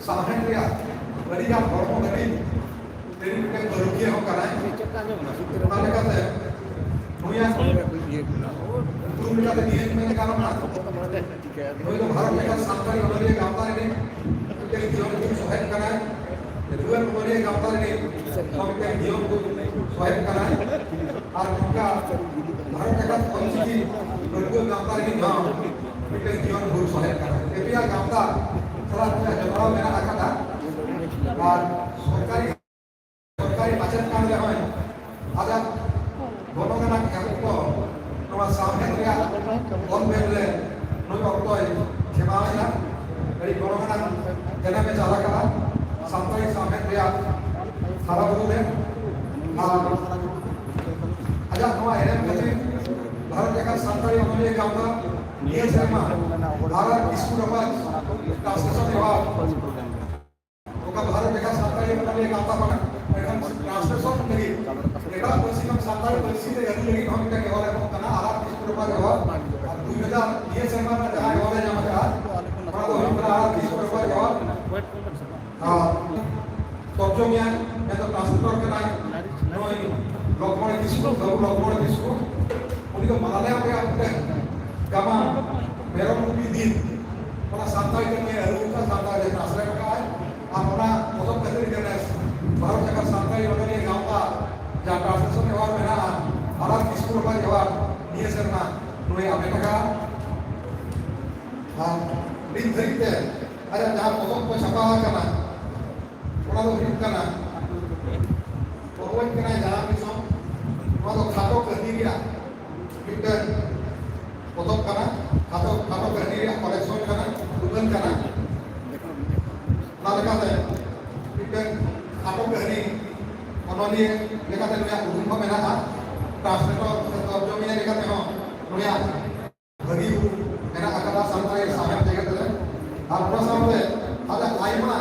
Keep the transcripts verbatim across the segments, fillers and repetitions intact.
ᱥᱟᱶᱦᱮᱫ ᱨᱮᱭᱟᱜ ᱟᱹᱰᱤᱜᱟᱱ ᱦᱚᱲᱢᱚ ᱞᱟᱹᱜᱤᱫ ᱛᱮ ᱢᱤᱫᱴᱮᱱ ᱯᱟᱹᱨᱩᱠᱷᱤᱭᱟᱹ ᱦᱚᱸ ᱠᱟᱱᱟᱭ᱾ ᱚᱱᱟ ᱞᱮᱠᱟᱛᱮ ᱱᱩᱭᱟᱜ ᱩᱯᱨᱩᱢ ᱞᱮᱠᱟᱛᱮ ᱱᱤᱭᱟᱹ ᱢᱮᱱ ᱜᱟᱱᱚᱜᱼᱟ, ᱱᱩᱭ ᱫᱚ ᱵᱷᱟᱨᱚᱛ ᱞᱮᱠᱟᱱ ᱥᱟᱱᱛᱟᱲᱤ ᱚᱱᱚᱞᱤᱭᱟᱹ ᱜᱟᱶᱛᱟ ᱨᱤᱱᱤᱡ ᱢᱤᱫᱴᱮᱱ ᱡᱤᱭᱚᱱ ᱜᱩᱨᱩ ᱥᱚᱦᱮᱫ ᱠᱟᱱᱟᱭ᱾ ᱨᱩᱣᱟᱹᱲ ᱚᱱᱚᱞᱤᱭᱟᱹ ᱜᱟᱶᱛᱟ ᱨᱤᱱᱤᱡ ᱦᱚᱸ ᱢᱤᱫᱴᱮᱱ ᱡᱤᱭᱚᱱ ᱜᱩᱨᱩ ᱥᱚᱦᱮᱫ ᱠᱟᱱᱟᱭ᱾ ᱟᱨ ᱱᱚᱝᱠᱟ ᱵᱷᱟᱨᱚᱛ ᱞᱮᱠᱟᱱ ᱚᱞᱪᱤᱠᱤ ᱯᱟᱹᱴᱷᱩᱣᱟᱹ ᱜᱟᱶᱛᱟ ᱨᱤᱱᱤᱡ ᱦᱚᱸ ᱢᱤᱫᱴᱮᱱ ᱡᱤᱭᱚᱱ ᱜᱩᱨᱩ ᱥᱚᱦᱮᱫ ᱠᱟᱱᱟᱭ᱾ ᱮ ᱯᱤ ᱟᱨ ᱜᱟᱶᱛᱟ ᱥᱟᱞᱟᱜ ᱱᱩᱭᱟᱜ ᱡᱚᱯᱲᱟᱣ ᱢᱮᱱᱟᱜ ᱟᱠᱟᱫᱟ᱾ ᱟᱨ ᱥᱚᱨᱠᱟᱨᱤ ᱥᱚᱨᱠᱟᱨᱤ ᱢᱟᱪᱮᱫ ᱠᱟᱱ ᱨᱮᱦᱚᱸᱭ, ᱟᱡᱟᱜ ᱜᱚᱱᱚᱝ ᱟᱱᱟᱜ ᱮᱦᱚᱵ ᱫᱚ ᱱᱚᱣᱟ ᱥᱟᱶᱦᱮᱫ ᱨᱮᱭᱟᱜ ᱚᱞ ᱵᱮᱞ ᱨᱮ ᱱᱩᱭ ᱚᱠᱛᱚᱭ ᱠᱷᱮᱢᱟᱣ ᱮᱱᱟ᱾ ᱟᱹᱰᱤ ᱜᱚᱱᱚᱝ ᱟᱱᱟᱜ ᱮᱱᱮᱢ ᱮ ᱪᱟᱞ ᱟᱠᱟᱫᱟ ᱥᱟᱱᱛᱟᱲᱤ ᱥᱟᱶᱦᱮᱫ ᱨᱮᱭᱟᱜ ᱦᱟᱨᱟ ᱵᱩᱨᱩ ᱨᱮ᱾ ᱟᱨ ᱟᱡᱟᱜ ᱱᱚᱣᱟ ᱮᱱᱮᱢ ᱠᱷᱟᱹᱛᱤᱨ ᱵᱷᱟᱨᱚᱛ ᱡᱟᱠᱟᱛ ᱥᱟᱱᱛᱟᱲᱤ ᱚᱱᱚᱞᱤᱭᱟᱹ ᱜᱟᱶᱛᱟ ᱱᱤᱭᱟᱹ ᱥᱮᱨᱢᱟ ᱟᱨ ᱟᱨ ᱠᱤᱥᱠᱩ ᱨᱟᱯᱟᱡᱽ ᱴᱨᱟᱱᱥᱞᱮᱥᱚᱱ ᱮᱣᱟᱨᱰ ᱚᱠᱟ ᱵᱷᱟᱨᱚᱛ ᱡᱟᱠᱟᱛ ᱥᱟᱱᱛᱟᱲᱤ ᱚᱱᱚᱞᱤᱭᱟᱹ ᱜᱟᱶᱛᱟ ᱯᱟᱦᱴᱟ, ᱢᱮᱱᱠᱷᱟᱱ ᱴᱨᱟᱱᱥᱞᱮᱥᱚᱱ ᱞᱟᱹᱜᱤᱫ ᱮᱴᱟᱜ ᱯᱟᱹᱨᱥᱤ ᱠᱷᱚᱱ ᱥᱟᱱᱛᱟᱲᱤ ᱯᱟᱹᱨᱥᱤ ᱛᱮ ᱟᱹᱜᱩ ᱞᱟᱹᱜᱤᱫ ᱦᱚᱸ ᱢᱤᱫᱴᱟᱝ ᱮᱣᱟᱨᱰ ᱮᱢᱚᱜ ᱠᱟᱱᱟ, ᱟᱨ ᱟᱨ ᱠᱤᱥᱠᱩ ᱨᱟᱯᱟᱡᱽ ᱮᱣᱟᱨᱰ᱾ ᱟᱨ ᱫᱩᱭ ᱦᱟᱡᱟᱨ ᱱᱤᱭᱟᱹ ᱥᱮᱨᱢᱟ ᱨᱮᱱᱟᱜ ᱡᱟᱦᱟᱸ ᱮᱣᱟᱨᱰ ᱮ ᱧᱟᱢ ᱟᱠᱟᱫᱼᱟ, ᱚᱱᱟ ᱫᱚ ᱦᱩᱭᱩᱜ ᱠᱟᱱᱟ ᱟᱨ ᱟᱨ ᱠᱤᱥᱠᱩ ᱨᱟᱯᱟᱡᱽ ᱮᱣᱟᱨᱰ᱾ ᱟᱨ ᱛᱚᱨᱡᱚᱢᱤᱭᱟᱹ ᱢᱮᱱᱫᱚ ᱴᱨᱟᱱᱥᱞᱮᱴᱚᱨ ᱠᱟᱱᱟᱭ ᱱᱩᱭ ᱞᱚᱠᱢᱚᱬᱮ ᱠᱤᱥᱠᱩ, ᱵᱟᱹᱵᱩ ᱞᱚᱠᱢᱚᱬᱮ ᱠᱤᱥᱠᱩ᱾ ᱩᱱᱤ ᱫᱚ ᱢᱟᱞᱟᱭᱟᱞᱟᱢ ᱨᱮᱭᱟᱜ ᱢᱤᱫᱴᱮᱱ ᱜᱟᱢᱟᱢ ᱢᱮᱨᱚᱢ ᱜᱩᱯᱤ ᱫᱤᱱ, ᱚᱱᱟ ᱥᱟᱱᱛᱟᱲᱤ ᱛᱮ ᱱᱩᱭ ᱟᱹᱨᱩ ᱟᱠᱟᱫ, ᱥᱟᱱᱛᱟᱲᱤ ᱛᱮ ᱴᱨᱟᱱᱥᱞᱮᱴ ᱟᱠᱟᱫᱼᱟᱭ᱾ ᱟᱨ ᱚᱱᱟ ᱯᱚᱛᱚᱵ ᱠᱷᱟᱹᱛᱤᱨ ᱜᱮ ᱱᱮᱥ ᱵᱷᱟᱨᱚᱛ ᱡᱟᱠᱟᱛ ᱥᱟᱱᱛᱟᱲᱤ ᱚᱱᱚᱞᱤᱭᱟᱹ ᱜᱟᱶᱛᱟ ᱡᱟᱦᱟᱸ ᱴᱨᱟᱱᱥᱞᱮᱥᱚᱱ ᱮᱣᱟᱨᱰ ᱢᱮᱱᱟᱜᱼᱟ, ᱟᱨ ᱟᱨ ᱠᱤᱥᱠᱩ ᱨᱟᱯᱟᱡᱽ ᱮᱣᱟᱨᱰ ᱱᱤᱭᱟᱹ ᱥᱮᱨᱢᱟ ᱱᱩᱭ ᱦᱟᱢᱮᱴ ᱟᱠᱟᱫᱼᱟ᱾ ᱟᱨ ᱱᱤᱛ ᱫᱷᱟᱹᱨᱤᱡ ᱛᱮ ᱟᱡᱟᱜ ᱡᱟᱦᱟᱸ ᱯᱚᱛᱚᱵ ᱠᱚ ᱪᱷᱟᱯᱟ ᱟᱠᱟᱱᱟ, ᱚᱱᱟ ᱫᱚ ᱦᱩᱭᱩᱜ ᱠᱟᱱᱟ, ᱚᱠᱚᱭ ᱠᱟᱱᱟᱭ ᱡᱟᱱᱟᱢ ᱫᱤᱥᱚᱢ? ᱱᱚᱣᱟ ᱫᱚ ᱠᱷᱟᱴᱚ ᱠᱟᱹᱦᱱᱤ ᱨᱮᱭᱟᱜ ᱢᱤᱫᱴᱟᱝ ᱯᱚᱛᱚᱵ ᱠᱟᱱᱟ, ᱠᱷᱟᱴᱚ, ᱠᱷᱟᱴᱚ ᱠᱟᱹᱦᱱᱤ ᱨᱮᱭᱟᱜ ᱠᱚᱞᱮᱠᱥᱚᱱ ᱠᱟᱱᱟ, ᱩᱰᱷᱟᱹᱱ ᱠᱟᱱᱟ᱾ ᱚᱱᱟ ᱞᱮᱠᱟᱛᱮ ᱢᱤᱫᱴᱟᱝ ᱠᱷᱟᱴᱚ ᱠᱟᱹᱦᱱᱤ ᱚᱱᱚᱞᱤᱭᱟᱹ ᱞᱮᱠᱟᱛᱮ ᱱᱩᱭᱟᱜ ᱩᱨᱩᱢ ᱦᱚᱸ ᱢᱮᱱᱟᱜᱼᱟ, ᱴᱨᱟᱱᱥᱞᱮᱴᱚᱨ ᱥᱮ ᱛᱚᱨᱡᱚᱢᱤᱭᱟᱹ ᱞᱮᱠᱟᱛᱮ ᱦᱚᱸ ᱱᱩᱭᱟᱜ ᱵᱷᱟᱹᱜᱤ ᱢᱮᱱᱟᱜ ᱟᱠᱟᱫᱟ ᱥᱟᱱᱛᱟᱲᱤ ᱥᱟᱶᱦᱮᱫ ᱡᱮᱜᱮᱛ ᱨᱮ᱾ ᱟᱨ ᱚᱱᱟ ᱥᱟᱶᱛᱮ ᱟᱡᱟᱜ ᱟᱭᱢᱟ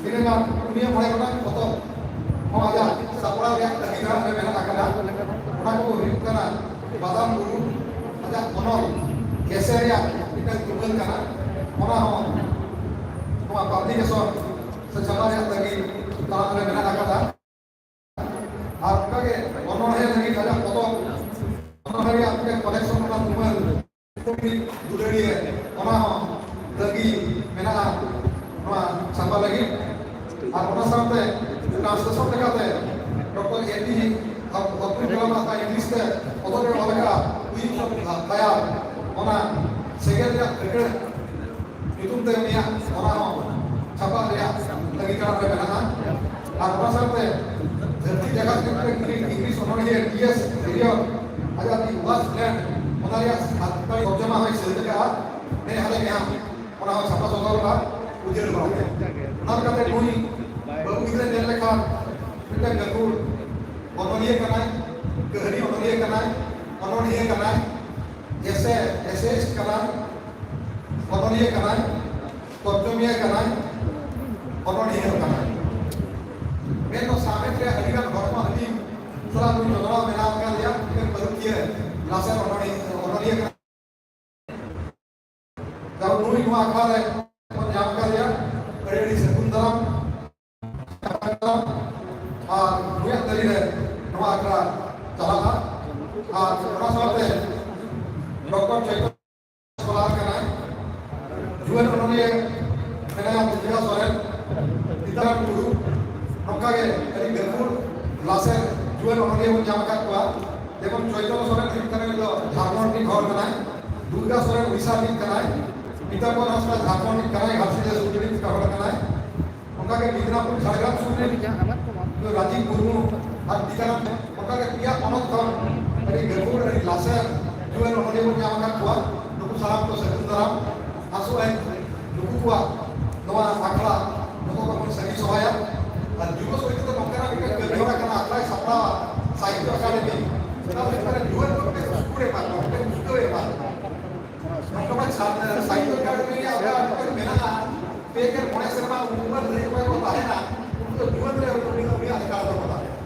ᱛᱤᱱᱟᱹᱜ ᱜᱟᱱ ᱯᱩᱱᱭᱟᱹ ᱢᱚᱬᱮ ᱜᱚᱴᱟᱝ ᱯᱚᱛᱚᱵ ᱦᱚᱸ ᱟᱡᱟᱜ ᱥᱟᱯᱲᱟᱣ ᱨᱮᱭᱟᱜ ᱛᱟᱹᱜᱤ ᱛᱟᱲᱟᱜ ᱨᱮ ᱢᱮᱱᱟᱜ ᱟᱠᱟᱫᱟ᱾ ᱚᱱᱟ ᱠᱚᱫᱚ ᱦᱩᱭᱩᱜ ᱠᱟᱱᱟ ᱵᱟᱫᱟᱢ ᱵᱩᱨᱩ, ᱟᱡᱟᱜ ᱚᱱᱚᱞ ᱠᱮᱥᱮ ᱨᱮᱭᱟᱜ ᱢᱤᱫᱴᱟᱝ ᱛᱩᱢᱟᱹᱞ ᱠᱟᱱᱟ, ᱚᱱᱟ ᱦᱚᱸ ᱱᱚᱣᱟ ᱯᱟᱵᱽᱞᱤᱠᱮᱥᱚᱱ ᱥᱮ ᱪᱷᱟᱯᱟ ᱨᱮᱭᱟᱜ ᱛᱟᱹᱜᱤ ᱛᱟᱲᱟᱢ ᱨᱮ ᱢᱮᱱᱟᱜ ᱟᱠᱟᱫᱟ᱾ ᱟᱨ ᱚᱱᱠᱟᱜᱮ ᱚᱱᱚᱬᱦᱮ ᱞᱟᱹᱜᱤᱫ ᱟᱡᱟᱜ ᱯᱚᱛᱚᱵ, ᱚᱱᱚᱬᱦᱮ ᱨᱮᱭᱟᱜ ᱢᱤᱫᱴᱮᱱ ᱠᱚᱞᱮᱠᱥᱚᱱ ᱨᱮᱱᱟᱜ ᱛᱩᱢᱟᱹᱞ ᱫᱩᱞᱟᱹᱲᱤᱭᱟᱹ, ᱚᱱᱟ ᱦᱚᱸ ᱛᱟᱹᱜᱤ ᱢᱮᱱᱟᱜᱼᱟ ᱱᱚᱣᱟ ᱪᱷᱟᱯᱟ ᱞᱟᱹᱜᱤᱫ᱾ ᱟᱨ ᱚᱱᱟ ᱥᱟᱶᱛᱮ ᱴᱨᱟᱱᱥᱞᱮᱥᱚᱱ ᱞᱮᱠᱟᱛᱮ doctor A P Abdul Kalam ᱟᱜ ᱤᱝᱞᱤᱥ ᱛᱮ ᱯᱚᱛᱚᱵ ᱮ ᱚᱞ ᱟᱠᱟᱫᱼᱟ, ᱩᱭᱤᱝᱥ ᱚᱯᱷ ᱯᱷᱟᱭᱟᱨ, ᱚᱱᱟ ᱥᱮᱸᱜᱮᱞ ᱨᱮᱭᱟᱜ ᱯᱷᱟᱹᱠᱲᱟᱹ ᱧᱩᱛᱩᱢ ᱛᱮ ᱩᱱᱤᱭᱟᱜ ᱚᱱᱟ ᱦᱚᱸ ᱪᱷᱟᱯᱟ ᱨᱮᱭᱟᱜ ᱛᱟᱹᱜᱤ ᱛᱟᱲᱟᱢ ᱨᱮ ᱢᱮᱱᱟᱜᱼᱟ᱾ ᱟᱨ ᱚᱱᱟ ᱥᱟᱶᱛᱮ ᱫᱷᱟᱹᱨᱛᱤ ᱡᱟᱠᱟᱛ ᱨᱮᱱ ᱤᱝᱞᱤᱥ ᱚᱱᱚᱬᱦᱤᱭᱟᱹ ᱴᱤ ᱮᱥ ᱮᱞᱤᱭᱚᱴ ᱟᱡᱟᱜ ᱫᱤ ᱳᱣᱟᱨᱥᱴ ᱞᱮᱱᱰ, ᱚᱱᱟ ᱨᱮᱭᱟᱜ ᱥᱟᱱᱛᱟᱲᱤ ᱛᱚᱨᱡᱚᱢᱟ ᱦᱚᱸᱭ ᱥᱟᱹᱛ ᱟᱠᱟᱫᱼᱟ᱾ ᱱᱮ ᱦᱟᱞᱮ ᱜᱮ ᱦᱟᱸᱜ ᱚᱱᱟ ᱦᱚᱸ ᱪᱷᱟᱯᱟ ᱥᱚᱫᱚᱨᱚᱜᱼᱟ ᱩᱡᱟᱹᱲ ᱵᱟᱲᱟ ᱛᱮ᱾ ᱚᱱᱟ ᱞᱮᱠᱟᱛᱮ ᱱᱩᱭ ᱵᱟᱹᱵᱩ ᱜᱤᱫᱽᱨᱟᱹ ᱧᱮᱞ ᱞᱮᱠᱷᱟᱱ ᱢᱤᱫᱴᱟᱝ ᱜᱟᱹᱠᱷᱩᱲ ᱚᱱᱚᱞᱤᱭᱟᱹ ᱠᱟᱱᱟᱭ, ᱠᱟᱹᱦᱱᱤ ᱚᱱᱚᱞᱤᱭᱟᱹ ᱠᱟᱱᱟᱭ, ᱚᱱᱚᱬᱦᱤᱭᱟᱹ ᱠᱟᱱᱟᱭ, ᱮᱥᱮ ᱮᱥᱮᱭᱤᱥᱴ ᱠᱟᱱᱟᱭ, ᱚᱱᱚᱞᱤᱭᱟᱹ ᱠᱟᱱᱟᱭ, ᱛᱚᱨᱡᱚᱢᱤᱭᱟᱹ ᱠᱟᱱᱟᱭ, ᱚᱱᱚᱬᱦᱤᱭᱟᱹ ᱠᱟᱱᱟᱭ᱾ ᱢᱮᱱ ᱫᱚ ᱥᱟᱶᱦᱮᱫ ᱨᱮ ᱟᱹᱰᱤᱜᱟᱱ ᱦᱚᱲᱢᱚ ᱦᱟᱹᱴᱤᱧ ᱥᱟᱞᱟᱜ ᱱᱩᱭ ᱡᱚᱱᱚᱲᱟᱣ ᱢᱮᱱᱟᱜ ᱟᱠᱟᱫ ᱞᱮᱭᱟ᱾ ᱢᱤᱫᱴᱟᱝ ᱯᱟᱹᱨᱩᱠᱷᱤᱭᱟᱹ, ᱞᱟᱥᱮᱨ ᱚᱱᱚᱬᱦᱤᱭᱟᱹ, ᱚᱱᱚᱞᱤᱭᱟᱹ ᱠᱟᱱᱟᱭ᱾ ᱡᱟᱦᱟᱸ ᱱᱩᱭ ᱱᱚᱣᱟ ᱟᱠᱷᱲᱟ ᱨᱮ ᱵᱚᱱ ᱧᱟᱢ ᱟᱠᱟᱫᱮᱭᱟ, ᱟᱹᱰᱤ ᱟᱹᱰᱤ ᱥᱟᱹᱜᱩᱱ ᱫᱟᱨᱟᱢ᱾ ᱟᱨ ᱱᱩᱭᱟᱜ ᱛᱟᱹᱨᱤ ᱨᱮ ᱱᱚᱣᱟ ᱟᱠᱷᱲᱟ ᱪᱟᱞᱟᱜᱼᱟ᱾ ᱟᱨ ᱚᱱᱟ ᱥᱟᱶᱛᱮ ᱰᱚᱠᱴᱚᱨ ᱪᱳᱭᱛᱚᱱᱭᱚ ᱥᱠᱚᱞᱟᱨ ᱠᱟᱱᱟᱭ, ᱡᱩᱣᱟᱹᱱ ᱚᱱᱚᱞᱤᱭᱟᱹ ᱢᱮᱱᱟᱭᱟ ᱫᱩᱨᱜᱟ ᱥᱚᱨᱮᱱ, ᱥᱤᱛᱟᱨᱟᱢ ᱴᱩᱰᱩ, ᱱᱚᱝᱠᱟ ᱜᱮ ᱟᱹᱰᱤ ᱜᱟᱹᱠᱷᱩᱲ ᱞᱟᱥᱮᱨ ᱡᱩᱣᱟᱹᱱ ᱚᱱᱚᱞᱤᱭᱟᱹ ᱵᱚᱱ ᱧᱟᱢ ᱟᱠᱟᱫ ᱠᱚᱣᱟ᱾ ᱡᱮᱢᱚᱱ ᱪᱳᱭᱛᱚᱱᱭᱚ ᱥᱚᱨᱮᱱ ᱦᱩᱭᱩᱜ ᱠᱟᱱᱟᱭ, ᱩᱱᱤ ᱫᱚ ᱡᱷᱟᱲᱠᱷᱚᱸᱰ ᱨᱤᱱ ᱦᱚᱲ ᱠᱟᱱᱟᱭ, ᱫᱩᱨᱜᱟ ᱥᱚᱨᱮᱱ ᱩᱲᱤᱥᱥᱟ ᱨᱤᱱ ᱠᱟᱱᱟᱭ, ᱯᱤᱛᱟᱢᱵᱚᱨ ᱦᱟᱸᱥᱫᱟ ᱡᱷᱟᱲᱠᱷᱚᱸᱰ ᱨᱤᱱ ᱠᱟᱱᱟᱭ, ᱜᱷᱟᱴᱥᱤᱞᱟᱹ ᱥᱩᱨ ᱨᱤᱱ ᱦᱚᱲ ᱠᱟᱱᱟᱭ᱾ ᱚᱱᱠᱟ ᱜᱮ ᱢᱤᱫᱱᱟᱯᱩᱨ ᱡᱷᱟᱲᱜᱨᱟᱢ ᱥᱩᱨ ᱨᱤᱱ ᱨᱟᱡᱤᱵᱽ ᱢᱩᱨᱢᱩ ᱟᱨ ᱴᱤᱠᱟᱨᱟᱢ, ᱚᱱᱠᱟ ᱜᱮ ᱯᱮᱭᱟ ᱯᱚᱱᱚᱛ ᱠᱷᱚᱱ ᱟᱹᱰᱤ ᱜᱟᱹᱠᱷᱩᱲ, ᱟᱹᱰᱤ ᱞᱟᱥᱮᱨ ᱡᱩᱣᱟᱹᱱ ᱚᱱᱚᱞᱤᱭᱟᱹ ᱵᱚᱱ ᱧᱟᱢ ᱟᱠᱟᱫ ᱠᱚᱣᱟ᱾ ᱱᱩᱠᱩ ᱥᱟᱱᱟᱢ ᱠᱚ ᱥᱟᱹᱜᱩᱱ ᱫᱟᱨᱟᱢ᱾ ᱟᱥᱚᱜ ᱟᱹᱧ ᱱᱩᱠᱩ ᱠᱚᱣᱟᱜ ᱱᱚᱣᱟ ᱟᱠᱷᱲᱟ ᱡᱚᱛᱚ ᱠᱷᱚᱱ ᱵᱚᱱ ᱥᱟᱹᱜᱤᱧ ᱥᱚᱵᱷᱟᱭᱟ᱾ ᱟᱨ ᱡᱩᱵᱚ ᱥᱚᱢᱤᱛᱤ ᱫᱚ ᱱᱚᱝᱠᱟᱱᱟᱜ ᱢᱤᱫᱴᱮᱱ ᱠᱟᱹᱢᱤ ᱦᱚᱨᱟ ᱠᱟᱱᱟ, ᱟᱠᱷᱲᱟᱭ ᱥᱟᱯᱲᱟᱣᱟ ᱥᱟᱦᱤᱛᱛᱚ ᱟᱠᱟᱰᱮᱢᱤ᱾ ᱚᱱᱟ ᱞᱮᱠᱟᱛᱮ ᱡᱩᱣᱟᱹᱱ ᱠᱚ ᱢᱤᱫᱴᱮᱱ ᱥᱩᱨ ᱮᱢᱟ ᱠᱚᱣᱟ, ᱢᱤᱫᱴᱮᱱ ᱩᱫᱽᱜᱟᱹᱣ ᱮ ᱮᱢᱟ ᱠᱚᱣᱟ᱾ ᱱᱚᱝᱠᱟ ᱢᱟ ᱥᱟ-, ᱥᱟᱦᱤᱛᱛᱚ ᱟᱠᱟᱰᱮᱢᱤ ᱨᱮᱭᱟᱜ ᱚᱠᱟ ᱢᱤᱫᱴᱮᱱ ᱢᱮᱱᱟᱜᱼᱟ, ᱯᱮ ᱜᱮᱞ ᱢᱚᱬᱮ ᱥᱮᱨᱢᱟ ᱩᱢᱮᱨ ᱨᱮ ᱚᱠᱚᱭ ᱠᱚ ᱛᱟᱦᱮᱱᱟ, ᱩᱱᱠᱩ ᱫᱚ ᱡᱩᱣᱟᱹᱱ ᱨᱮ ᱩᱱᱤ, ᱩᱱᱤᱭᱟᱜ ᱞᱮᱠᱟ ᱫᱚ ᱠᱚ ᱛᱟᱦᱮᱱᱟ᱾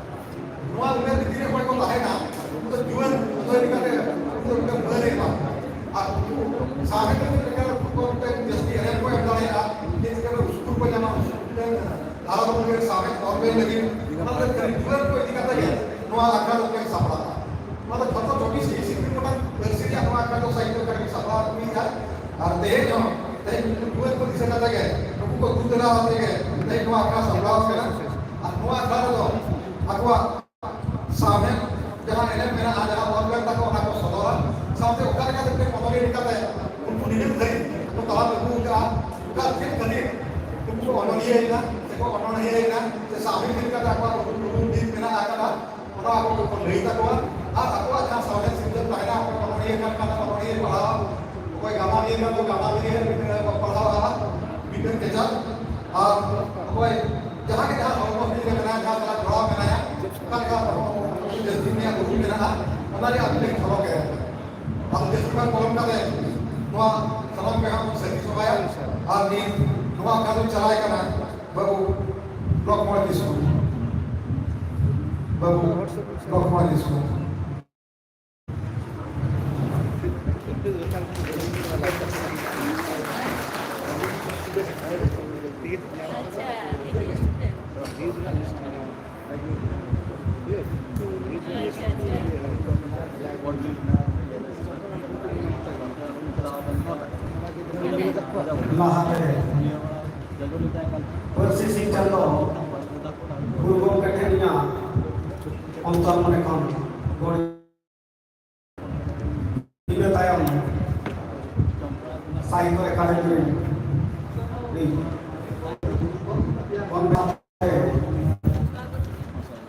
ᱱᱚᱣᱟ ᱩᱢᱮᱨ ᱵᱷᱤᱛᱤᱨ ᱨᱮ ᱚᱠᱚᱭ ᱠᱚ ᱛᱟᱦᱮᱱᱟ, ᱩᱱᱠᱩ ᱫᱚ ᱡᱩᱣᱟᱹᱱ ᱚᱠᱚᱭ ᱞᱮᱠᱟᱛᱮ ᱩᱱᱠᱩ ᱫᱚ ᱢᱤᱫᱴᱟᱝ ᱢᱟᱹᱱ ᱮ ᱮᱢᱟ᱾ ᱟᱨ ᱩᱱᱠᱩ ᱥᱟᱶᱦᱮᱫ ᱨᱮ ᱪᱮᱫ ᱞᱮᱠᱟ ᱩᱱᱠᱩ ᱠᱚ ᱢᱤᱫᱴᱟᱝ ᱡᱟᱹᱥᱛᱤ ᱮᱱᱮᱢ ᱠᱚ ᱮᱢ ᱫᱟᱲᱮᱭᱟᱜᱼᱟ, ᱪᱮᱫ ᱞᱮᱠᱟ ᱞᱟᱹᱜᱤᱫ ᱚᱱᱟ ᱫᱚ ᱠᱷᱟᱹᱞᱤ ᱫᱩᱣᱟᱹᱨ ᱠᱚ ᱤᱫᱤ ᱠᱟᱛᱮ ᱜᱮ ᱱᱚᱣᱟ ᱟᱠᱷᱲᱟ ᱫᱚ ᱥᱟᱯᱲᱟᱜᱼᱟ᱾ ᱚᱱᱟ ᱫᱚ ᱡᱷᱚᱛᱚ ᱪᱚᱵᱵᱤᱥ ᱤᱥᱤ ᱜᱚᱴᱟᱝ ᱯᱟᱹᱨᱥᱤ ᱨᱮᱭᱟᱜ ᱱᱚᱣᱟ ᱟᱠᱷᱲᱟ ᱫᱚ ᱥᱟᱯᱲᱟᱣ ᱦᱩᱭᱩᱜᱼᱟ᱾ ᱟᱨ ᱛᱮᱦᱮᱧ ᱦᱚᱸ ᱛᱮᱦᱮᱧ ᱱᱩᱠᱩ ᱫᱩᱣᱟᱹᱨ ᱠᱚ ᱫᱤᱥᱟᱹ ᱠᱟᱛᱮ ᱜᱮ, ᱱᱩᱠᱩ ᱠᱚ ᱫᱩ ᱫᱮᱞᱟ ᱟᱛᱮ ᱜᱮ ᱛᱮᱦᱮᱧ ᱱᱚᱣᱟ ᱟᱠᱷᱲᱟ ᱥᱟᱯᱲᱟᱣ ᱟᱠᱟᱱᱟ᱾ ᱟᱨ ᱱᱚᱣᱟ ᱟᱠᱷᱲᱟ ᱨᱮᱫᱚ ᱟᱠᱚᱣᱟᱜ ᱥᱟᱶᱦᱮᱫ ᱡᱟᱦᱟᱸ ᱮᱱᱮᱢ ᱢᱮᱱᱟᱜᱼᱟ, ᱡᱟᱦᱟᱸ ᱚᱞ ᱢᱮᱱᱟᱜ ᱛᱟᱠᱚ, ᱚᱱᱟ ᱠᱚ ᱥᱚᱫᱚᱨᱟ᱾ ᱥᱟᱶᱛᱮ ᱚᱠᱟ ᱞᱮᱠᱟᱛᱮ ᱢᱤᱫᱴᱮᱱ ᱚᱱᱚᱞᱤᱭᱟᱹ ᱞᱮᱠᱟᱛᱮ ᱩᱱᱠᱩ ᱱᱤᱱᱟᱹᱜ ᱫᱷᱟᱹᱨᱤᱡ ᱠᱚ ᱛᱟᱲᱟᱢ ᱟᱹᱜᱩ ᱟᱠᱟᱫᱼᱟ, ᱚᱠᱟ ᱪᱮᱫ ᱠᱷᱟᱹᱛᱤᱨ ᱩᱱᱠᱩ ᱠᱚ ᱚᱱᱚᱞᱤᱭᱟᱹᱭᱮᱱᱟ ᱥᱮᱠᱚ ᱚᱱᱚᱬᱦᱤᱭᱟᱹᱭᱮᱱᱟ ᱥᱮ ᱥᱟᱶᱦᱮᱫ ᱞᱮᱠᱟᱛᱮ ᱟᱠᱚᱣᱟᱜ ᱩᱯᱨᱩᱢ ᱫᱤᱠ ᱢᱮᱱᱟᱜ ᱟᱠᱟᱫᱟ, ᱚᱱᱟ ᱠᱚ ᱠᱚ ᱞᱟᱹᱭ ᱛᱟᱠᱚᱣᱟ᱾ ᱟᱨ ᱟᱠᱚᱣᱟᱜ ᱡᱟᱦᱟᱸ ᱥᱟᱶᱦᱮᱫ ᱥᱤᱨᱡᱚᱱ ᱛᱟᱦᱮᱱᱟ, ᱚᱠᱚᱭ ᱚᱱᱚᱬᱦᱤᱭᱟᱹ ᱠᱟᱱ ᱠᱷᱟᱱ ᱚᱱᱚᱬᱦᱤᱭᱟᱹ ᱯᱟᱲᱦᱟᱣ, ᱚᱠᱚᱭ ᱜᱟᱢᱟᱢᱤᱭᱟᱹ ᱠᱟᱱ ᱫᱚ ᱜᱟᱢᱟᱢᱤᱭᱟᱹ ᱯᱟᱲᱦᱟᱣᱟ, ᱵᱤᱰᱟᱹᱣ ᱠᱮᱪᱟᱨ᱾ ᱟᱨ ᱚᱠᱚᱭ ᱡᱟᱦᱟᱸ ᱜᱮ ᱡᱟᱦᱟᱸ ᱦᱚᱲᱢᱚ ᱵᱷᱤᱛᱤᱨ ᱨᱮ ᱢᱮᱱᱟᱭᱟ, ᱡᱟᱦᱟᱸ ᱥᱟᱞᱟᱜ ᱡᱚᱲᱟᱣ ᱢᱮᱱᱟᱭᱟ, ᱚᱠᱟ ᱞᱮᱠᱟ ᱦᱚᱲᱢᱚ ᱡᱟᱹᱥᱛᱤ ᱩᱱᱤᱭᱟᱜ ᱜᱩᱨᱩ ᱢᱮᱱᱟᱜᱼᱟ, ᱚᱱᱟ ᱨᱮᱭᱟᱜ ᱢᱤᱫᱴᱮᱱ ᱠᱷᱚᱨᱚᱠ ᱮ ᱟᱫᱚ ᱡᱟᱹᱥᱛᱤ ᱵᱟᱝ ᱯᱚᱞᱚᱢ ᱠᱟᱛᱮ ᱱᱚᱣᱟ ᱥᱟᱱᱟᱢ ᱠᱚ ᱦᱟᱸᱜ ᱥᱟᱹᱠᱷᱤ ᱥᱚᱵᱷᱟᱭᱟ᱾ ᱟᱨ ᱱᱤᱛ ᱱᱚᱣᱟ ᱠᱟᱹᱢᱤ ᱪᱟᱞᱟᱣ ᱠᱟᱱᱟ ᱵᱟᱹᱵᱩ ᱵᱞᱚᱠ ᱢᱚᱬᱮ ᱠᱤᱥᱠᱩ, ᱵᱟᱹᱵᱩ ᱵᱞᱚᱠ ᱢᱚᱬᱮ ᱠᱤᱥᱠᱩ᱾ ᱞᱟᱦᱟᱛᱮ ᱯᱟᱹᱨᱥᱤ ᱥᱤᱧ ᱪᱟᱸᱫᱚ ᱜᱩᱨᱩ ᱜᱚᱢᱠᱮ ᱴᱷᱮᱱ ᱤᱧᱟᱹᱜ ᱚᱱᱛᱚᱨ ᱢᱚᱱᱮ ᱠᱷᱚᱱ ᱜᱚᱲ ᱤᱱᱟᱹ ᱛᱟᱭᱚᱢ ᱥᱟᱦᱤᱛᱛᱚ ᱮᱠᱟᱰᱮᱢᱤ ᱨᱮᱱ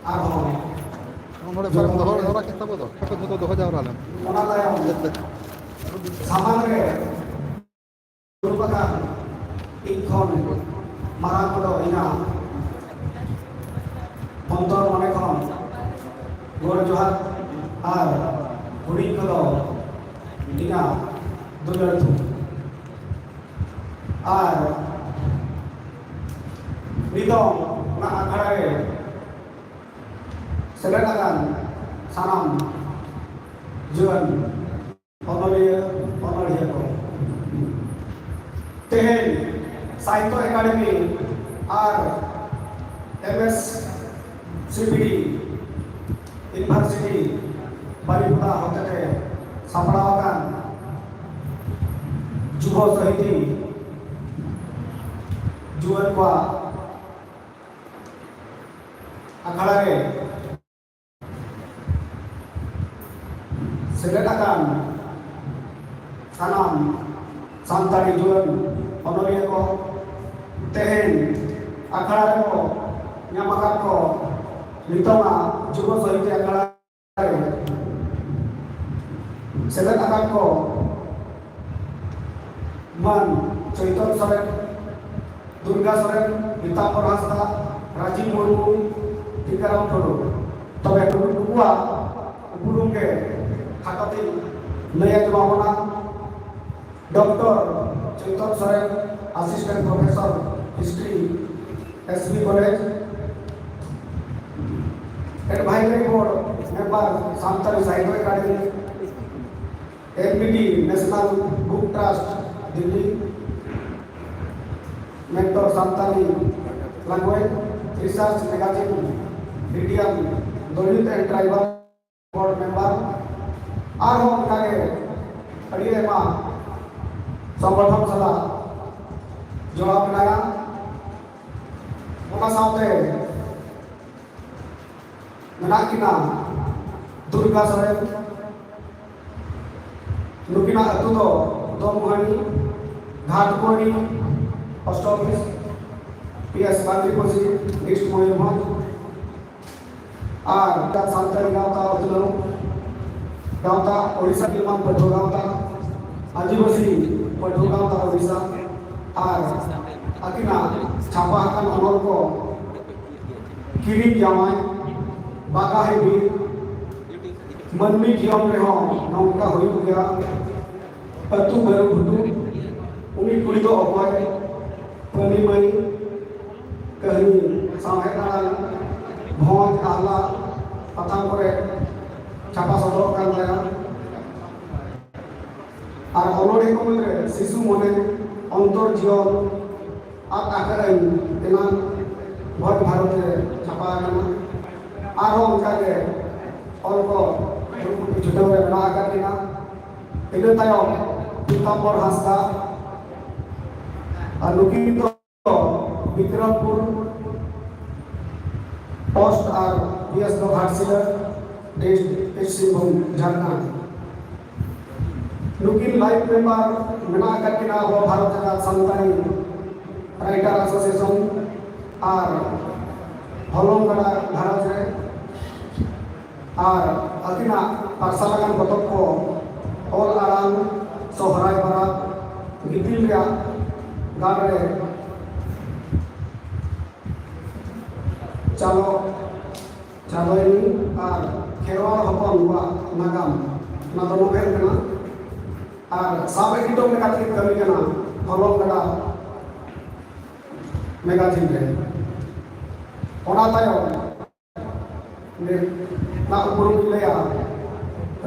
ᱟᱨᱦᱚᱸ ᱱᱚᱰᱮ ᱯᱟᱨᱚᱢ ᱫᱚᱦᱚ ᱡᱟᱣᱨᱟ ᱠᱮᱫ ᱛᱟᱵᱚ ᱫᱚ, ᱟᱯᱮ ᱫᱚ ᱫᱚᱦᱚ ᱡᱟᱣᱨᱟ ᱞᱮᱱ᱾ ᱚᱱᱟ ᱛᱟᱭᱚᱢ ᱥᱟᱢᱟᱝ ᱨᱮ ᱫᱩᱲᱩᱵ ᱟᱠᱟᱱ ᱤᱧ ᱠᱷᱚᱱ ᱢᱟᱨᱟᱝ ᱠᱚᱫᱚ ᱤᱧᱟᱹᱜ ᱚᱱᱛᱚᱨ ᱢᱚᱱᱮ ᱠᱷᱚᱱ ᱜᱚᱰ ᱡᱚᱦᱟᱨ ᱟᱨ ᱦᱩᱰᱤᱧ ᱠᱚᱫᱚ ᱤᱧᱟᱹᱜ ᱫᱩᱞᱟᱹᱲ ᱛᱷᱩᱢ᱾ ᱟᱨ ᱱᱤᱛᱚᱝ ᱚᱱᱟ ᱟᱠᱷᱲᱟ ᱨᱮ ᱥᱮᱞᱮᱫ ᱟᱠᱟᱱ ᱥᱟᱱᱟᱢ ᱡᱩᱣᱟᱹᱱ ᱚᱱᱚᱞᱤᱭᱟᱹ, ᱚᱱᱚᱞᱤᱭᱟᱹ ᱠᱚ, ᱛᱮᱦᱮᱧ ᱥᱟᱦᱤᱛᱛᱚ ᱮᱠᱟᱰᱮᱢᱤ ᱟᱨ M S C B D university ᱵᱟᱨᱤᱯᱟᱫᱟ ᱦᱚᱛᱮᱛᱮ ᱥᱟᱯᱲᱟᱣ ᱟᱠᱟᱱ ᱡᱩᱵᱚ ᱥᱟᱦᱤᱛᱤ ᱡᱩᱣᱟᱹᱱ ᱠᱚᱣᱟᱜ ᱟᱠᱷᱲᱟ ᱨᱮ ᱥᱮᱞᱮᱫ ᱟᱠᱟᱱ ᱥᱟᱱᱟᱢ ᱥᱟᱱᱛᱟᱲᱤ ᱡᱩᱣᱟᱹᱱ ᱚᱱᱚᱞᱤᱭᱟᱹ ᱠᱚ, ᱛᱮᱦᱮᱧ ᱟᱠᱷᱲᱟ ᱨᱮᱠᱚ ᱧᱟᱢ ᱟᱠᱟᱫ ᱠᱚ ᱱᱤᱛᱚᱜᱟᱜ ᱡᱩᱵᱚ ᱥᱟᱦᱤᱛᱤ ᱟᱠᱷᱲᱟ ᱨᱮ ᱥᱮᱞᱮᱫ ᱟᱠᱟᱫ ᱠᱚ ᱢᱟᱱ ᱪᱳᱭᱛᱚᱱ ᱥᱚᱨᱮᱱ, ᱫᱩᱨᱜᱟ ᱥᱚᱨᱮᱱ, ᱯᱤᱛᱟᱢᱵᱚᱨ ᱦᱟᱸᱥᱫᱟ, ᱨᱟᱡᱤᱵ ᱢᱩᱨᱢᱩ, ᱴᱤᱠᱟᱨᱟᱢ ᱴᱩᱰᱩ᱾ ᱛᱚᱵᱮ ᱱᱩᱠᱩᱣᱟᱜ ᱩᱯᱨᱩᱢ ᱜᱮ ᱠᱷᱟᱴᱚ ᱛᱤᱧ ᱞᱟᱹᱭ ᱟᱸᱡᱚᱢ ᱟᱵᱚᱱᱟ᱾ Doctor Chaitan Soren, Assistant Professor History, S B College, Advisory Board Member, Santali Sahitya Academy, N B T, National Book Trust, Delhi, Mentor Santali Language, Research Magazine, Medium, Dalit and Tribal Board Member, ᱟᱨᱦᱚᱸ ᱚᱱᱠᱟᱜᱮ ᱟᱹᱰᱤ ᱟᱭᱢᱟ ᱥᱚᱝᱜᱚᱴᱷᱚᱱ ᱥᱟᱞᱟᱜ ᱡᱚᱲᱟᱣ ᱢᱮᱱᱟᱭᱟ᱾ ᱚᱱᱟ ᱥᱟᱶᱛᱮ ᱢᱮᱱᱟᱜ ᱠᱤᱱᱟ ᱫᱩᱨᱜᱟ ᱥᱚᱨᱮᱱ, ᱱᱩᱠᱤᱱᱟᱜ ᱟᱹᱛᱩ ᱫᱚ ᱫᱚᱢᱩᱦᱟᱱᱤ, ᱜᱷᱟᱴᱠᱩᱢᱟᱨᱤ, Post Office, P S ᱵᱟᱝᱨᱤᱯᱚᱥᱤ, East Mayurbhanj. ᱟᱨ ᱥᱟᱱᱛᱟᱲᱤ ᱜᱟᱶᱛᱟ ᱩᱛᱱᱟᱹᱣ ᱜᱟᱶᱛᱟ, ᱳᱰᱤᱥᱟ ᱜᱤᱞᱢᱟᱱ ᱯᱟᱹᱴᱷᱩᱣᱟᱹ ᱜᱟᱶᱛᱟ, ᱟᱹᱫᱤᱵᱟᱹᱥᱤ ᱯᱟᱹᱴᱷᱩᱣᱟᱹ ᱜᱟᱶᱛᱟ ᱳᱰᱤᱥᱟ, ᱟᱨ ᱟᱹᱠᱤᱱᱟᱜ ᱪᱷᱟᱯᱟ ᱟᱠᱟᱱ ᱚᱱᱚᱞ ᱠᱚ ᱠᱤᱨᱤᱧ ᱡᱟᱶᱟᱭ, ᱵᱟᱜᱟ ᱦᱮᱵᱤ, ᱢᱟᱹᱱᱢᱤ ᱡᱤᱭᱚᱱ ᱨᱮᱦᱚᱸ ᱱᱚᱝᱠᱟ ᱦᱩᱭᱩᱜ ᱜᱮᱭᱟ, ᱟᱹᱛᱩ ᱵᱟᱹᱨᱩ ᱜᱷᱩᱴᱩ, ᱩᱱᱤ ᱠᱩᱲᱤ ᱫᱚ ᱚᱠᱚᱭ, ᱯᱟᱹᱱᱤ ᱢᱟᱹᱭ, ᱠᱟᱹᱦᱱᱤ, ᱥᱟᱶᱦᱮᱫ ᱟᱲᱟᱝ, ᱵᱷᱚᱸᱡᱽ, ᱟᱦᱞᱟ, ᱯᱟᱛᱷᱟᱢ ᱠᱚᱨᱮ ᱪᱷᱟᱯᱟ ᱥᱚᱫᱚᱨᱚᱜ ᱠᱟᱱ ᱛᱟᱭᱟ᱾ ᱟᱨ ᱚᱱᱚᱬᱦᱮ ᱠᱚ ᱢᱩᱫᱽᱨᱮ ᱥᱤᱥᱩ ᱢᱚᱱᱮ, ᱚᱱᱛᱚᱨ ᱡᱤᱭᱚᱱ, ᱟᱫ ᱟᱠᱟᱫᱟᱹᱧ ᱮᱱᱟᱝ, ᱵᱷᱚᱸᱡᱽ ᱵᱷᱟᱨᱚᱛ ᱨᱮ ᱪᱷᱟᱯᱟ ᱟᱠᱟᱱᱟ᱾ ᱟᱨᱦᱚᱸ ᱚᱱᱠᱟᱜᱮ ᱚᱞ ᱠᱚ ᱪᱷᱩᱴᱟᱹᱣ ᱨᱮ ᱢᱮᱱᱟᱜ ᱟᱠᱟᱫ ᱠᱤᱱᱟ᱾ ᱤᱱᱟᱹ ᱛᱟᱭᱚᱢ ᱯᱤᱛᱟᱢᱵᱚᱨ ᱦᱟᱸᱥᱫᱟ, ᱟᱨ ᱱᱩᱠᱤᱱ ᱫᱚ ᱵᱤᱠᱨᱚᱢᱯᱩᱨ ᱯᱳᱥᱴ ᱟᱨ ᱯᱤ ᱮᱥ ᱫᱚ ᱜᱷᱟᱴᱥᱤᱞᱟᱹ ᱰᱤᱥᱴᱨᱤᱠᱴ, ᱯᱚᱥᱪᱤᱢ ᱥᱤᱝᱵᱷᱩᱢ, ᱡᱷᱟᱲᱠᱷᱚᱸᱰ᱾ ᱱᱩᱠᱤᱱ ᱞᱟᱭᱤᱯᱷ ᱢᱮᱢᱵᱟᱨ ᱢᱮᱱᱟᱜ ᱟᱠᱟᱫ ᱠᱤᱱᱟ ᱟᱵᱚ ᱵᱷᱟᱨᱚᱛ ᱡᱟᱠᱟᱛ ᱥᱟᱱᱛᱟᱲᱤ ᱨᱟᱭᱴᱟᱨ ᱮᱥᱳᱥᱤᱭᱮᱥᱚᱱ ᱟᱨ ᱦᱚᱞᱚᱝ ᱜᱟᱰᱟ ᱜᱷᱟᱨᱚᱸᱡᱽ ᱨᱮ᱾ ᱟᱨ ᱟᱹᱠᱤᱱᱟᱜ ᱯᱟᱨᱥᱟᱞ ᱟᱠᱟᱱ ᱯᱚᱛᱚᱵ ᱠᱚ ᱚᱞ ᱟᱲᱟᱝ, ᱥᱚᱦᱨᱟᱭ ᱯᱟᱨᱟᱵᱽ, ᱜᱤᱛᱤᱞ ᱨᱮᱭᱟᱜ ᱜᱟᱲ ᱨᱮ ᱪᱟᱞᱚ, ᱪᱟᱞᱚᱭᱱᱤ ᱟᱨ ᱠᱷᱮᱨᱣᱟᱲ ᱦᱚᱯᱚᱱ ᱠᱚᱣᱟᱜ ᱱᱟᱜᱟᱢ, ᱚᱱᱟ ᱫᱚ ᱱᱚᱵᱷᱮᱞ ᱠᱟᱱᱟ᱾ ᱟᱨ ᱥᱟᱵ ᱮᱰᱤᱴᱚᱨ ᱞᱮᱠᱟᱛᱮ ᱠᱟᱹᱢᱤ ᱠᱟᱱᱟ ᱦᱚᱞᱚᱝ ᱜᱟᱰᱟ ᱢᱮᱜᱟᱡᱤᱱ ᱨᱮ᱾ ᱚᱱᱟ ᱛᱟᱭᱚᱢ ᱱᱟᱜ ᱩᱯᱨᱩᱢ ᱤᱧ ᱞᱟᱹᱭᱟ,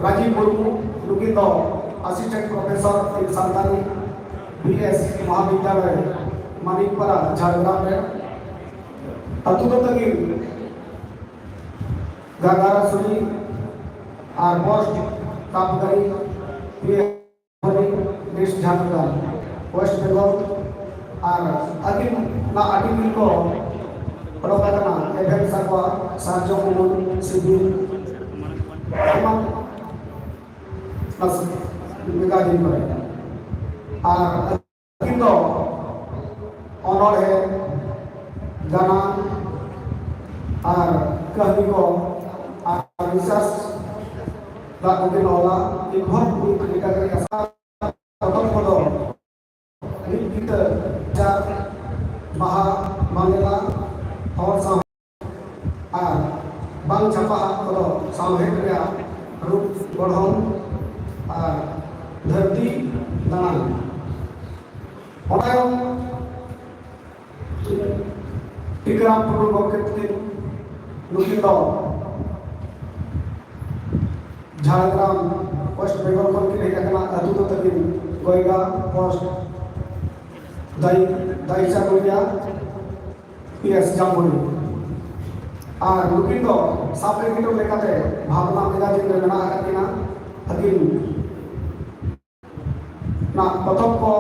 ᱨᱟᱡᱤᱵᱽ ᱢᱩᱨᱢᱩ, ᱱᱩᱠᱤᱱ ᱫᱚ Assistant Professor in Santali, B S ᱢᱚᱦᱟᱵᱤᱫᱽᱭᱟᱞᱚᱭ, ᱢᱟᱱᱤᱠᱯᱟᱨᱟ, Jhargram ᱨᱮ᱾ ᱟᱹᱛᱩ ᱫᱚ ᱛᱟᱹᱠᱤᱱ ᱜᱟᱜᱟᱨᱟᱥᱩᱨᱤ ᱟᱨ ᱯᱳᱥᱴ ᱠᱟᱯᱜᱟᱨᱤ, ᱯᱤ ᱮᱥ ᱵᱷᱚᱱᱤ, ᱤᱥᱴ ᱡᱷᱟᱲᱜᱨᱟᱢ, ᱳᱭᱮᱥᱴ ᱵᱮᱝᱜᱚᱞ᱾ ᱟᱨ ᱟᱹᱠᱤᱱᱟᱜ ᱟᱹᱰᱤ ᱫᱤᱱ ᱠᱚ ᱚᱰᱚᱠ ᱟᱠᱟᱱᱟ ᱮᱵᱷᱮᱱ ᱥᱟᱠᱣᱟ, ᱥᱟᱨᱡᱚᱢ ᱩᱢᱩᱞ, ᱥᱤᱵᱤᱞ, ᱮᱢᱟᱱ ᱢᱮᱜᱟᱡᱤᱱ ᱠᱚᱨᱮ᱾ ᱟᱨ ᱩᱱᱠᱤᱱ ᱫᱚ ᱚᱱᱚᱬᱦᱮ, ᱜᱟᱢᱟᱢ ᱟᱨ ᱠᱟᱹᱦᱱᱤ ᱠᱚ ᱟᱨ ᱨᱤᱥᱟᱨᱪ ᱫᱟᱜ ᱠᱚᱠᱤᱱ ᱚᱞᱟ᱾ ᱤᱱᱵᱷᱚᱞᱵᱷ ᱢᱤᱫ ᱞᱮᱠᱟᱛᱮ ᱟᱥᱟ ᱯᱚᱛᱚᱵ ᱠᱚᱫᱚ ᱢᱤᱫ ᱠᱤᱛᱟᱹ ᱪᱟᱨ ᱵᱟᱦᱟ ᱢᱟᱞᱮᱞᱟ ᱦᱚᱲ ᱥᱟᱶ ᱟᱨ ᱵᱟᱝ ᱪᱷᱟᱯᱟ ᱟᱜ ᱠᱚᱫᱚ ᱥᱟᱶᱦᱮᱫ ᱨᱮᱭᱟᱜ ᱨᱩᱯ ᱜᱚᱲᱦᱚᱱ ᱟᱨ ᱫᱷᱟᱹᱨᱛᱤ ᱫᱟᱬᱟᱱ᱾ ᱚᱱᱟ ᱛᱟᱭᱚᱢ ᱴᱤᱠᱟᱹᱨᱟᱢ ᱴᱩᱰᱩ ᱜᱚᱢᱠᱮ ᱛᱤᱠᱤᱱ, ᱱᱩᱠᱤᱱ ᱫᱚ ᱡᱷᱟᱲᱜᱨᱟᱢ, ᱳᱭᱮᱥᱴ ᱵᱮᱝᱜᱚᱞ ᱠᱷᱚᱱ ᱠᱤᱱ ᱦᱮᱡ ᱟᱠᱟᱱᱟ᱾ ᱟᱹᱛᱩ ᱫᱚ ᱛᱟᱹᱠᱤᱱ ᱜᱚᱭᱜᱟ ᱯᱳᱥᱴ, ᱫᱟᱭ-, ᱫᱟᱭᱪᱟᱜᱩᱲᱤᱭᱟ᱾ P S Jamboni. ᱟᱨ ᱱᱩᱠᱤᱱ ᱫᱚ ᱥᱟᱵ ᱮᱰᱤᱴᱚᱨ ᱞᱮᱠᱟᱛᱮ ᱵᱷᱟᱵᱽᱱᱟ ᱢᱮᱜᱟᱡᱤᱱ ᱨᱮ ᱢᱮᱱᱟᱜ ᱟᱠᱟᱫ ᱠᱤᱱᱟ᱾ ᱟᱹᱠᱤᱱ ᱱᱟᱜ ᱯᱚᱛᱚᱵ ᱠᱚ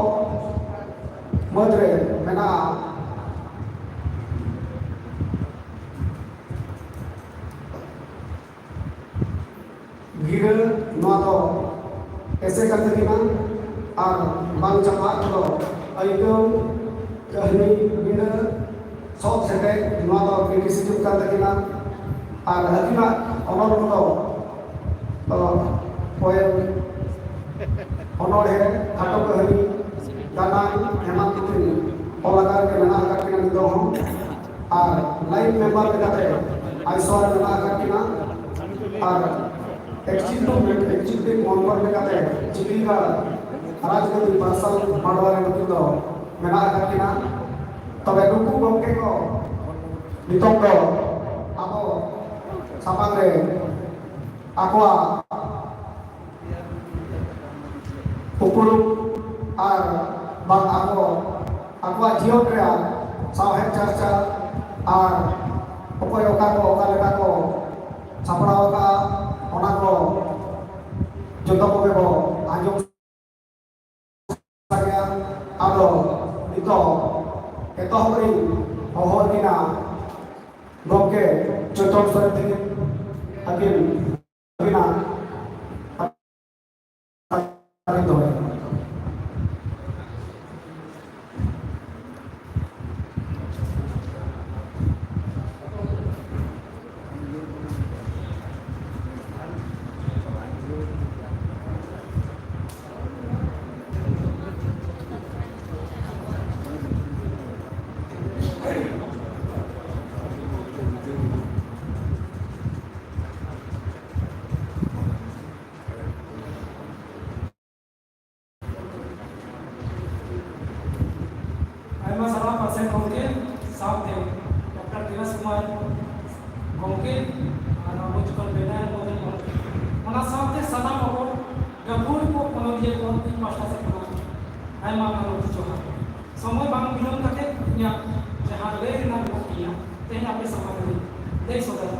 ᱢᱩᱫᱽᱨᱮ ᱢᱮᱱᱟᱜᱼᱟ ᱜᱤᱨᱟᱹ, ᱱᱚᱣᱟ ᱫᱚ ᱮᱥᱮ ᱠᱟᱱ ᱛᱟᱹᱠᱤᱱᱟ, ᱟᱨ ᱵᱟᱝ ᱪᱟᱯᱟᱫ ᱠᱚᱫᱚ ᱟᱹᱭᱠᱟᱹᱣ, ᱠᱟᱹᱦᱱᱤ, ᱵᱤᱸᱰᱟᱹ, ᱥᱚᱵ ᱥᱮᱴᱮᱡ, ᱱᱚᱣᱟ ᱫᱚ ᱵᱨᱤᱴᱤᱥ ᱦᱤᱡᱩᱜ ᱠᱟᱱ ᱛᱟᱹᱠᱤᱱᱟ᱾ ᱟᱨ ᱟᱹᱠᱤᱱᱟᱜ ᱚᱱᱚᱞ ᱠᱚᱫᱚ, ᱚ, ᱯᱳᱭᱮᱢ, ᱚᱱᱚᱬᱦᱮ, ᱠᱷᱟᱴᱚ ᱠᱟᱹᱦᱱᱤ, ᱜᱟᱱᱟᱱ ᱮᱢᱟᱱ ᱠᱚ ᱚᱞ ᱟᱠᱟᱫ ᱜᱮ ᱢᱮᱱᱟᱜ ᱟᱠᱟᱫ ᱠᱤᱱᱟ ᱱᱤᱛᱚᱜ ᱦᱚᱸ᱾ ᱟᱨ ᱞᱟᱭᱤᱱ ᱢᱮᱢᱵᱟᱨ ᱞᱮᱠᱟᱛᱮ ᱟᱭᱥᱚᱨ ᱨᱮ ᱢᱮᱱᱟᱜ ᱟᱠᱟᱫ ᱠᱤᱱᱟ᱾ ᱟᱨ ᱮᱠᱡᱤᱠᱤᱭᱩᱴᱤᱵᱷ, ᱮᱠᱡᱤᱠᱤᱭᱩᱴᱤᱵᱷ ᱢᱮᱢᱵᱟᱨ ᱞᱮᱠᱟᱛᱮ ᱪᱤᱞᱤᱜᱟᱲ ᱨᱟᱡᱽᱜᱟᱹᱫᱤ ᱯᱟᱨᱥᱟᱞ ᱢᱟᱰᱣᱟ ᱨᱮ ᱱᱩᱠᱤᱱ ᱫᱚ ᱢᱮᱱᱟᱜ ᱟᱠᱟᱫ ᱠᱤᱱᱟ᱾ ᱛᱚᱵᱮ ᱱᱩᱠᱩ ᱜᱚᱢᱠᱮ ᱠᱚ ᱱᱤᱛᱚᱜ ᱫᱚ ᱟᱵᱚ ᱥᱟᱢᱟᱝ ᱨᱮ ᱟᱠᱚᱣᱟᱜ ᱩᱯᱨᱩᱢ ᱟᱨ ᱵᱟᱝ ᱟᱠᱚ, ᱟᱠᱚᱣᱟᱜ ᱡᱤᱭᱚᱱ ᱨᱮᱭᱟᱜ ᱥᱟᱶᱦᱮᱫ ᱪᱟᱨᱪᱟ ᱟᱨ ᱚᱠᱚᱭ ᱚᱠᱟ ᱠᱚ ᱚᱠᱟ ᱞᱮᱠᱟ ᱠᱚ ᱥᱟᱯᱲᱟᱣ ᱟᱠᱟᱫᱼᱟ, ᱚᱱᱟ ᱠᱚ ᱡᱚᱛᱚ ᱠᱚᱜᱮ ᱵᱚ ᱟᱸᱡᱚᱢ ᱥᱟᱸᱜᱮᱭᱟ᱾ ᱟᱫᱚ ᱱᱤᱛᱚᱜ ᱮᱛᱚᱦᱚᱵ ᱨᱤᱧ ᱦᱚᱦᱚ ᱟᱹᱠᱤᱱᱟ ᱜᱚᱢᱠᱮ ᱪᱚᱭᱛᱚᱱ ᱥᱚᱨᱮᱱ ᱛᱟᱹᱠᱤᱱ, ᱟᱹᱠᱤᱱ ᱟᱹᱵᱤᱱᱟᱜ ᱠᱟᱛᱷᱟ ᱞᱤᱧ ᱫᱚᱦᱚᱭᱟ᱾ ᱟᱭᱢᱟ ᱥᱟᱨᱦᱟᱣ ᱯᱟᱨᱥᱮᱛ ᱜᱚᱢᱠᱮ ᱥᱟᱶᱛᱮ ᱰᱚᱠᱴᱚᱨ ᱫᱤᱱᱮᱥ ᱠᱩᱢᱟᱨ ᱜᱚᱢᱠᱮ ᱟᱨ ᱟᱵᱚ ᱡᱚᱛᱚ ᱵᱮᱱᱟᱨ ᱢᱚᱫᱮ ᱜᱚᱢᱠᱮ, ᱚᱱᱟ ᱥᱟᱶᱛᱮ ᱥᱟᱱᱟᱢ ᱟᱵᱚ ᱜᱟᱹᱠᱷᱩᱲ ᱠᱚ ᱚᱱᱚᱞᱤᱭᱟᱹ ᱠᱚ ᱤᱧ ᱯᱟᱦᱴᱟ ᱥᱮᱫ ᱠᱷᱚᱱᱟᱜ ᱟᱭᱢᱟ ᱟᱭᱢᱟ ᱡᱚᱦᱟᱨ᱾ ᱥᱚᱢᱚᱭ ᱵᱟᱝ ᱵᱤᱞᱚᱢ ᱠᱟᱛᱮ ᱤᱧᱟᱹᱜ ᱡᱟᱦᱟᱸ ᱞᱟᱹᱭ ᱨᱮᱱᱟᱜ ᱢᱮᱱᱟᱜ ᱛᱤᱧᱟᱹ, ᱛᱮᱦᱮᱧ ᱟᱯᱮ ᱥᱟᱢᱟᱝ ᱨᱮ ᱞᱟᱹᱭ ᱥᱚᱫᱚᱨ᱾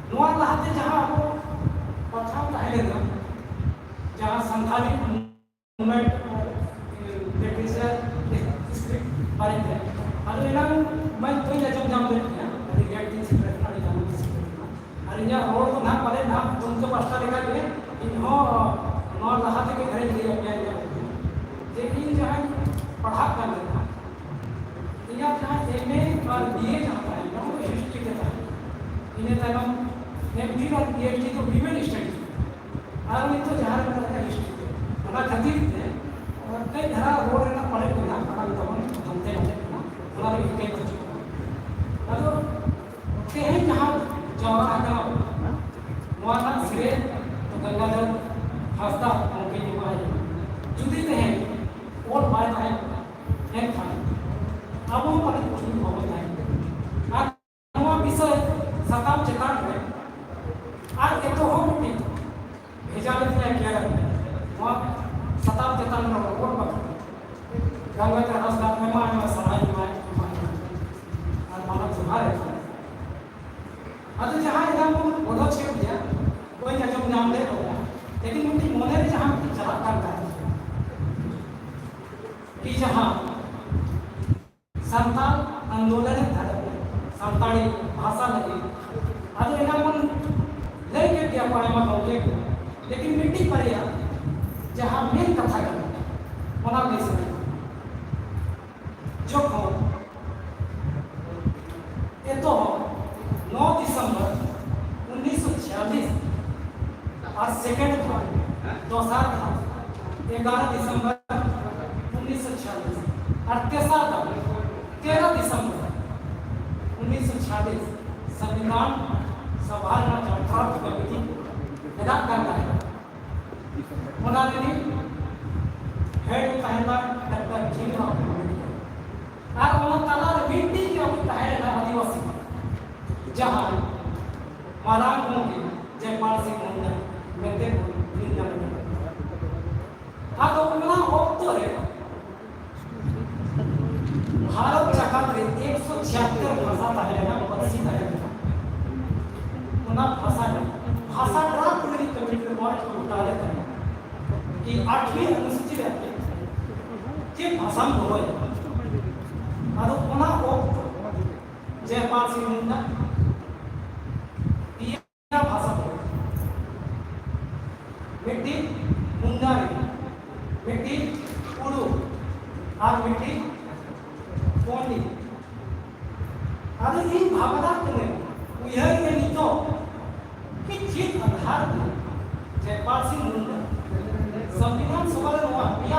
ᱱᱚᱣᱟ ᱞᱟᱦᱟᱛᱮ ᱡᱟᱦᱟᱸ ᱟᱵᱚ ᱯᱟᱛᱷᱟᱢ ᱛᱟᱦᱮᱸ ᱞᱮᱱᱟ, ᱡᱟᱦᱟᱸ ᱥᱟᱱᱛᱷᱟᱞᱤ movement, literature, history ᱵᱟᱨᱮᱛᱮ, ᱟᱫᱚ ᱮᱱᱟᱝ ᱢᱟᱧ ᱵᱟᱹᱧ ᱟᱸᱡᱚᱢ ᱧᱟᱢ ᱞᱮᱫ ᱜᱮᱭᱟ, ᱟᱹᱰᱤ ᱜᱟᱱ ᱜᱤᱧ ᱥᱮᱴᱮᱨ ᱠᱟᱱᱟ, ᱟᱹᱰᱤ ᱜᱟᱱ ᱜᱤᱧ ᱥᱮᱴᱮᱨ ᱠᱟᱱᱟ᱾ ᱟᱨ ᱤᱧᱟᱹᱜ ᱨᱚᱲ ᱫᱚ ᱱᱟᱦᱟᱜ ᱯᱟᱞᱮ ᱱᱟᱦᱟᱜ ᱜᱚᱢᱠᱮ ᱯᱟᱥᱴᱟ ᱞᱮᱠᱟ ᱜᱮ ᱤᱧ ᱦᱚᱸ ᱱᱚᱣᱟ ᱞᱟᱦᱟ ᱛᱮᱜᱮ ᱫᱷᱟᱨᱟᱧ ᱞᱟᱹᱭ ᱟᱯᱮᱭᱟ, ᱤᱧᱟᱹᱜ ᱡᱮ ᱤᱧ ᱡᱟᱦᱟᱸᱧ ᱯᱟᱲᱦᱟᱜ ᱠᱟᱱ ᱛᱟᱦᱮᱱᱟ, ᱤᱧᱟᱹᱜ ᱡᱟᱦᱟᱸ M A R B A ᱡᱟᱦᱟᱸ ᱛᱟᱦᱮᱸ ᱠᱟᱱᱟ, ᱚᱱᱟ ᱫᱚ history ᱛᱮ ᱛᱟᱦᱮᱸ ᱠᱟᱱᱟ᱾ ᱤᱱᱟᱹ ᱛᱟᱭᱱᱚᱢ M Phil ᱟᱨ P H D ᱫᱚ women studies᱾ ᱟᱨ ᱱᱤᱛᱚᱜ ᱡᱟᱦᱟᱸ ᱨᱮ ᱢᱮᱱᱟᱜ ᱞᱤᱧᱟ, history ᱛᱮ᱾ ᱚᱱᱟ ᱠᱷᱟᱹᱛᱤᱨ ᱛᱮ ᱠᱟᱹᱡ ᱫᱷᱟᱨᱟ ᱨᱚᱲ ᱨᱮᱱᱟᱜ ᱯᱟᱞᱮ ᱢᱮᱱᱟᱜ, ᱟᱲᱟᱝ ᱛᱟᱵᱚᱱ ᱦᱟᱱᱛᱮ ᱱᱟᱛᱮᱜ ᱠᱟᱱᱟ, ᱚᱱᱟ ᱞᱟᱹᱜᱤᱫ ᱤᱠᱟᱹᱭ ᱵᱟᱹᱪᱩᱜ ᱠᱟᱱᱟ᱾ ᱟᱫᱚ ᱛᱮᱦᱮᱧ ᱡᱟᱦᱟᱸ ᱡᱟᱣᱨᱟ ᱟᱠᱟᱱᱟ, ᱱᱚᱣᱟ ᱨᱮᱱᱟᱜ ᱥᱤᱨᱮ ᱫᱚ ᱜᱚᱝᱜᱟᱫᱷᱚᱨ ᱦᱟᱸᱥᱫᱟ ᱜᱚᱢᱠᱮᱧ ᱮᱢᱟᱭ ᱠᱟᱱᱟ᱾ ᱡᱩᱫᱤ ᱛᱮᱦᱮᱧ ᱚᱞ ᱵᱟᱭ ᱛᱟᱦᱮᱸ ᱠᱚᱜᱼᱟ, ᱮᱱᱠᱷᱟᱱ ᱟᱵᱚ ᱦᱚᱸ ᱯᱟᱞᱮ ᱩᱱᱠᱩ ᱵᱟᱵᱚᱱ ᱛᱟᱦᱮᱸ ᱠᱚᱜᱼᱟ᱾ ᱟᱨ ᱱᱚᱣᱟ ᱵᱤᱥᱚᱭ ᱥᱟᱛᱟᱢ ᱪᱮᱛᱟᱱ ᱨᱮ ᱟᱨ ᱮᱛᱚᱦᱚᱵ ᱢᱤᱫᱴᱤᱡ ᱵᱷᱮᱡᱟ ᱞᱮᱫᱤᱧᱟᱭ ᱠᱮᱭᱟᱨ᱾ ᱱᱚᱣᱟ ᱥᱟᱛᱟᱢ ᱪᱮᱛᱟᱱ ᱨᱮ ᱨᱚᱯᱚᱲ ᱵᱟᱠᱷᱨᱟ ᱜᱚᱝᱜᱟᱫᱷᱚᱨ ᱦᱟᱸᱥᱫᱟ ᱟᱭᱢᱟ ᱟᱭᱢᱟ ᱥᱟᱨᱦᱟᱣ ᱮᱢᱟᱭ, ᱮᱢᱟᱭ, ᱮᱢᱟᱭ᱾ ᱟᱨ ᱢᱟᱱᱚᱛ ᱡᱚᱦᱟᱨ ᱮ᱾ ᱟᱫᱚ ᱡᱟᱦᱟᱸ ᱮᱱᱟᱝ ᱵᱚᱱ ᱜᱚᱞᱚᱪ ᱠᱮᱫ ᱜᱮᱭᱟ, ᱵᱟᱹᱧ ᱟᱸᱡᱚᱢ ᱧᱟᱢ ᱞᱮᱫ ᱨᱮᱦᱚᱸ, ᱞᱮᱠᱤᱱ ᱢᱤᱫᱴᱤᱡ ᱢᱚᱱᱮ ᱨᱮ ᱡᱟᱦᱟᱸ ᱢᱤᱫᱴᱤᱡ ᱪᱟᱞᱟᱜ ᱠᱟᱱ ᱛᱟᱦᱮᱸᱫ, ᱠᱤ ᱡᱟᱦᱟᱸ ᱥᱟᱱᱛᱟᱲ ᱟᱱᱫᱳᱞᱚᱱ ᱮ ᱛᱟᱦᱮᱸ, ᱥᱟᱱᱛᱟᱲᱤ ᱵᱷᱟᱥᱟ ᱞᱟᱹᱜᱤᱫ᱾ ᱟᱫᱚ ᱮᱱᱟᱝ ᱵᱚᱱ ᱞᱟᱹᱭ ᱠᱮᱫ ᱜᱮᱭᱟ ᱯᱟᱲᱦᱟᱣ ᱢᱟ ᱜᱚᱢᱠᱮ ᱠᱚ, ᱞᱮᱠᱤᱱ ᱢᱤᱫᱴᱤᱡ ᱵᱟᱨᱭᱟ ᱡᱟᱦᱟᱸ ᱢᱮᱱ ᱠᱟᱛᱷᱟ ᱠᱟᱱᱟ, ᱚᱱᱟ ᱞᱟᱹᱭ ᱥᱟᱱᱟᱧ ᱠᱟᱱᱟ᱾ ᱡᱚᱠᱷᱚᱱ ᱮᱛᱚᱦᱚᱵ ᱱᱚ ᱰᱤᱥᱮᱢᱵᱚᱨ ᱩᱱᱤᱥᱥᱚ ᱪᱷᱤᱭᱟᱞᱤᱥ ᱟᱨ second ᱫᱷᱟᱣ, ᱫᱚᱥᱟᱨ ᱫᱷᱟᱣ ᱮᱜᱟᱨᱚ ᱰᱤᱥᱮᱢᱵᱚᱨ ᱩᱱᱤᱥᱥᱚ ᱪᱷᱤᱭᱟᱞᱤᱥ ᱟᱨ ᱛᱮᱥᱟᱨ ᱫᱷᱟᱣ ᱛᱮᱨᱚ ᱰᱤᱥᱮᱢᱵᱚᱨ ᱩᱱᱤᱥᱥᱚ ᱪᱷᱤᱭᱟᱞᱤᱥ ᱥᱚᱝᱵᱤᱫᱷᱟᱱ ᱥᱚᱵᱷᱟ ᱨᱮᱱᱟᱜ ᱡᱟᱦᱟᱸ draft committee ᱵᱮᱱᱟᱜ ᱠᱟᱱ ᱛᱟᱦᱮᱸᱫ, ᱚᱱᱟ ᱨᱤᱱᱤᱡ head ᱛᱟᱦᱮᱸ ᱞᱮᱱᱟ ᱰᱟᱠᱛᱟᱨ ᱵᱷᱤᱢᱨᱟᱣ ᱟᱢᱵᱮᱰᱠᱚᱨ᱾ ᱟᱨ ᱚᱱᱟ ᱛᱟᱞᱟ ᱨᱮ ᱢᱤᱫᱴᱤᱡ ᱜᱮ ᱟᱵᱚ ᱛᱟᱦᱮᱸ ᱞᱮᱱᱟ ᱟᱹᱫᱤᱵᱟᱹᱥᱤ, ᱡᱟᱦᱟᱸᱭ ᱢᱟᱨᱟᱝ ᱜᱚᱢᱠᱮ ᱡᱚᱭᱯᱟᱞ ᱥᱤᱝ ᱢᱩᱱᱰᱟ ᱢᱮᱱᱛᱮ ᱵᱚᱱ ᱧᱩᱢ ᱧᱟᱢᱮ ᱠᱟᱱᱟ᱾ ᱟᱫᱚ ᱚᱱᱟ ᱚᱠᱛᱚ ᱨᱮ ᱵᱷᱟᱨᱚᱛ ᱡᱟᱠᱟᱛ ᱨᱮ ᱮᱠᱥᱚ ᱪᱷᱤᱭᱟᱛᱛᱳᱨ ᱵᱷᱟᱥᱟ ᱛᱟᱦᱮᱸ ᱞᱮᱱᱟ, ᱯᱟᱹᱨᱥᱤ ᱛᱟᱦᱮᱸ ᱞᱮᱱᱟ᱾ ᱚᱱᱟ ᱵᱷᱟᱥᱟ ᱨᱮ, ᱵᱷᱟᱥᱟ ᱰᱨᱟᱯᱴ ᱞᱟᱹᱜᱤᱫ ᱠᱚᱢᱤᱴᱤ ᱨᱮ ᱵᱚᱲ ᱜᱚᱴᱟ ᱞᱮ ᱛᱟᱦᱮᱸ ᱠᱤ ᱟᱴᱷᱣᱤ ᱚᱱᱩᱥᱩᱪᱤ ᱨᱮ ᱪᱮᱫ ᱵᱷᱟᱥᱟᱢ ᱫᱚᱦᱚᱭᱟ? ᱟᱫᱚ ᱚᱱᱟ ᱚᱠᱛᱚ ᱡᱚᱭᱯᱟᱞ ᱥᱤᱝ ᱢᱩᱱᱰᱟ ᱯᱮᱭᱟ ᱵᱷᱟᱥᱟ ᱫᱚᱦᱚᱭᱟ, ᱢᱤᱫᱴᱤᱡ ᱢᱩᱱᱰᱟᱨᱤ, ᱢᱤᱫᱴᱤᱡ ᱠᱩᱲᱩ ᱟᱨ ᱢᱤᱫᱴᱤᱡ ᱯᱚᱱᱰᱤᱛ᱾ ᱟᱫᱚ ᱤᱧ ᱵᱷᱟᱵᱽᱱᱟ ᱠᱟᱹᱱᱟᱹᱧ, ᱩᱭᱦᱟᱹᱨ ᱜᱮ ᱱᱤᱛᱚᱜ ᱠᱤ ᱪᱮᱫ ᱟᱫᱷᱟᱨ ᱛᱮ ᱡᱚᱭᱯᱟᱞ ᱥᱤᱝ ᱢᱩᱱᱰᱟ ᱥᱚᱝᱵᱤᱫᱷᱟᱱ ᱥᱚᱵᱷᱟ ᱨᱮ ᱱᱚᱣᱟ ᱯᱮᱭᱟ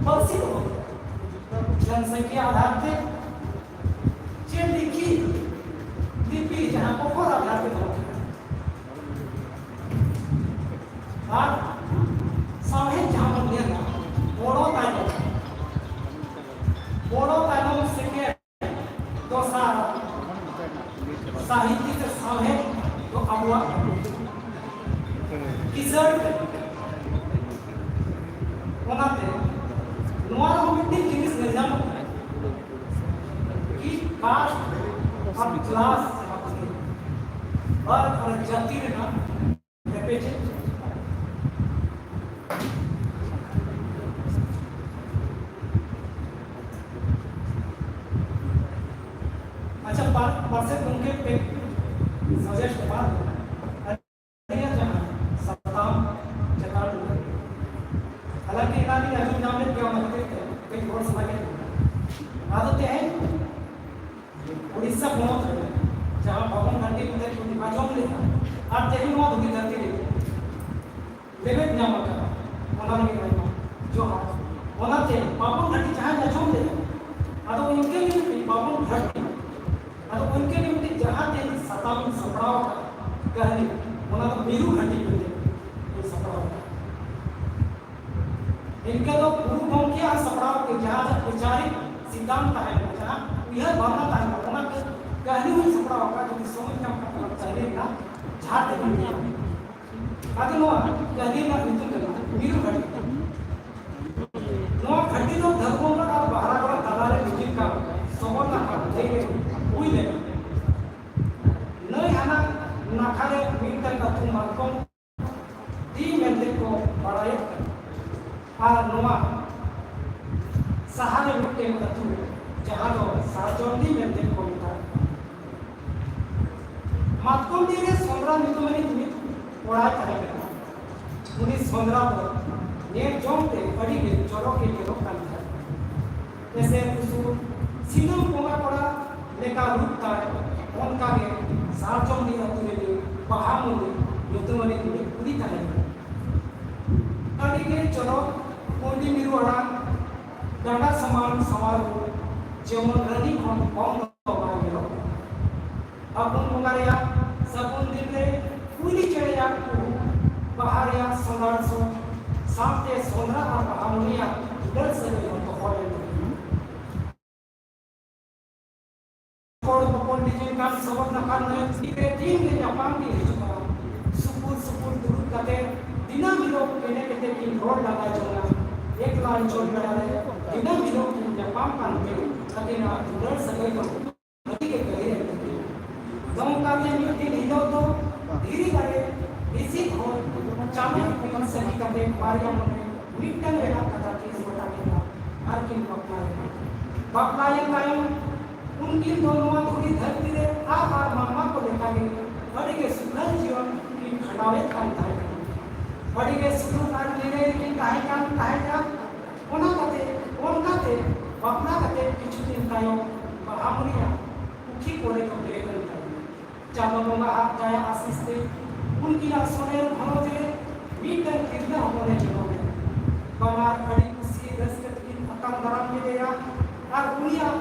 ᱯᱟᱹᱨᱥᱤ ᱫᱚᱦᱚ ᱠᱮᱫᱟ? ᱡᱚᱱᱥᱚᱝᱠᱷᱭᱟ ᱟᱫᱷᱟᱨ ᱛᱮ ᱪᱮ ᱞᱤᱠᱷᱤ ᱞᱤᱯᱤ ᱡᱟᱦᱟᱸ ᱚᱠᱷᱚᱨ ᱟᱫᱷᱟᱨ ᱛᱮ ᱫᱚᱦᱚ ᱠᱮᱫᱟ? ᱟᱨ ᱥᱟᱶᱦᱮᱫ ᱡᱟᱦᱟᱸ ᱵᱚᱱ ᱧᱮᱞᱟ, ᱵᱚᱲᱚ ᱛᱟᱭᱱᱚᱢ, ᱵᱚᱲᱚ ᱛᱟᱭᱱᱚᱢ ᱥᱮᱠᱮᱱᱰ ᱫᱚᱥᱟᱨ ᱥᱟᱦᱤᱛᱭᱚ ᱥᱮ ᱥᱟᱶᱦᱮᱫ ᱫᱚ ᱟᱵᱚᱣᱟᱜ ᱠᱤᱥᱟᱹᱬ ᱛᱮ᱾ ᱚᱱᱟᱛᱮ ᱱᱚᱣᱟ ᱨᱮᱦᱚᱸ ᱢᱤᱫᱴᱤᱡ ᱡᱤᱱᱤᱥ ᱧᱮᱞ ᱧᱟᱢᱚᱜ ᱠᱟᱱᱟ ᱠᱤ ᱠᱟᱥᱴ ᱟᱨ ᱠᱞᱟᱥ ᱟᱨ ᱡᱟᱹᱛᱤ ᱨᱮᱱᱟᱜ ᱮᱯᱮᱪᱮ᱾ ᱟᱪᱪᱷᱟ, ᱯᱟᱨ-, ᱯᱟᱨᱥᱮᱫ ᱜᱚᱢᱠᱮ ᱯᱮ suggest ᱮᱢᱟ ᱟᱹᱞᱤᱧᱟᱜ ᱡᱟᱦᱟᱸ ᱥᱟᱛᱟᱢ ᱪᱮᱛᱟᱱ ᱨᱮ᱾ ᱦᱟᱞᱟᱝᱠᱤ ᱮᱱᱟᱝ ᱞᱤᱧ ᱟᱸᱡᱚᱢ ᱧᱟᱢ ᱞᱮᱫ ᱜᱮᱭᱟ, ᱚᱱᱟ ᱠᱷᱟᱹᱛᱤᱨ ᱛᱮ ᱠᱟᱹᱡ ᱨᱚᱲ ᱥᱟᱱᱟ ᱠᱮᱫ ᱞᱤᱧᱟ᱾ ᱟᱫᱚ ᱛᱮᱦᱮᱧ ᱩᱲᱤᱥᱥᱟ ᱯᱚᱱᱚᱛ ᱨᱮ ᱡᱟᱦᱟᱸ ᱵᱟᱵᱚᱱ ᱜᱷᱟᱴᱤ ᱢᱮᱱᱛᱮ ᱵᱚᱱ ᱟᱸᱡᱚᱢ ᱞᱮᱫᱟ, ᱟᱨ ᱛᱮᱦᱮᱧ ᱱᱚᱣᱟ ᱫᱷᱩᱲᱤ ᱫᱷᱟᱹᱨᱛᱤ ᱨᱮ ᱞᱮᱵᱮᱫ ᱧᱟᱢ ᱟᱠᱟᱫᱟ, ᱚᱱᱟ ᱞᱟᱹᱜᱤᱫ ᱟᱭᱢᱟ ᱡᱚᱦᱟᱨ᱾ ᱚᱱᱟᱛᱮ ᱵᱟᱵᱚᱱ ᱜᱷᱟᱴᱤ ᱡᱟᱦᱟᱸᱭ ᱟᱸᱡᱚᱢ ᱞᱮᱫᱟ, ᱟᱫᱚ ᱤᱱᱠᱟᱹ ᱜᱮ ᱢᱤᱫᱴᱤᱡ ᱵᱟᱵᱚᱱ ᱜᱷᱟᱴᱤ, ᱟᱫᱚ ᱤᱱᱠᱟᱹ ᱜᱮ ᱢᱤᱫᱴᱤᱡ ᱡᱟᱦᱟᱸ ᱛᱮ ᱥᱟᱛᱟᱢ ᱤᱧ ᱥᱟᱯᱲᱟᱣ ᱟᱠᱟᱫ ᱠᱟᱹᱦᱱᱤ, ᱚᱱᱟ ᱫᱚ ᱢᱤᱨᱩ ᱜᱷᱟᱴᱤ ᱢᱮᱱᱛᱮ ᱤᱧ ᱥᱟᱯᱲᱟᱣ ᱟᱠᱟᱫᱟ᱾ ᱤᱱᱠᱟᱹ ᱫᱚ ᱜᱩᱨᱩ ᱜᱚᱢᱠᱮᱭᱟᱜ ᱥᱟᱯᱲᱟᱣ ᱛᱮ ᱡᱟᱦᱟᱸ ᱫᱚ ᱵᱤᱪᱟᱨᱤᱠ ᱥᱤᱫᱷᱟᱱᱛ ᱛᱟᱦᱮᱸ ᱠᱟᱱᱟ, ᱡᱟᱦᱟᱸ ᱩᱭᱦᱟᱹᱨ ᱵᱷᱟᱵᱽᱱᱟ ᱛᱟᱦᱮᱸ ᱠᱟᱱᱟ, ᱚᱱᱟ ᱠᱟᱹᱦᱱᱤ ᱦᱚᱸᱧ ᱥᱟᱯᱲᱟᱣ ᱟᱠᱟᱫ, ᱡᱩᱫᱤ ᱥᱚᱢᱚᱭ ᱧᱟᱢ ᱠᱷᱟᱱ ᱚᱱᱟ ᱠᱟᱹᱦᱱᱤ ᱨᱮᱱᱟᱜ ᱡᱟᱦᱟᱸ ᱛᱮ ᱵᱚᱱ ᱧᱮᱞᱟ᱾ ᱟᱫᱚ ᱱᱚᱣᱟ ᱠᱟᱹᱦᱱᱤ ᱨᱮᱱᱟᱜ ᱧᱩᱛᱩᱢ ᱠᱟᱱᱟ ᱢᱤᱨᱩ ᱜᱷᱟᱴᱤ᱾ ᱱᱚᱣᱟ ᱜᱷᱟᱴᱤ ᱫᱚ ᱫᱷᱟᱹᱨᱩᱵᱚᱝᱜᱟ ᱟᱨ ᱵᱟᱦᱨᱟᱜᱚᱲᱟ ᱛᱟᱞᱟ ᱨᱮ ᱢᱤᱫᱴᱤᱡ ᱟᱹᱛᱩ, ᱡᱟᱦᱟᱸ ᱫᱚ ᱥᱟᱨᱡᱚᱢᱰᱤ ᱢᱮᱱᱛᱮ ᱠᱚ ᱢᱮᱛᱟᱜ ᱠᱟᱱᱟ᱾ ᱢᱟᱛᱠᱚᱢᱰᱤ ᱨᱮ ᱥᱚᱸᱫᱽᱨᱟ ᱧᱩᱛᱩᱢᱟᱱᱤᱡ ᱢᱤᱫ ᱠᱚᱲᱟᱭ ᱛᱟᱦᱮᱸ ᱠᱟᱱᱟ᱾ ᱩᱱᱤ ᱥᱚᱸᱫᱽᱨᱟ ᱫᱚ ᱧᱮᱞ ᱡᱚᱝ ᱛᱮ ᱟᱹᱰᱤ ᱜᱮ ᱪᱚᱨᱚᱠ ᱜᱮ ᱧᱮᱞᱚᱜ ᱠᱟᱱ ᱛᱟᱦᱮᱸ᱾ ᱮᱥᱮᱞ ᱩᱥᱩᱞ, ᱥᱤᱸᱫᱩᱨ ᱵᱚᱸᱜᱟ ᱠᱚᱲᱟ ᱞᱮᱠᱟ ᱨᱩᱯ ᱛᱟᱭ, ᱚᱱᱠᱟ ᱜᱮ ᱥᱟᱨᱡᱚᱢᱰᱤ ᱟᱹᱛᱩ ᱨᱮ ᱵᱟᱦᱟᱢᱩᱱᱤ ᱧᱩᱛᱩᱢᱟᱱᱤᱡ ᱢᱤᱫ ᱠᱩᱲᱤ ᱛᱟᱦᱮᱸ ᱠᱟᱱᱟ᱾ ᱟᱹᱰᱤ ᱜᱮ ᱪᱚᱨᱚᱠ, ᱠᱩᱸᱭᱰᱤ ᱢᱤᱨᱩ ᱟᱲᱟᱝ, ᱰᱟᱸᱰᱟ ᱥᱚᱢᱟᱱ ᱥᱟᱶᱟᱨ ᱨᱩᱯ, ᱡᱮᱢᱚᱱ ᱨᱟᱹᱱᱤ ᱠᱷᱚᱱ ᱠᱚᱢ ᱫᱚ ᱵᱟᱭ ᱧᱮᱞᱚᱜ ᱠᱟᱱᱟ᱾ ᱯᱷᱟᱹᱜᱩᱱ ᱵᱚᱸᱜᱟ ᱨᱮᱭᱟᱜ ᱥᱟᱹᱜᱩᱱ ᱫᱤᱱ ᱨᱮ ᱠᱩᱭᱞᱤ ᱪᱮᱬᱮᱭᱟᱜ ᱠᱩᱦᱩ, ᱵᱟᱦᱟ ᱨᱮᱭᱟᱜ ᱥᱚᱸᱫᱷᱟᱲ ᱥᱚ ᱥᱟᱶᱛᱮ ᱥᱚᱸᱫᱷᱨᱟ ᱟᱨ ᱵᱟᱦᱟᱢᱩᱱᱤᱭᱟᱜ ᱫᱩᱞᱟᱹᱲ ᱥᱟᱹᱜᱟᱹᱭ ᱦᱚᱸ ᱛᱚᱯᱚᱞ ᱮᱱ ᱛᱟᱹᱠᱤᱱᱟ᱾ ᱦᱚᱲ ᱦᱚᱯᱚᱱ ᱰᱤᱡᱤᱝ ᱠᱟᱱ ᱥᱚᱦᱚᱨ ᱱᱟᱠᱷᱟ ᱱᱟᱹᱭ ᱛᱤ ᱨᱮ ᱫᱤᱱ ᱜᱮ ᱧᱟᱯᱟᱢ ᱠᱤᱱ ᱦᱤᱡᱩᱜᱼᱟ᱾ ᱥᱩᱯᱩᱨ ᱥᱩᱯᱩᱨ ᱫᱩᱲᱩᱵ ᱠᱟᱛᱮ ᱫᱤᱱᱟᱹᱢ ᱦᱤᱞᱳᱜ ᱮᱱᱮᱡ ᱠᱟᱛᱮ ᱠᱤᱱ ᱨᱚᱲ ᱞᱟᱸᱫᱟ ᱡᱚᱝᱟ᱾ ᱮᱠᱞᱟ ᱟᱹᱪᱩᱨ ᱵᱮᱲᱟ ᱨᱮ ᱫᱤᱱᱟᱹᱢ ᱦᱤᱞᱳᱜ ᱠᱤᱱ ᱧᱟᱯᱟᱢ ᱠᱟᱱᱛᱮ ᱟᱹᱠᱤᱱᱟᱜ ᱫᱩᱞᱟᱹᱲ ᱥᱟᱹᱜᱟᱹᱭ ᱫᱚ ᱟᱹᱰᱤ ᱜᱮ ᱜᱟᱹᱦᱤᱨ ᱮᱱ ᱛᱟᱹᱠᱤᱱᱟ᱾ ᱱᱚᱝᱠᱟ ᱜᱮ ᱢᱤᱫ ᱫᱤᱱ ᱦᱤᱞᱳᱜ ᱫᱚ ᱫᱷᱤᱨᱤ ᱫᱟᱨᱮ ᱦᱤᱸᱥᱤᱫ ᱦᱚᱭ ᱪᱟᱸᱫᱳ ᱤᱯᱤᱞ ᱥᱟᱹᱠᱷᱤ ᱠᱟᱛᱮ ᱵᱟᱨᱭᱟ ᱢᱚᱱᱮ ᱢᱤᱫᱴᱟᱝ ᱨᱮᱱᱟᱜ ᱠᱟᱛᱷᱟ ᱛᱤᱥ ᱜᱚᱴᱟ ᱠᱮᱫᱟ ᱟᱨ ᱠᱤᱱ ᱵᱟᱯᱞᱟᱭᱮᱱᱟ᱾ ᱵᱟᱯᱞᱟᱭᱮᱱ ᱛᱟᱭᱚᱢ ᱩᱱᱠᱤᱱ ᱫᱚ ᱱᱚᱣᱟ ᱫᱷᱩᱲᱤ ᱫᱷᱟᱹᱨᱛᱤ ᱨᱮ ᱟᱨ ᱟᱨ ᱢᱟᱱᱣᱟ ᱠᱚ ᱞᱮᱠᱟᱜᱮ ᱟᱹᱰᱤ ᱜᱮ ᱥᱩᱠᱷᱟᱹᱞ ᱡᱤᱭᱚᱱ ᱠᱤᱱ ᱠᱷᱟᱸᱰᱟᱣᱮᱫ ᱠᱟᱱ ᱛᱟᱦᱮᱸ ᱠᱟᱱᱟ᱾ ᱟᱹᱰᱤ ᱜᱮ ᱥᱩᱞᱩᱠ ᱟᱨ ᱱᱤᱨᱟᱹᱭ ᱨᱮᱠᱤᱱ ᱛᱟᱦᱮᱸ ᱠᱟᱱ ᱛᱟᱦᱮᱸ ᱠᱟᱱ᱾ ᱚᱱᱟ ᱠᱟᱛᱮ, ᱚᱱᱠᱟᱛᱮ ᱵᱟᱯᱞᱟ ᱠᱟᱛᱮ ᱠᱤᱪᱷᱩ ᱫᱤᱱ ᱛᱟᱭᱚᱢ ᱵᱟᱦᱟᱢᱩᱱᱤᱭᱟᱜ ᱯᱩᱛᱷᱤ ᱠᱚᱨᱮ ᱠᱚ ᱵᱮᱨᱮᱫ ᱮᱱ ᱛᱟᱭᱚᱢ ᱪᱟᱸᱫᱚ ᱵᱚᱸᱜᱟ ᱟᱜ ᱫᱟᱭᱟ ᱟᱥᱤᱥ ᱛᱮ ᱩᱱᱠᱤᱱᱟᱜ ᱥᱚᱱᱮᱨ ᱜᱷᱟᱨᱚᱸᱡᱽ ᱨᱮ ᱢᱤᱫᱴᱟᱝ ᱛᱤᱨᱞᱟᱹ ᱦᱚᱯᱚᱱᱮ ᱡᱚᱱᱚᱢ ᱮᱱᱟ᱾ ᱵᱟᱱᱟᱨ ᱟᱹᱰᱤ ᱠᱩᱥᱤ ᱨᱟᱹᱥᱠᱟᱹ ᱛᱮᱠᱤᱱ ᱟᱛᱟᱝ ᱫᱟᱨᱟᱢ ᱠᱮᱫᱮᱭᱟ ᱟᱨ ᱩᱱᱤᱭᱟᱜ,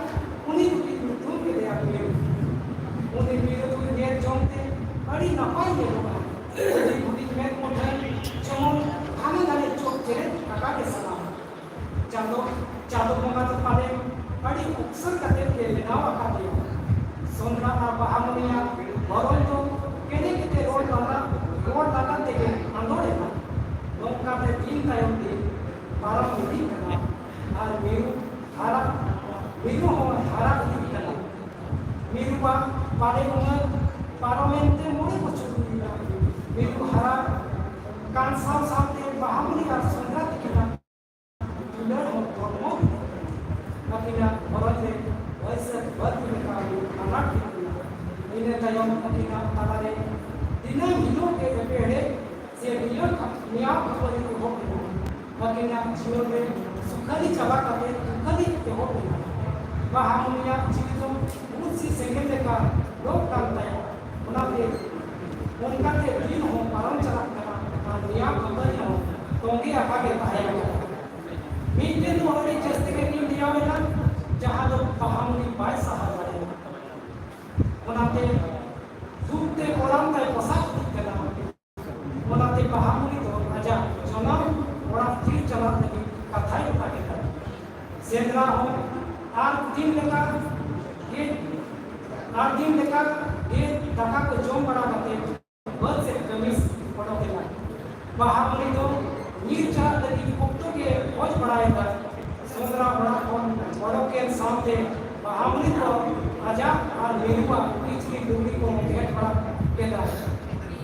ᱩᱱᱤ ᱫᱚᱠᱤᱱ ᱧᱩᱛᱩᱢ ᱠᱮᱫᱮᱭᱟ ᱢᱤᱨᱩ᱾ ᱩᱱᱤ ᱢᱤᱨᱩ ᱫᱚ ᱧᱮᱞ ᱡᱚᱝ ᱛᱮ ᱟᱹᱰᱤ ᱱᱟᱯᱟᱭ ᱧᱮᱞᱚᱜᱼᱟ᱾ ᱦᱩᱰᱤᱧ ᱦᱩᱰᱤᱧ ᱢᱮᱫ ᱢᱩᱴᱷᱟᱹᱱ ᱡᱮᱢᱚᱱ ᱦᱟᱱᱮ ᱦᱟᱱᱮ ᱪᱚᱠ ᱪᱮᱨᱮᱡ ᱟᱠᱟ ᱜᱮ ᱥᱟᱱᱟᱣᱟ᱾ ᱪᱟᱸᱫᱚ, ᱪᱟᱸᱫᱚ ᱵᱚᱸᱜᱟ ᱫᱚ ᱯᱟᱞᱮ ᱟᱹᱰᱤ ᱩᱯᱥᱟᱹᱨ ᱠᱟᱛᱮ ᱜᱮ ᱵᱮᱱᱟᱣ ᱟᱠᱟᱫᱮᱭᱟ᱾ ᱥᱚᱸᱫᱽᱨᱟ ᱟᱨ ᱵᱟᱦᱟᱢᱩᱱᱤᱭᱟᱜ ᱜᱷᱟᱨᱚᱸᱡᱽ ᱫᱚ ᱠᱮᱱᱮ ᱠᱮᱛᱮ ᱨᱚᱲ ᱞᱟᱸᱫᱟ, ᱨᱚᱲ ᱞᱟᱸᱫᱟ ᱛᱮᱜᱮ ᱟᱸᱫᱳᱲ ᱮᱱᱟ᱾ ᱱᱚᱝᱠᱟᱛᱮ ᱫᱤᱱ ᱛᱟᱭᱚᱢ ᱫᱤᱱ ᱯᱟᱨᱚᱢ ᱤᱫᱤᱜ ᱠᱟᱱᱟ ᱟᱨ ᱢᱤᱨᱩ ᱦᱟᱨᱟ, ᱢᱤᱨᱩ ᱦᱚᱸ ᱦᱟᱨᱟ ᱤᱫᱤᱜ ᱠᱟᱱᱟ᱾ ᱢᱤᱨᱩᱣᱟᱜ ᱯᱟᱞᱮ ᱩᱢᱮᱨ ᱯᱟᱨᱚᱢᱮᱱ ᱛᱮ ᱢᱚᱬᱮ ᱵᱚᱪᱷᱚᱨ ᱦᱩᱭ ᱮᱱᱟ᱾ ᱢᱤᱨᱩ ᱦᱟᱨᱟ ᱠᱟᱱ ᱥᱟᱶ ᱥᱟᱶᱛᱮ ᱵᱟᱦᱟᱢᱩᱱᱤ ᱟᱨ ᱥᱚᱸᱫᱽᱨᱟ ᱛᱤᱠᱤᱱᱟᱜ ᱫᱩᱞᱟᱹᱲ ᱦᱚᱸ ᱦᱚᱲᱢᱚ ᱟᱹᱠᱤᱱᱟᱜ ᱨᱮ ᱵᱟᱹᱭᱥᱟᱹᱠᱷ ᱵᱟᱹᱫᱽ ᱞᱮᱠᱟ ᱟᱱᱟᱴ ᱦᱩᱭᱩᱜ ᱠᱟᱱᱟ᱾ ᱤᱱᱟᱹ ᱛᱟᱭᱚᱢ ᱟᱹᱠᱤᱱᱟᱜ ᱛᱟᱞᱟᱨᱮ ᱫᱤᱱᱟᱹᱢ ᱦᱤᱞᱳᱜ ᱜᱮ ᱮᱯᱮᱨᱦᱮᱸᱰᱮᱡ ᱥᱮ ᱱᱤᱭᱟᱹ ᱱᱮᱭᱟᱣ ᱠᱷᱟᱹᱯᱟᱹᱨᱤ ᱮᱦᱚᱵ ᱮᱱᱟ᱾ ᱟᱹᱠᱤᱱᱟᱜ ᱡᱤᱭᱚᱱ ᱨᱮ ᱥᱩᱠᱷᱟᱹᱞᱤ ᱪᱟᱵᱟ ᱠᱟᱛᱮ ᱫᱩᱠᱷᱟᱹᱞᱤ ᱮᱦᱚᱵ ᱮᱱᱟ᱾ ᱵᱟᱦᱟᱢᱩᱱᱤᱭᱟᱜ ᱡᱤᱣᱤ ᱫᱚ ᱵᱩᱫ ᱥᱮ ᱥᱮᱸᱜᱮᱞ ᱞᱮᱠᱟ ᱞᱚ ᱠᱟᱱ ᱛᱟᱭᱟ᱾ ᱚᱱᱟᱛᱮ ᱚᱱᱠᱟᱛᱮ ᱫᱤᱱ ᱦᱚᱸ ᱯᱟᱨᱚᱢ ᱪᱟᱞᱟᱜ ᱠᱟᱱᱟ ᱟᱨ ᱱᱮᱭᱟᱣ ᱠᱷᱟᱹᱯᱟᱹᱨᱤ ᱦᱚᱸ ᱛᱚᱸᱜᱮ ᱟᱠᱟ ᱜᱮ ᱛᱟᱦᱮᱸ ᱠᱟᱱᱟ᱾ ᱢᱤᱫ ᱫᱤᱱ ᱫᱚ ᱟᱹᱰᱤ ᱡᱟᱹᱥᱛᱤ ᱜᱮ ᱠᱤᱱ ᱱᱮᱭᱟᱣ ᱮᱱᱟ, ᱡᱟᱦᱟᱸ ᱫᱚ ᱵᱟᱦᱟᱢᱩᱱᱤ ᱵᱟᱭ ᱥᱟᱦᱟᱣ ᱫᱟᱲᱮᱭᱟᱜᱼᱟ᱾ ᱚᱱᱟᱛᱮ ᱫᱩᱠ ᱛᱮ ᱠᱚᱲᱟᱢ ᱛᱟᱭ ᱯᱚᱥᱟᱜ ᱤᱫᱤᱜ ᱠᱟᱱᱟ᱾ ᱚᱱᱟᱛᱮ ᱵᱟᱦᱟᱢᱩᱱᱤ ᱫᱚ ᱟᱡᱟᱜ ᱡᱚᱱᱚᱢ ᱚᱲᱟᱜ ᱛᱤᱨ ᱪᱟᱞᱟᱜ ᱞᱟᱹᱜᱤᱫ ᱠᱟᱛᱷᱟᱭ ᱜᱚᱴᱟ ᱠᱮᱫᱟ᱾ ᱥᱮᱸᱫᱽᱨᱟ ᱦᱚᱸ ᱟᱨ ᱫᱤᱱ ᱞᱮᱠᱟ ᱜᱮ, ᱟᱨ ᱫᱤᱱ ᱞᱮᱠᱟ ᱜᱮ ᱫᱟᱠᱟ ᱠᱚ ᱡᱚᱢ ᱵᱟᱲᱟ ᱠᱟᱛᱮ ᱵᱟᱹᱫᱽ ᱥᱮᱫ ᱠᱟᱹᱢᱤ ᱚᱰᱚᱠ ᱮᱱᱟ᱾ ᱵᱟᱦᱟᱢᱩᱱᱤ ᱫᱚ ᱧᱤᱨ ᱪᱟᱞᱟᱜ ᱞᱟᱹᱜᱤᱫ ᱚᱠᱛᱚ ᱜᱮ ᱠᱷᱚᱡᱽ ᱵᱟᱲᱟᱭᱮᱫᱟ᱾ ᱥᱮᱸᱫᱽᱨᱟ ᱚᱲᱟᱜ ᱠᱷᱚᱱ ᱚᱰᱚᱠ ᱮᱱ ᱥᱟᱶᱛᱮ ᱵᱟᱦᱟᱢᱩᱱᱤ ᱫᱚ ᱟᱡᱟᱜ ᱟᱨ ᱢᱤᱨᱩᱣᱟᱜ ᱠᱤᱪᱨᱤᱡ ᱞᱩᱜᱽᱲᱤ ᱠᱚ ᱜᱷᱮᱸᱴ ᱵᱟᱲᱟ ᱠᱮᱫᱟ᱾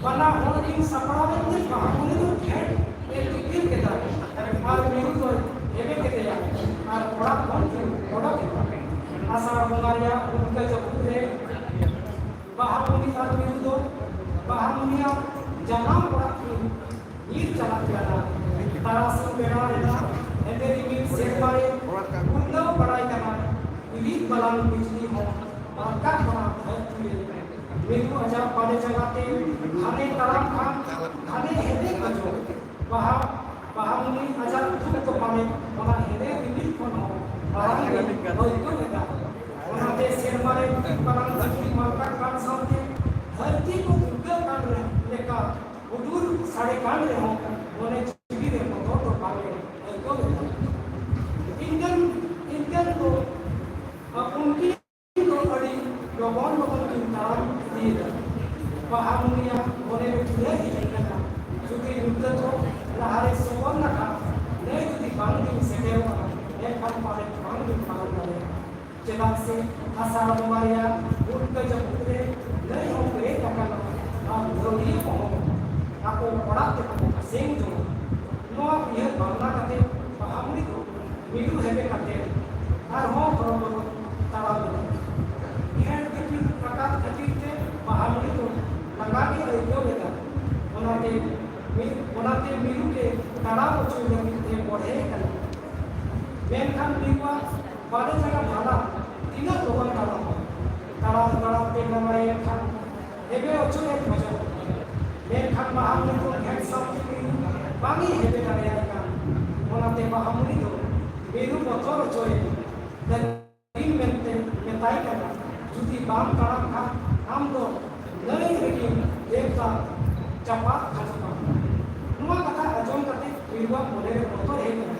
ᱵᱟᱱᱟ ᱦᱚᱲ ᱠᱤᱱ ᱥᱟᱯᱲᱟᱣ ᱮᱱᱛᱮ ᱵᱟᱦᱟᱢᱩᱱᱤ ᱫᱚ ᱜᱷᱮᱸᱴ ᱮ ᱫᱤᱯᱤᱞ ᱠᱮᱫᱟ ᱟᱨ ᱢᱤᱨᱩ ᱫᱚᱭ ᱮᱵᱮ ᱠᱮᱫᱮᱭᱟ ᱟᱨ ᱚᱲᱟᱜ ᱠᱷᱚᱱ ᱠᱤᱱ ᱚᱰᱚᱠ ᱮᱱᱟ᱾ ᱟᱥᱟᱲ ᱵᱚᱸᱜᱟ ᱨᱮᱭᱟᱜ ᱩᱞᱴᱟᱹ ᱡᱟᱹᱯᱩᱫ ᱨᱮ ᱵᱟᱦᱟᱢᱩᱱᱤ ᱟᱨ ᱢᱤᱨᱩ ᱫᱚ ᱵᱟᱦᱟᱢᱩᱱᱤᱭᱟᱜ ᱡᱟᱱᱟᱢ ᱚᱲᱟᱜ ᱠᱤᱱ ᱧᱤᱨ ᱪᱟᱞᱟᱜ ᱠᱟᱱᱟ᱾ ᱛᱟᱨᱟᱥᱤᱧ ᱵᱮᱲᱟ ᱨᱮᱱᱟᱜ ᱦᱮᱸᱫᱮ ᱨᱤᱢᱤᱞ ᱥᱮᱨᱢᱟ ᱨᱮ ᱩᱰᱟᱹᱣ ᱵᱟᱲᱟᱭ ᱠᱟᱱᱟ᱾ ᱤᱞᱤᱡ ᱵᱟᱞᱟᱝ ᱵᱤᱡᱽᱞᱤ ᱦᱚᱸ ᱵᱟᱨᱠᱟᱜ ᱠᱟᱱᱟ ᱫᱷᱟᱹᱨᱛᱤ ᱨᱮ᱾ ᱢᱤᱨᱩ ᱟᱡᱟᱜ ᱵᱟᱞᱮ ᱡᱟᱸᱜᱟ ᱛᱮ ᱜᱷᱟᱱᱮ ᱛᱟᱲᱟᱢ ᱠᱷᱟᱱ ᱜᱷᱟᱱᱮ ᱦᱮᱸᱫᱮ ᱠᱟᱡᱚᱞ᱾ ᱵᱟᱦᱟ, ᱵᱟᱦᱟᱢᱩᱱᱤ ᱟᱡᱟᱜ ᱫᱩᱠ ᱫᱚ ᱯᱟᱞᱮ ᱚᱱᱟ ᱦᱮᱸᱫᱮ ᱨᱤᱢᱤᱞ ᱠᱷᱚᱱ ᱦᱚᱸ ᱢᱟᱨᱟᱝ ᱜᱮ ᱟᱹᱭᱠᱟᱹᱣ ᱮᱫᱟ᱾ ᱚᱱᱟᱛᱮ ᱥᱮᱨᱢᱟ ᱨᱮ ᱢᱤᱫ ᱢᱟᱨᱟᱝ ᱵᱤᱡᱽᱞᱤ ᱵᱟᱨᱠᱟᱜ ᱠᱟᱱ ᱥᱟᱶᱛᱮ ᱫᱷᱟᱹᱨᱛᱤ ᱠᱚ ᱫᱩᱨᱠᱟᱹᱜ ᱠᱟᱱ ᱨᱮ ᱞᱮᱠᱟ ᱦᱩᱰᱩᱨ ᱥᱟᱰᱮ ᱠᱟᱱ ᱨᱮᱦᱚᱸ ᱢᱚᱱᱮ ᱡᱤᱣᱤ ᱨᱮ ᱵᱚᱛᱚᱨ ᱫᱚ ᱵᱟᱝ ᱮ ᱟᱹᱭᱠᱟᱹᱣ ᱞᱮᱫᱟ᱾ ᱤᱱᱠᱟᱹᱱ, ᱤᱱᱠᱟᱹᱱ ᱫᱚ, ᱟ, ᱩᱱᱠᱤᱱ ᱫᱚ ᱟᱹᱰᱤ ᱞᱚᱜᱚᱱ ᱞᱚᱜᱚᱱ ᱠᱤᱱ ᱛᱟᱲᱟᱢ ᱤᱫᱤᱭᱮᱫᱟ᱾ ᱵᱟᱦᱟᱢᱩᱱᱤᱭᱟᱜ ᱢᱚᱱᱮ ᱨᱮ ᱪᱤᱱᱦᱟᱹ ᱦᱮᱡ ᱟᱠᱟᱱᱟ, ᱡᱩᱫᱤ ᱱᱤᱛᱚᱜ ᱫᱚ ᱞᱟᱦᱟᱨᱮ ᱥᱚᱵᱚᱨᱱᱟᱠᱷᱟ ᱱᱟᱹᱭ ᱡᱩᱫᱤ ᱵᱟᱝ ᱠᱤᱱ ᱥᱮᱴᱮᱨᱚᱜᱼᱟ, ᱮᱱᱠᱷᱟᱱ ᱯᱟᱞᱮ ᱵᱟᱝ ᱠᱤᱱ ᱯᱟᱨᱚᱢ ᱫᱟᱲᱮᱭᱟᱜᱼᱟ᱾ ᱪᱮᱫᱟᱜ ᱥᱮ ᱟᱥᱟᱲ ᱵᱚᱸᱜᱟ ᱨᱮᱭᱟᱜ ᱩᱞᱴᱟᱹ ᱡᱟᱹᱯᱩᱫ ᱨᱮ ᱱᱟᱹᱭ ᱦᱚᱸ ᱯᱮᱨᱮᱡ ᱟᱠᱟᱱᱟ ᱟᱨ ᱫᱷᱟᱹᱣᱲᱤᱭᱟᱹ ᱠᱚᱦᱚᱸ ᱟᱠᱚ ᱚᱲᱟᱜ ᱛᱮᱠᱚ ᱥᱮᱱ ᱡᱚᱝᱟ᱾ ᱱᱚᱣᱟ ᱩᱭᱦᱟᱹᱨ ᱵᱷᱟᱵᱽᱱᱟ ᱠᱟᱛᱮ ᱵᱟᱦᱟᱢᱩᱱᱤ ᱫᱚ ᱢᱤᱨᱩ ᱦᱮᱵᱮ ᱠᱟᱛᱮ ᱟᱨᱦᱚᱸ ᱦᱚᱨᱚᱵᱚᱨᱚ ᱢᱤᱨᱩ ᱜᱮ ᱛᱟᱲᱟᱢ ᱦᱚᱪᱚᱭ ᱞᱟᱹᱜᱤᱫ ᱛᱮ ᱵᱚᱲᱦᱮ ᱠᱟᱱᱟ᱾ ᱢᱮᱱᱠᱷᱟᱱ ᱢᱤᱨᱩᱣᱟᱜ ᱵᱟᱨᱮ ᱡᱟᱸᱜᱟ ᱵᱷᱟᱞᱟ ᱛᱤᱱᱟᱹᱜ ᱞᱚᱜᱚᱱ ᱛᱟᱲᱟᱢᱟ? ᱛᱟᱲᱟᱢ ᱛᱟᱲᱟᱢ ᱛᱮ ᱞᱟᱸᱜᱟᱭᱮᱱ ᱠᱷᱟᱱ ᱦᱮᱵᱮ ᱦᱚᱪᱚᱭᱮ ᱠᱷᱚᱡᱚᱜ᱾ ᱢᱮᱱᱠᱷᱟᱱ ᱵᱟᱦᱟᱢᱩᱱᱤ ᱫᱚ ᱜᱷᱮᱴ ᱥᱟᱶᱛᱮ ᱢᱤᱨᱩ ᱵᱟᱝ ᱮ ᱦᱮᱵᱮ ᱫᱟᱲᱮᱭᱟᱭ ᱠᱟᱱ᱾ ᱚᱱᱟᱛᱮ ᱵᱟᱦᱟᱢᱩᱱᱤ ᱫᱚ ᱢᱤᱨᱩ ᱵᱚᱛᱚᱨ ᱦᱚᱪᱚᱭᱮ ᱞᱟᱹᱜᱤᱫ ᱢᱮᱱᱛᱮ ᱢᱮᱛᱟᱭ ᱠᱟᱱᱟ, "ᱡᱩᱫᱤ ᱵᱟᱢ ᱛᱟᱲᱟᱢ ᱠᱷᱟᱱ ᱟᱢ ᱫᱚ ᱱᱟᱹᱭ ᱨᱮᱜᱮᱢ ᱫᱮᱵ ᱫᱟᱜ ᱪᱟᱯᱟᱫ ᱠᱷᱟᱡᱚᱜᱼᱟ᱾" ᱱᱚᱣᱟ ᱠᱟᱛᱷᱟ ᱟᱸᱡᱚᱢ ᱠᱟᱛᱮ ᱢᱤᱨᱩᱣᱟᱜ ᱢᱚᱱᱮ ᱨᱮ ᱵᱚᱛᱚᱨ ᱦᱮᱡ ᱮᱱᱟ᱾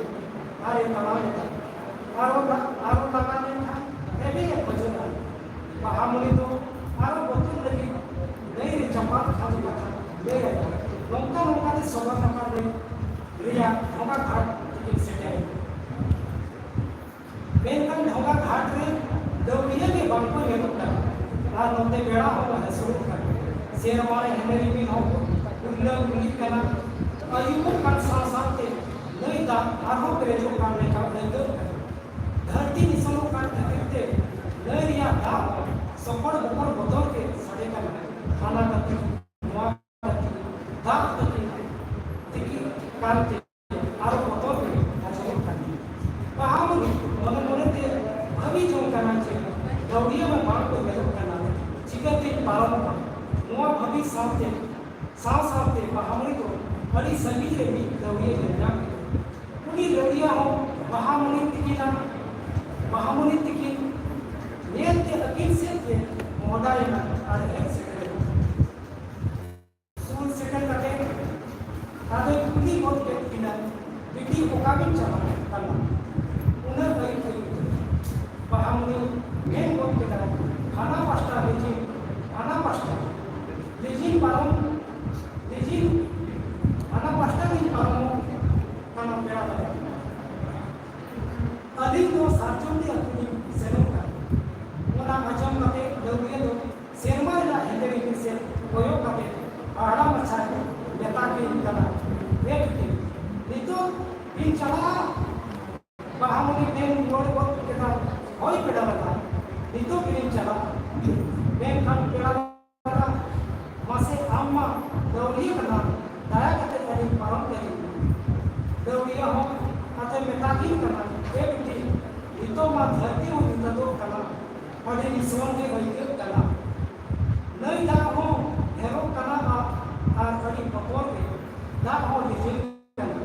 ᱟᱨ ᱮ ᱛᱟᱲᱟᱢ ᱮᱫᱟ᱾ ᱟᱨᱚ ᱫᱟᱜ, ᱟᱨᱚ ᱫᱟᱜ ᱞᱮᱱᱠᱷᱟᱱ ᱦᱮᱵᱮ ᱮ ᱠᱷᱚᱡᱚᱜᱼᱟ᱾ ᱵᱟᱦᱟᱢᱩᱱᱤ ᱫᱚ ᱟᱨᱚ ᱵᱚᱛᱚᱨ ᱞᱟᱹᱜᱤᱫ ᱱᱟᱹᱭ ᱨᱮ ᱪᱟᱯᱟᱫ ᱠᱷᱟᱡᱚ ᱠᱟᱛᱷᱟ ᱞᱟᱹᱭ ᱟᱭᱟ᱾ ᱱᱚᱝᱠᱟ ᱱᱚᱝᱠᱟ ᱛᱮ ᱥᱚᱵᱚᱨᱱᱟᱠᱷᱟ ᱱᱟᱹᱭ ᱨᱮᱭᱟᱜ ᱰᱷᱚᱸᱜᱟ ᱜᱷᱟᱴ ᱛᱮᱠᱤᱱ ᱥᱮᱴᱮᱨ ᱮᱱᱟ᱾ ᱢᱮᱱᱠᱷᱟᱱ ᱰᱷᱚᱸᱜᱟ ᱜᱷᱟᱴ ᱨᱮ ᱫᱟᱹᱣᱲᱤᱭᱟᱹ ᱜᱮ ᱵᱟᱝ ᱠᱚ ᱧᱮᱞᱚᱜ ᱠᱟᱱᱟ᱾ ᱟᱨ ᱱᱚᱛᱮ ᱵᱮᱲᱟ ᱦᱚᱸ ᱦᱟᱹᱥᱩᱨᱚᱜ ᱠᱟᱱᱟ᱾ ᱥᱮᱨᱢᱟ ᱨᱮ ᱦᱮᱸᱫᱮ ᱨᱤᱢᱤᱞ ᱦᱚᱸ ᱩᱨᱞᱟᱹᱣ ᱜᱩᱞᱤᱜ ᱠᱟᱱᱟ᱾ ᱟᱹᱭᱩᱵᱚᱜ ᱠᱟᱱ ᱥᱟᱶ ᱥᱟᱶᱛᱮ ᱱᱟᱹᱭ ᱫᱟᱜ ᱟᱨᱦᱚᱸ ᱯᱮᱨᱮᱡᱚᱜ ᱠᱟᱱ ᱞᱮᱠᱟ ᱟᱹᱭᱠᱟᱹᱜ ᱠᱟᱱᱟ᱾ ᱫᱷᱟᱹᱨᱛᱤ ᱱᱤᱥᱚᱱᱚᱜ ᱠᱟᱱ ᱠᱷᱟᱹᱛᱤᱨ ᱛᱮ ᱱᱟᱹᱭ ᱨᱮᱭᱟᱜ ᱫᱟᱜ ᱥᱚᱠᱚᱲ ᱵᱚᱠᱚᱲ ᱵᱚᱛᱚᱨ ᱜᱮ ᱥᱟᱰᱮ ᱠᱟᱱᱟ᱾ ᱦᱟᱱᱟ ᱠᱟᱹᱴᱤᱡ, ᱱᱚᱣᱟ ᱠᱟᱹᱴᱤᱡ, ᱫᱟᱜ ᱠᱟᱹᱴᱤᱡ ᱛᱤᱠᱤ ᱠᱟᱱᱛᱮ ᱟᱨ ᱵᱚᱛᱚᱨ ᱜᱮ ᱟᱸᱡᱚᱢᱚᱜ ᱠᱟᱱᱟ᱾ ᱵᱟᱦᱟᱢᱩᱱᱤ ᱢᱚᱱᱮ ᱢᱚᱱᱮ ᱛᱮ ᱵᱷᱟᱹᱵᱤ ᱡᱚᱝ ᱠᱟᱱᱟ ᱡᱮ ᱫᱟᱹᱣᱲᱤᱭᱟᱹ ᱢᱟ ᱵᱟᱝ ᱠᱚ ᱧᱮᱞᱚᱜ ᱠᱟᱱᱟ, ᱪᱤᱠᱟᱹᱛᱮᱧ ᱯᱟᱨᱚᱢᱚᱜᱼᱟ? ᱱᱚᱣᱟ ᱵᱷᱟᱹᱵᱤ ᱥᱟᱶᱛᱮ, ᱥᱟᱶ ᱥᱟᱶᱛᱮ ᱵᱟᱦᱟᱢᱩᱱᱤ ᱫᱚ ᱟᱹᱰᱤ ᱥᱟᱺᱜᱤᱧ ᱨᱮ ᱢᱤᱫ ᱫᱟᱹᱣᱲᱤᱭᱟᱹ ᱧᱮᱞ ᱧᱟᱢ ᱠᱮᱫᱟ᱾ ᱩᱱᱤ ᱫᱟᱹᱣᱲᱤᱭᱟᱹ ᱦᱚᱸ ᱵᱟᱦᱟᱢᱩᱱᱤ ᱛᱤᱠᱤᱱᱟᱜ, ᱵᱟᱦᱟᱢᱩᱱᱤ ᱛᱤᱠᱤᱱ ᱧᱮᱞ ᱛᱮ ᱟᱹᱠᱤᱱ ᱥᱮᱫ ᱜᱮ ᱢᱚᱦᱰᱟᱭᱮᱱᱟ ᱟᱨ ᱦᱮᱡ ᱥᱮᱴᱮᱨᱮᱱᱟ᱾ ᱥᱩᱨ ᱥᱮᱴᱮᱨ ᱠᱟᱛᱮ ᱟᱫᱚᱭ ᱠᱩᱞᱤ ᱜᱚᱫ ᱠᱮᱫ ᱠᱤᱱᱟ, "ᱵᱤᱴᱤ, ᱚᱠᱟ ᱵᱤᱱ ᱪᱟᱞᱟᱜ ᱠᱟᱱᱟ?" ᱩᱱᱟᱹᱜ ᱟᱹᱭᱩᱵ ᱟᱹᱭᱩᱵ ᱛᱮ ᱵᱟᱦᱟᱢᱩᱱᱤ ᱢᱮᱱ ᱜᱚᱫ ᱠᱮᱫᱟ, "ᱦᱟᱱᱟ ᱯᱟᱥᱴᱟ ᱞᱤᱡᱤᱱ, ᱦᱟᱱᱟ ᱯᱟᱥᱴᱟ ᱞᱤᱡᱤᱱ ᱯᱟᱨᱚᱢ, ᱞᱤᱡᱤᱱ ᱦᱟᱱᱟ ᱯᱟᱥᱴᱟ ᱞᱤᱧ ᱯᱟᱨᱚᱢᱚᱜ ᱠᱟᱱᱟ ᱯᱮᱲᱟ ᱫᱟᱫᱟ᱾ ᱟᱹᱞᱤᱧ ᱫᱚ ᱥᱟᱨᱡᱚᱢᱰᱤ ᱟᱹᱛᱩ ᱞᱤᱧ ᱥᱮᱱᱚᱜ ᱠᱟᱱᱟ᱾" ᱚᱱᱟ ᱟᱸᱡᱚᱢ ᱠᱟᱛᱮ ᱫᱟᱹᱣᱲᱤᱭᱟᱹ ᱫᱚ ᱥᱮᱨᱢᱟ ᱨᱮᱱᱟᱜ ᱦᱮᱸᱫᱮ ᱨᱤᱢᱤᱞ ᱥᱮᱫ ᱠᱚᱭᱚᱜ ᱠᱟᱛᱮ ᱦᱟᱦᱟᱲᱟ ᱢᱟᱪᱷᱟ ᱢᱮᱛᱟ ᱠᱤᱱ ᱠᱟᱱᱟ, "ᱦᱮᱸ ᱵᱤᱴᱤ, ᱱᱤᱛᱚᱜ ᱵᱤᱱ ᱪᱟᱞᱟᱜᱼᱟ?" ᱵᱟᱦᱟᱢᱩᱱᱤ ᱢᱮᱱ ᱨᱩᱣᱟᱹᱲ ᱜᱚᱫ ᱠᱮᱫᱟ, "ᱦᱳᱭ ᱯᱮᱲᱟ ᱫᱟᱫᱟ, ᱱᱤᱛᱚᱜ ᱜᱮᱞᱤᱧ ᱪᱟᱞᱟᱜᱼᱟ᱾ ᱢᱮᱱᱠᱷᱟᱱ ᱯᱮᱲᱟ ᱫᱟᱫᱟ, ᱢᱟᱥᱮ ᱟᱢ ᱢᱟ ᱫᱟᱹᱣᱲᱤᱭᱟᱹ ᱠᱟᱱᱟᱢ, ᱫᱟᱭᱟ ᱠᱟᱛᱮ ᱟᱹᱞᱤᱧ ᱯᱟᱨᱚᱢ ᱛᱮ ᱟᱹᱰᱤ ᱦᱚᱸ ᱧᱩᱛᱟᱹᱛᱚᱜ ᱠᱟᱱᱟ, ᱟᱹᱰᱤ ᱱᱤᱥᱚᱱ ᱜᱮ ᱟᱹᱭᱠᱟᱹᱜ ᱠᱟᱱᱟ᱾ ᱱᱟᱹᱭ ᱫᱟᱜ ᱦᱚᱸ ᱰᱷᱮᱨᱚᱜ ᱠᱟᱱᱟ ᱟᱨ, ᱟᱨ ᱟᱹᱰᱤ ᱵᱚᱛᱚᱨ ᱜᱮ ᱫᱟᱜ ᱦᱚᱸ ᱞᱤᱸᱡᱤᱱ ᱠᱟᱱᱟ᱾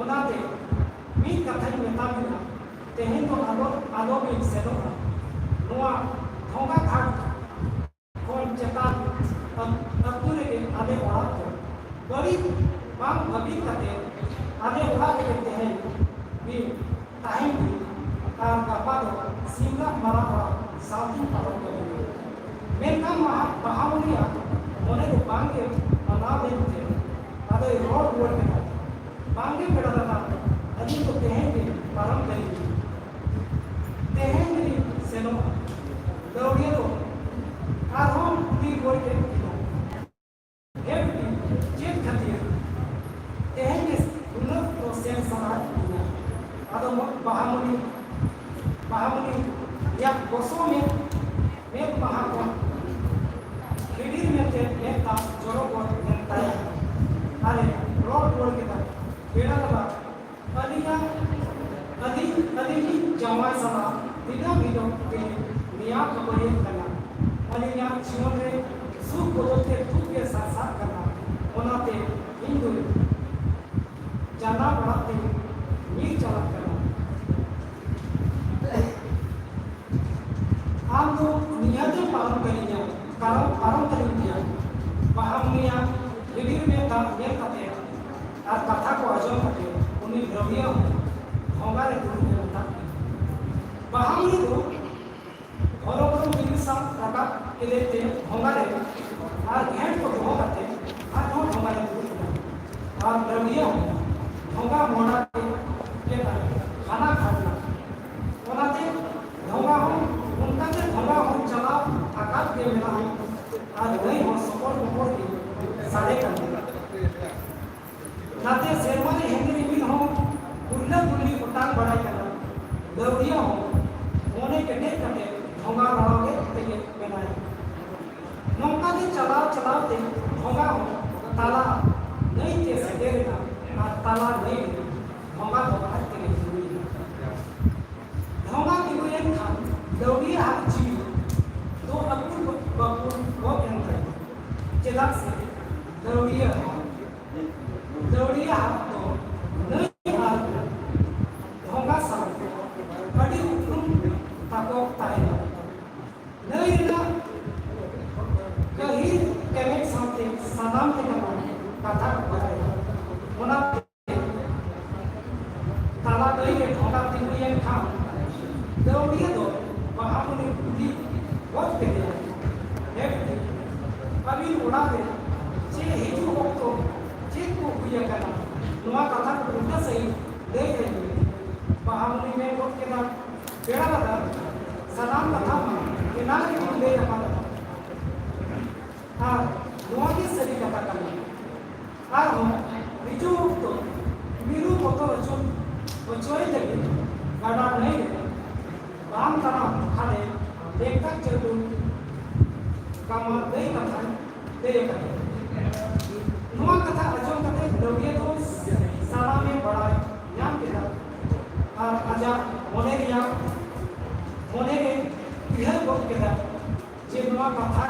ᱚᱱᱟᱛᱮ ᱢᱤᱫ ᱠᱟᱛᱷᱟᱧ ᱢᱮᱛᱟ ᱵᱤᱱᱟ, ᱛᱮᱦᱮᱧ ᱫᱚ ᱟᱞᱚ, ᱟᱞᱚ ᱵᱤᱱ ᱥᱮᱱᱚᱜᱼᱟ᱾ ᱱᱚᱣᱟ ᱰᱷᱚᱸᱜᱟ ᱜᱷᱟᱴ ᱠᱷᱚᱱ ᱪᱮᱛᱟᱱ ᱟᱹ-, ᱟᱹᱛᱩ ᱨᱮᱜᱮ ᱟᱞᱮ ᱚᱲᱟᱜ ᱫᱚ᱾ ᱵᱟᱹᱲᱤᱡ ᱵᱟᱝ ᱵᱷᱟᱹᱵᱤᱛ ᱠᱟᱛᱮ ᱟᱞᱮ ᱚᱲᱟᱜ ᱨᱮᱜᱮ ᱛᱮᱦᱮᱧ ᱵᱤᱱ ᱛᱟᱦᱮᱱ ᱵᱤᱱ ᱟᱨ ᱜᱟᱯᱟ ᱫᱚ ᱥᱤᱢᱨᱟᱜ ᱢᱟᱨᱟᱜ ᱚᱲᱟᱜ ᱥᱟᱶᱛᱮ ᱯᱟᱨᱚᱢ ᱠᱟᱹᱢᱤ᱾ ᱢᱮᱱᱠᱷᱟᱱ ᱢᱟᱦᱟ-, ᱵᱟᱦᱟᱢᱩᱱᱤᱭᱟᱜ ᱢᱚᱱᱮ ᱫᱚ ᱵᱟᱝ ᱜᱮ ᱢᱟᱱᱟᱣ ᱞᱮᱱ ᱛᱮ ᱟᱫᱚᱭ ᱨᱚᱲ ᱨᱩᱣᱟᱹᱲ ᱠᱮᱫᱟ, "ᱵᱟᱝ ᱜᱮ ᱯᱮᱲᱟ ᱫᱟᱫᱟ, ᱟᱹᱞᱤᱧ ᱫᱚ ᱛᱮᱦᱮᱧ ᱜᱮ ᱯᱟᱨᱚᱢ ᱠᱟᱹᱞᱤᱧ ᱵᱤᱱ᱾ ᱛᱮᱦᱮᱧ ᱜᱮᱞᱤᱧ ᱥᱮᱱᱚᱜᱼᱟ᱾" ᱞᱟᱹᱣᱲᱤᱭᱟᱹ ᱫᱚ ᱟᱨᱦᱚᱸ ᱠᱩᱞᱤ ᱨᱩᱣᱟᱹᱲ ᱠᱮᱫ ᱠᱤᱱᱟ, "ᱦᱮᱸ ᱵᱤᱴᱤ, ᱪᱮᱫ ᱠᱷᱟᱹᱛᱤᱨ ᱛᱮᱦᱮᱧ ᱜᱮ ᱩᱱᱟᱹᱜ ᱫᱚ ᱥᱮᱱ ᱥᱟᱱᱟᱭᱮᱫ ᱢᱮᱭᱟ?" ᱟᱫᱚ ᱢᱚ-, ᱵᱟᱦᱟᱢᱩᱱᱤ, ᱵᱟᱦᱟᱢᱩᱱᱤ ᱨᱮᱭᱟᱜ ᱜᱚᱥᱚ ᱢᱮᱫ, ᱢᱮᱫ ᱢᱟᱦᱟ ᱠᱷᱚᱱ ᱦᱤᱰᱤᱨ ᱢᱮᱱᱛᱮ ᱢᱮᱫ ᱫᱟᱜ ᱡᱚᱨᱚ ᱜᱚᱫ ᱮᱱ ᱛᱟᱭᱟ᱾ ᱟᱨᱮ ᱨᱚᱲ ᱨᱩᱣᱟᱹᱲ ᱠᱮᱫᱟ, ᱯᱮᱲᱟ ᱫᱟᱫᱟ, ᱟᱹᱞᱤᱧᱟᱜ, ᱟᱹᱞᱤᱧ, ᱟᱹᱞᱤᱧᱤᱡ ᱡᱟᱶᱟᱭ ᱥᱟᱞᱟᱜ ᱫᱤᱱᱟᱹᱢ ᱦᱤᱞᱳᱜ ᱜᱮ ᱱᱮᱭᱟᱣ ᱠᱷᱟᱹᱯᱟᱹᱨᱤᱭᱟᱹᱜ ᱠᱟᱱᱟ᱾ ᱟᱹᱞᱤᱧᱟᱜ ᱡᱤᱭᱚᱱ ᱨᱮ ᱥᱩᱠ ᱵᱚᱫᱚᱞ ᱛᱮ ᱫᱩᱠ ᱜᱮ ᱥᱟᱨᱥᱟᱜ ᱠᱟᱱᱟ᱾ ᱚᱱᱟᱛᱮ ᱤᱧ ᱫᱚ ᱡᱟᱱᱟᱢ ᱚᱲᱟᱜ ᱛᱮ ᱧᱤᱨ ᱪᱟᱞᱟᱜ ᱠᱟᱱᱟ᱾ ᱟᱢ ᱫᱚ ᱱᱤᱦᱟᱹᱛ ᱮᱢ ᱯᱟᱨᱚᱢ ᱠᱟᱹᱞᱤᱧᱟ, ᱠᱟᱨᱚᱱ ᱯᱟᱨᱚᱢ ᱠᱟᱹᱞᱤᱧ ᱜᱮᱭᱟ᱾ ᱵᱟᱦᱟᱢᱩᱱᱤᱭᱟᱜ ᱦᱤᱰᱤᱨ ᱢᱮᱫ ᱫᱟᱜ ᱧᱮᱞ ᱠᱟᱛᱮ ᱟᱨ ᱠᱟᱛᱷᱟ ᱠᱚ ᱟᱸᱡᱚᱢ ᱠᱟᱛᱮ ᱩᱱᱤ ᱞᱟᱹᱣᱲᱤᱭᱟᱹ ᱦᱚᱸ ᱰᱷᱚᱸᱜᱟ ᱨᱮ ᱫᱩᱲᱩᱵ ᱮ ᱢᱮᱛᱟᱫ ᱠᱤᱱᱟ᱾ ᱵᱟᱦᱟᱢᱩᱱᱤ ᱫᱚ ᱦᱚᱨᱚ ᱵᱩᱨᱩ ᱵᱤᱨ ᱥᱟᱵ ᱨᱟᱠᱟᱵ ᱠᱮᱫᱮ ᱛᱮ ᱰᱷᱚᱸᱜᱟ ᱨᱮ ᱟᱨ ᱜᱷᱮᱸᱴ ᱠᱚ ᱫᱚᱦᱚ ᱠᱟᱛᱮ ᱟᱨᱦᱚᱸ ᱰᱷᱚᱸᱜᱟ ᱨᱮ ᱫᱩᱲᱩᱵ ᱮᱱᱟ᱾ ᱟᱨ ᱞᱟᱹᱣᱲᱤᱭᱟᱹ ᱦᱚᱸ ᱰᱷᱚᱸᱜᱟ ᱢᱚᱦᱰᱟ ᱛᱮ ᱦᱟᱱᱟ ᱜᱷᱟᱴ ᱮᱱᱟ᱾ ᱚᱱᱟᱛᱮ ᱰᱷᱚᱸᱜᱟ ᱦᱚᱸ, ᱚᱱᱠᱟᱛᱮ ᱰᱷᱚᱸᱜᱟ ᱦᱚᱸ ᱪᱟᱞᱟᱣ ᱟᱠᱟᱫ ᱜᱮ ᱢᱮᱱᱟᱜᱼᱟ᱾ ᱟᱨ ᱱᱟᱹᱭ ᱦᱚᱸ ᱥᱚᱠᱚᱲ ᱢᱚᱠᱚᱲ ᱜᱮ ᱥᱟᱰᱮ ᱠᱟᱱᱟ᱾ ᱱᱟᱛᱮ ᱥᱮᱨᱢᱟ ᱨᱮ ᱦᱮᱸᱫᱮ ᱨᱤᱢᱤᱞ ᱦᱚᱸ ᱜᱩᱨᱞᱟᱹ ᱜᱩᱨᱞᱤ ᱚᱴᱟᱝ ᱵᱟᱲᱟᱭ ᱠᱟᱱᱟ᱾ ᱞᱟᱹᱣᱲᱤᱭᱟᱹ ᱦᱚᱸ ᱢᱚᱱᱮ ᱠᱮᱴᱮᱡ ᱠᱟᱛᱮ ᱰᱷᱚᱸᱜᱟ ᱞᱟᱲᱟᱣ ᱜᱮ ᱛᱮᱜᱮ ᱢᱮᱱᱟᱭ᱾ ᱱᱚᱝᱠᱟ ᱜᱮ ᱪᱟᱞᱟᱣ ᱪᱟᱞᱟᱣ ᱛᱮ ᱰᱷᱚᱸᱜᱟ ᱦᱚᱸ ᱛᱟᱞᱟ ᱱᱟᱹᱭ ᱛᱮ ᱥᱮᱴᱮᱨ ᱮᱱᱟ ᱟᱨ ᱛᱟᱞᱟ ᱱᱟᱹᱭ ᱨᱮ ᱰᱷᱚᱸᱜᱟ ᱫᱚ ᱟᱡ ᱛᱮᱜᱮ ᱛᱤᱸᱜᱩᱭᱮᱱᱟ᱾ ᱰᱷᱚᱸᱜᱟ ᱛᱤᱸᱜᱩᱭᱮᱱ ᱪᱮᱫᱟᱜ ᱥᱮ ᱞᱟᱹᱣᱲᱤᱭᱟᱹ ᱞᱟᱹᱣᱲᱤᱭᱟᱹ ᱦᱟᱴ ᱫᱚ ᱱᱟᱹᱭ ᱟᱨ ᱰᱷᱚᱸᱜᱟ ᱥᱟᱶ ᱟᱹᱰᱤ ᱩᱯᱨᱩᱢ ᱛᱟᱠᱚ ᱛᱟᱦᱮᱸᱱᱟ᱾ ᱱᱟᱹᱭ ᱨᱮᱱᱟᱜ ᱜᱟᱹᱦᱤᱨ ᱮᱱᱮᱡ ᱥᱟᱶᱛᱮ ᱥᱟᱱᱟᱢ ᱞᱮᱠᱟᱱᱟᱜ ᱠᱟᱛᱷᱟ ᱠᱚ ᱵᱟᱰᱟᱭᱟ᱾ ᱚᱱᱟᱛᱮ ᱛᱟᱞᱟ ᱱᱟᱹᱭ ᱨᱮ ᱰᱷᱚᱸᱜᱟ ᱛᱤᱸᱜᱩᱭᱮᱱ ᱠᱷᱟᱱ ᱞᱟᱹᱣᱲᱤᱭᱟᱹ ᱫᱚ ᱵᱟᱦᱟᱢᱩᱱᱤ ᱠᱩᱞᱤ ᱜᱚᱫ ᱠᱮᱫᱮᱭᱟ, "ᱦᱮᱸ ᱵᱤᱴᱤ, ᱟᱹᱵᱤᱱ ᱚᱲᱟᱜ ᱨᱮ ᱪᱮᱫ ᱦᱤᱡᱩᱜ ᱚᱠᱛᱚ ᱪᱮᱫ ᱠᱚ ᱦᱩᱭ ᱟᱠᱟᱱᱟ, ᱱᱚᱣᱟ ᱠᱟᱛᱷᱟ ᱠᱚ ᱵᱩᱴᱟᱹ ᱥᱟᱺᱦᱤᱡ ᱞᱟᱹᱭ ᱟᱹᱧ ᱢᱮ?" ᱵᱟᱦᱟᱢᱩᱱᱤ ᱢᱮᱱ ᱜᱚᱫ ᱠᱮᱫᱟ, "ᱯᱮᱲᱟ ᱫᱟᱫᱟ, ᱥᱟᱱᱟᱢ ᱠᱟᱛᱷᱟ ᱢᱟ ᱮᱱᱟᱝ ᱨᱮᱵᱤᱱ ᱞᱟᱹᱭ ᱟᱠᱟᱫᱟ, ᱟᱨ ᱱᱚᱣᱟ ᱜᱮ ᱥᱟᱹᱨᱤ ᱠᱟᱛᱷᱟ ᱠᱟᱱᱟ᱾ ᱟᱨᱦᱚᱸ ᱦᱤᱡᱩᱜ ᱚᱠᱛᱚ ᱢᱤᱨᱩ ᱵᱚᱛᱚᱨ ᱦᱚᱪᱚ, ᱦᱚᱪᱚᱭ ᱞᱟᱹᱜᱤᱫ ᱜᱟᱰᱟ ᱱᱟᱹᱭ ᱨᱮ ᱵᱟᱢ ᱛᱟᱲᱟᱢ ᱠᱷᱟᱱᱮ ᱞᱮᱠᱟ ᱪᱟᱹᱰᱩ ᱠᱟᱢᱟ ᱫᱟᱹᱭ ᱠᱟᱛᱷᱟᱭ ᱞᱟᱹᱭ ᱟᱠᱟᱫᱟ᱾" ᱱᱚᱣᱟ ᱠᱟᱛᱷᱟ ᱟᱸᱡᱚᱢ ᱠᱟᱛᱮ ᱞᱟᱹᱣᱲᱤᱭᱟᱹ ᱫᱚ ᱥᱟᱱᱟᱢᱮ ᱵᱟᱲᱟᱭ ᱧᱟᱢ ᱠᱮᱫᱟ ᱟᱨ ᱟᱡᱟᱜ ᱢᱚᱱᱮ ᱨᱮᱭᱟᱜ, ᱢᱚᱱᱮ ᱨᱮ ᱩᱭᱦᱟᱹᱨ ᱜᱚᱫ ᱠᱮᱫᱟ ᱡᱮ ᱱᱚᱣᱟ ᱠᱟᱛᱷᱟ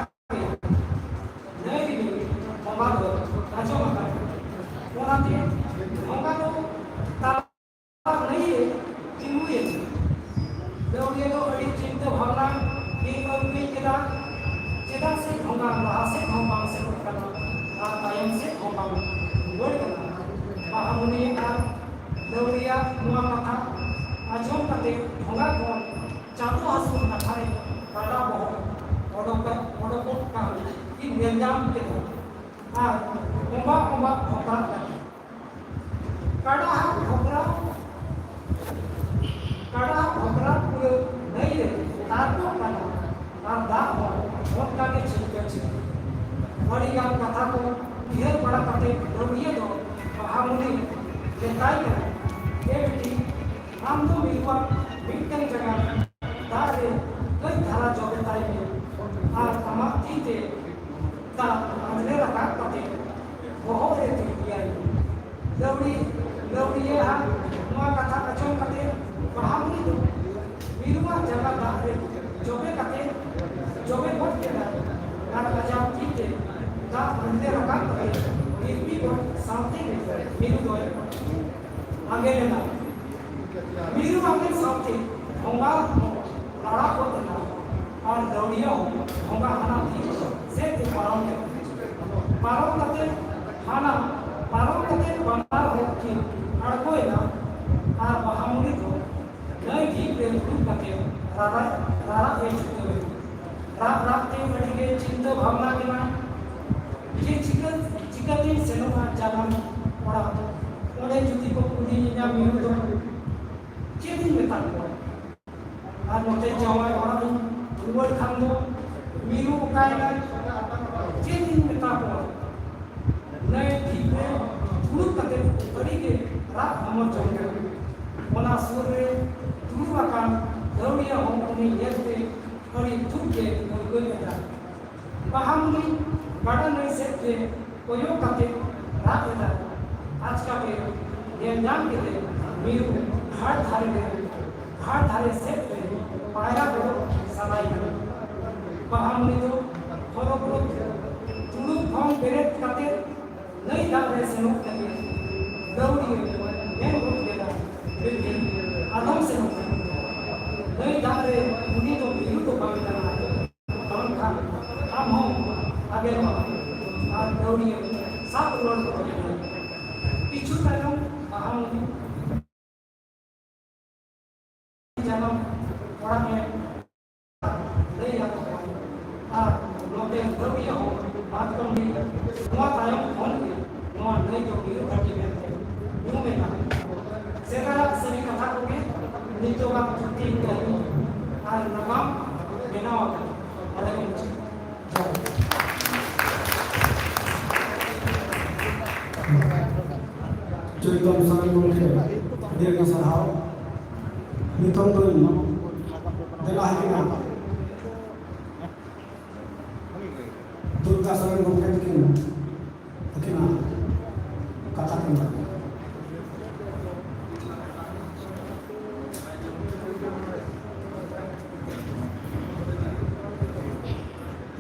ᱱᱟᱹᱭ ᱨᱤᱱᱤᱡ ᱵᱚᱸᱜᱟ ᱫᱚ ᱟᱸᱡᱚᱢ ᱟᱠᱟᱫ᱾ ᱚᱱᱟᱛᱮ ᱵᱚᱸᱜᱟ ᱫᱚ ᱛᱟᱞᱟ ᱱᱟᱹᱭ ᱨᱮ ᱛᱤᱸᱜᱩᱭᱮᱱ᱾ ᱞᱟᱹᱣᱲᱤᱭᱟᱹ ᱫᱚ ᱟᱹᱰᱤ ᱪᱤᱱᱛᱟᱹ ᱵᱷᱟᱵᱽᱱᱟ ᱜᱮ ᱟᱹᱭᱠᱟᱹᱣ ᱠᱮᱫᱟ, ᱪᱮᱫᱟᱜ ᱥᱮ ᱵᱚᱸᱜᱟ ᱞᱟᱦᱟ ᱥᱮᱫ ᱦᱚᱸ ᱵᱟᱝ ᱥᱮᱱᱚᱜ ᱠᱟᱱᱟ ᱟᱨ ᱛᱟᱭᱚᱢ ᱥᱮᱫ ᱦᱚᱸ ᱵᱟᱝ ᱨᱩᱣᱟᱹᱲ ᱠᱟᱱᱟ᱾ ᱵᱟᱦᱟᱢᱩᱱᱤ ᱟᱨ ᱞᱟᱹᱣᱲᱤᱭᱟᱹ ᱱᱚᱣᱟ ᱠᱟᱛᱷᱟ ᱟᱸᱡᱚᱢ ᱠᱟᱛᱮ ᱰᱷᱚᱸᱜᱟ ᱠᱷᱚᱱ ᱪᱟᱸᱫᱚ ᱦᱟᱹᱥᱩᱨ ᱱᱟᱠᱷᱟ ᱨᱮ ᱠᱟᱰᱟ ᱵᱚᱦᱚᱜ ᱚᱰᱚᱠ, ᱚᱰᱚᱠᱚᱜ ᱠᱟᱱ ᱠᱤᱱ ᱧᱮᱞ ᱧᱟᱢ ᱠᱮᱫᱟ ᱟᱨ ᱚᱸᱵᱟᱜ ᱚᱸᱵᱟᱜ ᱦᱚᱸᱠᱟᱜ ᱞᱟᱹᱜᱤᱫ᱾ ᱠᱟᱰᱟ ᱦᱟᱜ ᱦᱚᱠᱨᱟᱣ, ᱠᱟᱰᱟ ᱦᱟᱜ ᱦᱚᱠᱨᱟᱣ ᱯᱩᱨᱟᱹ ᱱᱟᱹᱭ ᱨᱮ ᱛᱟᱨᱠᱚᱜ ᱠᱟᱱᱟ ᱟᱨ ᱫᱟᱜ ᱦᱚᱸ ᱚᱱᱠᱟ ᱜᱮ ᱪᱷᱤᱞᱠᱟᱹ ᱪᱷᱤᱞᱠᱟᱹ᱾ ᱟᱹᱰᱤ ᱜᱟᱱ ᱠᱟᱛᱷᱟ ᱠᱚ ᱩᱭᱦᱟᱹᱨ ᱵᱟᱲᱟ ᱠᱟᱛᱮ ᱞᱟᱹᱣᱲᱤᱭᱟᱹ ᱫᱚ ᱵᱟᱦᱟᱢᱩᱱᱤ ᱢᱮᱛᱟᱭ ᱠᱟᱱᱟ, "ᱮ ᱵᱤᱴᱤ, ᱟᱢ ᱫᱚ ᱢᱤᱨᱩᱣᱟᱜ ᱢᱤᱫᱴᱟᱝ ᱡᱟᱸᱜᱟ ᱫᱟᱜ ᱨᱮ ᱠᱟᱹᱡ ᱫᱷᱟᱨᱟ ᱡᱚᱵᱮ ᱛᱟᱭ ᱢᱮ ᱟᱨ ᱟᱢᱟᱜ ᱛᱤ ᱛᱮ ᱫᱟᱜ ᱟᱡᱽᱞᱮ ᱨᱟᱠᱟᱵ ᱠᱟᱛᱮ ᱵᱚᱦᱚᱜ ᱨᱮ ᱛᱤᱨᱯᱤᱭᱟᱭ ᱢᱮ᱾" ᱞᱟᱹᱣᱲᱤ, ᱞᱟᱹᱣᱲᱤᱭᱟᱹ ᱟᱜ ᱱᱚᱣᱟ ᱠᱟᱛᱷᱟ ᱟᱸᱡᱚᱢ ᱠᱟᱛᱮ ᱵᱟᱦᱟᱢᱩᱱᱤ ᱫᱚ ᱢᱤᱨᱩᱣᱟᱜ ᱡᱟᱸᱜᱟ ᱫᱟᱜ ᱨᱮ ᱡᱚᱵᱮ ᱠᱟᱛᱮ, ᱡᱚᱵᱮ ᱜᱚᱫ ᱠᱮᱫᱟ ᱟᱨ ᱟᱡᱟᱜ ᱛᱤ ᱛᱮ ᱫᱟᱜ ᱦᱟᱱᱛᱮ ᱨᱟᱠᱟᱵ ᱠᱟᱛᱮ ᱛᱤᱨᱯᱤ ᱜᱚᱡ ᱥᱟᱶᱛᱮ ᱢᱤᱨᱩ ᱫᱚᱭ ᱟᱸᱜᱮ ᱞᱮᱱᱟ᱾ ᱢᱤᱨᱩ ᱟᱸᱜᱮ ᱥᱟᱶᱛᱮ ᱵᱷᱚᱸᱜᱟ ᱦᱚᱸ ᱨᱟᱲᱟ ᱜᱚᱫ ᱮᱱᱟ ᱟᱨ ᱫᱟᱹᱣᱲᱤᱭᱟᱹ ᱦᱚᱸ ᱵᱷᱚᱸᱜᱟ ᱦᱟᱱᱟ ᱛᱤᱨ ᱥᱮᱫ ᱛᱮ ᱯᱟᱨᱚᱢ ᱠᱮᱫᱟ᱾ ᱯᱟᱨᱚᱢ ᱠᱟᱛᱮ ᱦᱟᱱᱟ, ᱯᱟᱨᱚᱢ ᱠᱟᱛᱮ ᱵᱟᱱᱟᱨ ᱦᱚᱲ ᱠᱤᱱ ᱟᱬᱜᱚᱭᱮᱱᱟ ᱟᱨ ᱵᱟᱦᱟᱢᱩᱱᱤ ᱫᱚ ᱱᱟᱹᱭ ᱰᱷᱤᱯ ᱨᱮ ᱫᱩᱲᱩᱵ ᱠᱟᱛᱮ ᱨᱟᱨᱟᱜ, ᱨᱟᱨᱟᱜ ᱮ ᱪᱷᱩᱴᱟᱹᱣ ᱮᱱᱟ᱾ ᱨᱟᱜ ᱨᱟᱜ ᱛᱮ ᱟᱹᱰᱤ ᱜᱮ ᱪᱤᱱᱛᱟᱹ ᱵᱷᱟᱵᱽᱱᱟ ᱠᱮᱫᱟ ᱡᱮ ᱪᱤᱠᱟᱹ, ᱪᱤᱠᱟᱹᱛᱤᱧ ᱥᱮᱱᱚᱜᱼᱟ ᱡᱟᱱᱟᱢ ᱚᱲᱟᱜ᱾ ᱚᱸᱰᱮ ᱡᱩᱫᱤ ᱠᱚ ᱠᱩᱞᱤᱭᱤᱧᱟ ᱢᱤᱨᱩ ᱫᱚ ᱪᱮᱫ ᱤᱧ ᱢᱮᱛᱟ ᱠᱚᱣᱟ? ᱟᱨ ᱱᱚᱛᱮ ᱡᱟᱶᱟᱭ ᱚᱲᱟᱜ ᱤᱧ ᱨᱩᱣᱟᱹᱲ ᱠᱷᱟᱱ ᱫᱚ ᱢᱤᱨᱩ ᱚᱠᱟᱭᱮᱱᱟᱭ? ᱪᱮᱫ ᱤᱧ ᱢᱮᱛᱟ ᱠᱚᱣᱟ? ᱱᱟᱹᱭ ᱰᱷᱤᱯ ᱨᱮ ᱫᱩᱲᱩᱵ ᱠᱟᱛᱮ ᱟᱹᱰᱤ ᱜᱮ ᱨᱟᱜ ᱦᱚᱢᱚᱨ ᱡᱚᱝ ᱠᱟᱱᱟ᱾ ᱚᱱᱟ ᱥᱩᱨ ᱨᱮ ᱫᱩᱲᱩᱵ ᱟᱠᱟᱱ ᱫᱟᱹᱣᱲᱤᱭᱟᱹ ᱦᱚᱸ ᱩᱱᱤ ᱧᱮᱞᱛᱮ ᱟᱹᱰᱤ ᱫᱩᱠ ᱜᱮ ᱟᱹᱭᱠᱟᱹᱣ ᱮᱫᱟ᱾ ᱵᱟᱦᱟᱢᱩᱱᱤ ᱜᱟᱰᱟ ᱱᱟᱹᱭ ᱥᱮᱫ ᱨᱮ ᱠᱚᱭᱚᱜ ᱠᱟᱛᱮ ᱨᱟᱜ ᱮᱫᱟ᱾ ᱟᱪᱠᱟ ᱜᱮ ᱧᱮᱞ ᱧᱟᱢ ᱠᱮᱫᱮ ᱢᱤᱨᱩ ᱜᱷᱟᱴ ᱫᱷᱟᱨᱮ ᱨᱮ, ᱜᱷᱟᱴ ᱫᱷᱟᱨᱮ ᱥᱮᱫ ᱨᱮ ᱯᱟᱭᱨᱟ ᱜᱚᱫ ᱥᱟᱱᱟᱭᱮ ᱠᱟᱱᱟ᱾ ᱵᱟᱦᱟᱢᱩᱱᱤ ᱫᱚ ᱦᱚᱨᱚ ᱵᱚᱨᱚ ᱛᱩᱲᱩᱠ ᱠᱷᱚᱱ ᱵᱮᱨᱮᱫ ᱠᱟᱛᱮ ᱱᱟᱹᱭ ᱫᱟᱜ ᱨᱮ ᱥᱮᱱᱚᱜ ᱞᱟᱹᱜᱤᱫ ᱫᱟᱹᱣᱲᱤᱭᱟᱹ ᱢᱮᱱ ᱜᱚᱫ ᱠᱮᱫᱟ, ᱵᱤᱴᱤ, ᱟᱞᱚᱢ ᱥᱮᱱᱚᱜ ᱠᱟᱱᱟ᱾ ᱱᱟᱹᱭ ᱫᱟᱜ ᱨᱮ ᱩᱱᱤ ᱫᱚ ᱢᱤᱨᱩ ᱫᱚ ᱵᱟᱝ ᱠᱟᱱᱟᱭ, ᱵᱟᱝᱠᱷᱟᱱ ᱟᱢ ᱦᱚᱸ ᱟᱜᱮ ᱱᱚᱣᱟ ᱟᱨ ᱫᱟᱹᱣᱲᱤᱭᱟᱹ ᱥᱟᱵ ᱨᱩᱣᱟᱹᱲ ᱠᱚ ᱠᱟᱱᱟ᱾ ᱠᱤᱪᱷᱩ ᱛᱟᱭᱚᱢ ᱵᱟᱦᱟᱢᱩᱱᱤ ᱡᱟᱱᱟᱢ ᱚᱲᱟᱜ ᱮ ᱞᱟᱹᱭ ᱟᱠᱚ ᱠᱟᱱᱟ᱾ ᱟᱨ ᱱᱚᱛᱮ ᱫᱟᱹᱣᱲᱤᱭᱟᱹ ᱦᱚᱸ ᱢᱟᱛᱠᱚᱢ ᱰᱟᱹᱦᱤ᱾ ᱱᱚᱣᱟ ᱛᱟᱭᱚᱢ ᱠᱷᱚᱱ ᱜᱮ ᱱᱚᱣᱟ ᱱᱟᱹᱭ ᱫᱚ ᱢᱤᱨᱩ ᱜᱷᱟᱹᱴᱤ ᱢᱮᱱᱛᱮ ᱧᱩᱢ ᱮᱱᱟ᱾ ᱥᱮᱫᱟᱭᱟᱜ ᱥᱟᱹᱨᱤ ᱠᱟᱛᱷᱟ ᱠᱚᱜᱮ ᱱᱤᱛᱚᱜᱟᱜ ᱡᱩᱠᱛᱤ ᱠᱟᱹᱦᱱᱤ ᱟᱨ ᱱᱟᱜᱟᱢ ᱵᱮᱱᱟᱣ ᱟᱠᱟᱱᱟ᱾ ᱱᱚᱰᱮ ᱜᱮ ᱢᱩᱪᱟᱹᱫ᱾ ᱡᱚᱦᱟᱨ᱾ ᱪᱳᱭᱛᱚᱱ ᱥᱚᱨᱮᱱ ᱜᱚᱢᱠᱮ, ᱟᱹᱰᱤ ᱟᱹᱰᱤ ᱥᱟᱨᱦᱟᱣ᱾ ᱱᱤᱛᱚᱝ ᱫᱚᱧ ᱫᱮᱞᱟ ᱦᱮᱡ ᱮᱱᱟ ᱫᱩᱨᱜᱟ ᱥᱚᱨᱮᱱ ᱜᱚᱢᱠᱮ ᱛᱟᱹᱠᱤᱱ, ᱛᱟᱹᱠᱤᱱᱟᱜ ᱠᱟᱛᱷᱟ ᱠᱤᱱ ᱨᱚᱲᱟ᱾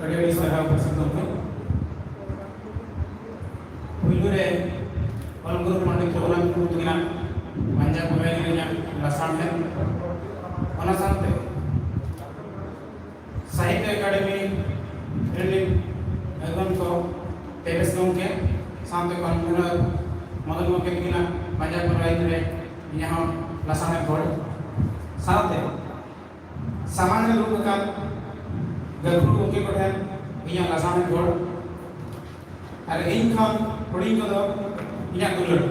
ᱟᱹᱰᱤ ᱟᱹᱰᱤ ᱥᱟᱨᱦᱟᱣ ᱯᱨᱚᱥᱤᱫ ᱜᱚᱢᱠᱮ᱾ ᱞᱟᱥᱟᱲᱦᱮᱫ, ᱚᱱᱟ ᱥᱟᱶᱛᱮ ᱥᱟᱦᱤᱛᱭᱚ ᱮᱠᱟᱰᱮᱢᱤ ᱨᱮᱱ ᱟᱹᱜᱩᱣᱟᱹᱱ ᱠᱚ, ᱯᱮᱨᱮᱥ ᱜᱚᱢᱠᱮ ᱥᱟᱶᱛᱮ ᱠᱚᱱᱵᱷᱮᱱᱚᱨ ᱢᱚᱫᱚᱱ ᱜᱚᱢᱠᱮ ᱛᱟᱹᱠᱤᱱᱟᱜ ᱵᱟᱡᱟᱨ ᱯᱟᱨᱟᱭᱤᱱ ᱨᱮ ᱤᱧᱟᱹᱜ ᱦᱚᱸ ᱞᱟᱥᱟᱲᱦᱮᱫ ᱜᱚᱲ, ᱥᱟᱶᱛᱮ ᱥᱟᱢᱟᱝ ᱨᱮ ᱫᱩᱲᱩᱵ ᱟᱠᱟᱱ ᱜᱟᱹᱠᱷᱩᱲ ᱜᱚᱢᱠᱮ ᱠᱚᱴᱷᱮᱱ ᱤᱧᱟᱹᱜ ᱞᱟᱥᱟᱲᱦᱮᱫ ᱜᱚᱲ, ᱟᱨ ᱤᱧ ᱠᱷᱚᱱ ᱦᱩᱰᱤᱧ ᱠᱚᱫᱚ ᱤᱧᱟᱹᱜ ᱫᱩᱞᱟᱹᱲ᱾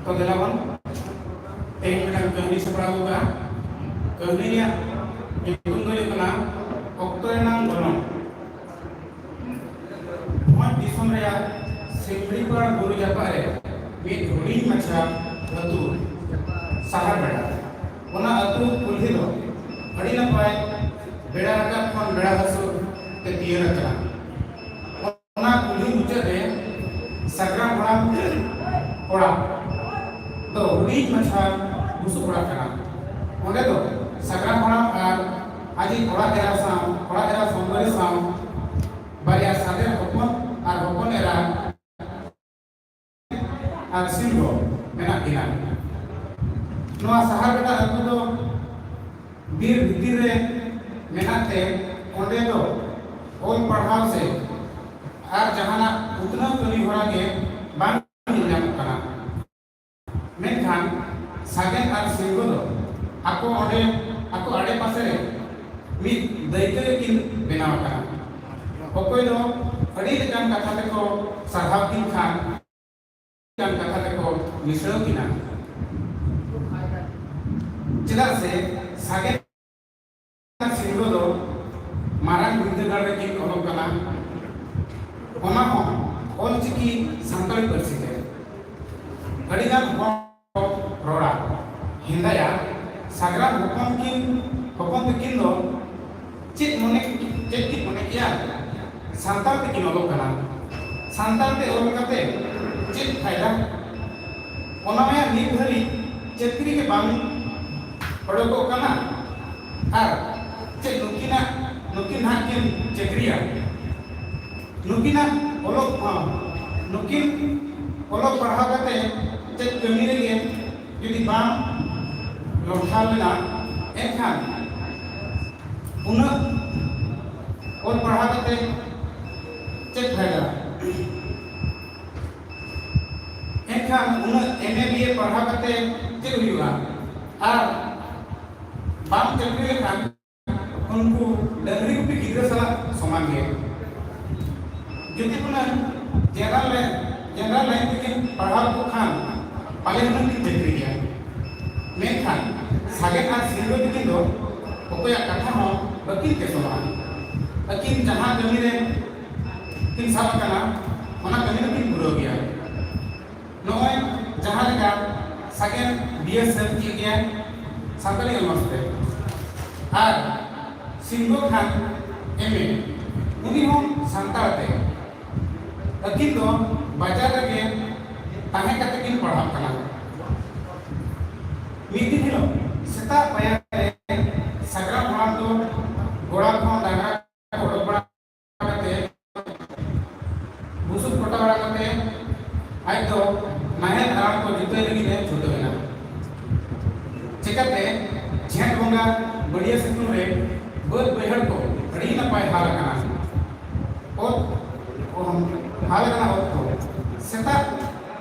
ᱛᱚ ᱫᱮᱞᱟ ᱵᱚᱱ ᱛᱮᱦᱮᱧ ᱢᱤᱫᱴᱟᱝ ᱠᱟᱹᱦᱱᱤ ᱥᱟᱯᱲᱟᱣ ᱟᱠᱟᱫᱼᱟ᱾ ᱠᱟᱹᱦᱱᱤ ᱨᱮᱭᱟᱜ ᱧᱩᱛᱩᱢ ᱫᱚ ᱦᱩᱭᱩᱜ ᱠᱟᱱᱟ ᱚᱠᱛᱚ ᱨᱮᱱᱟᱝ ᱜᱚᱱᱚᱝ᱾ ᱵᱷᱚᱸᱡᱽ ᱫᱤᱥᱚᱢ ᱨᱮᱭᱟᱜ ᱥᱤᱢᱲᱤᱯᱟᱲ ᱵᱩᱨᱩ ᱡᱟᱯᱟᱜ ᱨᱮ ᱢᱤᱫ ᱦᱩᱰᱤᱧ ᱢᱟᱪᱷᱟ ᱟᱹᱛᱩ, ᱥᱟᱦᱟᱨ ᱵᱮᱲᱟ᱾ ᱚᱱᱟ ᱟᱹᱛᱩ ᱠᱩᱞᱦᱤ ᱫᱚ ᱟᱹᱰᱤ ᱱᱟᱯᱟᱭ ᱵᱮᱲᱟ ᱨᱟᱠᱟᱵ ᱠᱷᱚᱱ ᱵᱮᱲᱟ ᱦᱟᱹᱥᱩᱨ ᱛᱮ ᱛᱤᱭᱟᱹᱨ ᱟᱠᱟᱱᱟ᱾ ᱚᱱᱟ ᱠᱩᱞᱦᱤ ᱢᱩᱪᱟᱹᱫ ᱨᱮ ᱥᱟᱠᱨᱟᱢ ᱦᱟᱲᱟᱢ ᱚᱲᱟᱜ ᱫᱚ ᱦᱩᱰᱤᱧ ᱢᱟᱪᱷᱟ ᱵᱩᱥᱩᱵ ᱚᱲᱟᱜ ᱠᱟᱱᱟ᱾ ᱚᱸᱰᱮ ᱫᱚ ᱥᱟᱠᱨᱟᱢ ᱦᱟᱲᱟᱢ ᱟᱨ ᱟᱡᱤᱡ ᱚᱲᱟᱜ ᱮᱨᱟ ᱥᱟᱶ, ᱚᱲᱟᱜ ᱮᱨᱟ ᱥᱩᱱᱫᱚᱨᱤ ᱥᱟᱶ ᱵᱟᱨᱭᱟ ᱥᱟᱫᱮᱨ ᱦᱚᱯᱚᱱ ᱟᱨ ᱦᱚᱯᱚᱱ ᱮᱨᱟ ᱟᱨ ᱥᱤᱞᱵᱚ ᱢᱮᱱᱟᱜ ᱠᱤᱱᱟ᱾ ᱱᱚᱣᱟ ᱥᱟᱦᱟᱨ ᱵᱮᱴᱟ ᱟᱹᱛᱩ ᱫᱚ ᱵᱤᱨ ᱵᱷᱤᱛᱤᱨ ᱨᱮ ᱢᱮᱱᱟᱜ ᱛᱮ ᱚᱸᱰᱮ ᱫᱚ ᱚᱞ ᱯᱟᱲᱦᱟᱣ ᱥᱮ ᱟᱨ ᱡᱟᱦᱟᱱᱟᱜ ᱩᱛᱱᱟᱹᱣ ᱠᱟᱹᱢᱤ ᱦᱚᱨᱟ ᱜᱮ ᱵᱟᱝ ᱧᱮᱞ ᱧᱟᱢᱚᱜ ᱠᱟᱱᱟ᱾ ᱢᱮᱱᱠᱷᱟᱱ ᱥᱟᱜᱮᱱ ᱟᱨ ᱥᱤᱞᱵᱚ ᱫᱚ ᱟᱠᱚ ᱚᱸᱰᱮ, ᱟᱠᱚ ᱟᱰᱮᱯᱟᱥᱮ ᱨᱮ ᱢᱤᱫ ᱫᱟᱹᱭᱠᱟᱹ ᱜᱮᱠᱤᱱ ᱵᱮᱱᱟᱣ ᱟᱠᱟᱱᱟ᱾ ᱚᱠᱚᱭ ᱫᱚ ᱟᱹᱰᱤ ᱞᱮᱠᱟᱱ ᱠᱟᱛᱷᱟ ᱛᱮᱠᱚ ᱥᱟᱨᱦᱟᱣ ᱠᱤᱱ ᱠᱷᱟᱱ, ᱞᱮᱠᱟᱱ ᱠᱟᱛᱷᱟ ᱛᱮᱠᱚ ᱢᱤᱥᱲᱟᱹᱣ ᱠᱤᱱᱟ᱾ ᱪᱮᱫᱟᱜ ᱥᱮ ᱥᱟᱜᱮᱱ ᱟᱨ ᱥᱤᱞᱵᱚ ᱫᱚ ᱢᱟᱨᱟᱝ ᱵᱤᱨᱫᱟᱹᱜᱟᱲ ᱨᱮᱠᱤᱱ ᱚᱞᱚᱜ ᱠᱟᱱᱟ, ᱚᱱᱟ ᱦᱚᱸ ᱚᱞᱪᱤᱠᱤ ᱥᱟᱱᱛᱟᱲᱤ ᱯᱟᱹᱨᱥᱤ ᱛᱮ᱾ ᱟᱹᱰᱤᱜᱟᱱ ᱦᱚᱲ ᱨᱚᱲᱟ, ᱦᱮᱸᱫᱟᱭᱟ, ᱥᱟᱜᱨᱟᱢ ᱦᱚᱯᱚᱱ ᱠᱤᱱ, ᱦᱚᱯᱚᱱ ᱛᱟᱹᱠᱤᱱ ᱫᱚ ᱪᱮᱫ ᱢᱚᱱᱮ, ᱪᱮᱫ ᱠᱤᱱ ᱢᱚᱱᱮ ᱠᱮᱭᱟ? ᱥᱟᱱᱛᱟᱲ ᱛᱮᱠᱤᱱ ᱚᱞᱚᱜ ᱠᱟᱱᱟ᱾ ᱥᱟᱱᱛᱟᱲ ᱛᱮ ᱚᱞ ᱠᱟᱛᱮ ᱪᱮᱫ ᱯᱷᱟᱭᱫᱟ? ᱚᱱᱟ ᱢᱟᱭᱟ ᱱᱤᱛ ᱫᱷᱟᱹᱨᱤᱡ ᱪᱟᱹᱠᱨᱤ ᱜᱮ ᱵᱟᱝ ᱚᱰᱚᱠᱚᱜ ᱠᱟᱱᱟ᱾ ᱟᱨ ᱪᱮᱫ ᱱᱩᱠᱤᱱᱟᱜ, ᱱᱩᱠᱤᱱ ᱦᱟᱸᱜ ᱠᱤᱱ ᱪᱟᱹᱠᱨᱤᱭᱟ? ᱱᱩᱠᱤᱱᱟᱜ ᱚᱞᱚᱜ, ᱱᱩᱠᱤᱱ ᱚᱞᱚᱜ ᱯᱟᱲᱦᱟᱣ ᱠᱟᱛᱮ ᱪᱮᱫ ᱠᱟᱹᱢᱤ ᱨᱮᱜᱮ ᱡᱩᱫᱤ ᱵᱟᱢ ᱞᱚᱴᱷᱟᱣ ᱞᱮᱱᱟ, ᱮᱱᱠᱷᱟᱱ ᱩᱱᱟᱹᱜ ᱚᱞ ᱯᱟᱲᱦᱟᱣ ᱠᱟᱛᱮ ᱪᱮᱫ ᱯᱷᱟᱭᱫᱟ? ᱮᱱᱠᱷᱟᱱ ᱩᱱᱟᱹᱜ M A B A ᱯᱟᱲᱦᱟᱣ ᱠᱟᱛᱮ ᱪᱮᱫ ᱦᱩᱭᱩᱜᱼᱟ? ᱟᱨ ᱵᱟᱢ ᱪᱟᱹᱠᱨᱤ ᱞᱮᱠᱷᱟᱱ ᱩᱱᱠᱩ ᱰᱟᱹᱝᱨᱤ ᱜᱩᱯᱤ ᱜᱤᱫᱽᱨᱟᱹ ᱥᱟᱞᱟᱜ ᱥᱚᱢᱟᱱ ᱜᱮ᱾ ᱡᱩᱫᱤ ᱦᱩᱱᱟᱹᱝ general line, general line ᱛᱮᱠᱤᱱ ᱯᱟᱲᱦᱟᱣ ᱠᱚ ᱠᱷᱟᱱ ᱯᱟᱞᱮ ᱦᱩᱱᱟᱹᱝ ᱠᱤᱱ ᱪᱟᱹᱠᱨᱤ ᱜᱮᱭᱟ᱾ ᱢᱮᱱᱠᱷᱟᱱ ᱥᱟᱜᱮᱱ ᱟᱨ ᱥᱤᱝᱨᱟᱹᱭ ᱛᱟᱹᱠᱤᱱ ᱫᱚ ᱚᱠᱚᱭᱟᱜ ᱠᱟᱛᱷᱟ ᱦᱚᱸ ᱵᱟᱹᱠᱤᱱ ᱠᱮᱥᱚᱱᱚᱜᱼᱟ᱾ ᱟᱹᱠᱤᱱ ᱡᱟᱦᱟᱸ ᱠᱟᱹᱢᱤ ᱨᱮ ᱠᱤᱱ ᱥᱟᱵ ᱟᱠᱟᱱᱟ, ᱚᱱᱟ ᱠᱟᱹᱢᱤ ᱫᱚᱠᱤᱱ ᱯᱩᱨᱟᱹᱣ ᱜᱮᱭᱟ᱾ ᱱᱚᱜᱼᱚᱭ ᱡᱟᱦᱟᱸ ᱞᱮᱠᱟ ᱥᱟᱜᱮᱱ B A ᱥᱟᱹᱛ ᱠᱮᱫ ᱜᱮᱭᱟ ᱥᱟᱱᱛᱟᱲᱤ ᱚᱱᱟᱨᱥ ᱛᱮ, ᱟᱨ ᱥᱤᱝᱜᱚ ᱠᱷᱟᱱ M A, ᱩᱱᱤ ᱦᱚᱸ ᱥᱟᱱᱛᱟᱲ ᱛᱮ᱾ ᱟᱹᱠᱤᱱ ᱫᱚ ᱵᱟᱡᱟᱨ ᱨᱮᱜᱮ ᱛᱟᱦᱮᱸ ᱠᱟᱛᱮ ᱠᱤᱱ ᱯᱟᱲᱦᱟᱜ ᱠᱟᱱᱟ᱾ ᱢᱤᱫ ᱫᱤᱱ ᱦᱤᱞᱳᱜ ᱥᱮᱛᱟᱜ ᱯᱟᱭᱟᱨ ᱨᱮ ᱥᱟᱜᱨᱟᱢ ᱦᱟᱲᱟᱢ ᱫᱚ ᱜᱚᱲᱟ ᱠᱷᱚᱱ ᱰᱟᱝᱨᱟ ᱠᱚ ᱚᱰᱚᱠ ᱵᱟᱲᱟ ᱠᱟᱛᱮ ᱵᱩᱥᱩᱵ ᱠᱚᱴᱟ ᱵᱟᱲᱟ ᱠᱟᱛᱮ ᱟᱡ ᱫᱚ ᱱᱟᱦᱮᱞ ᱟᱨᱟᱬ ᱠᱚ ᱡᱩᱛᱟᱹᱭ ᱞᱟᱹᱜᱤᱫ ᱮ ᱪᱷᱩᱴᱟᱹᱣ ᱮᱱᱟ᱾ ᱪᱮᱠᱟᱛᱮ ᱡᱷᱮᱸᱴ ᱵᱚᱸᱜᱟ ᱵᱟᱹᱲᱤᱭᱟᱹ ᱥᱤᱛᱩᱝ ᱨᱮ ᱵᱟᱹᱫᱽ ᱵᱟᱹᱭᱦᱟᱹᱲ ᱠᱚ ᱟᱹᱰᱤ ᱱᱟᱯᱟᱭ ᱦᱟᱞ ᱟᱠᱟᱱᱟ᱾ ᱚᱛ ᱦᱟᱞ ᱟᱠᱟᱱᱟ ᱚᱛ ᱠᱚ᱾ ᱥᱮᱛᱟᱜ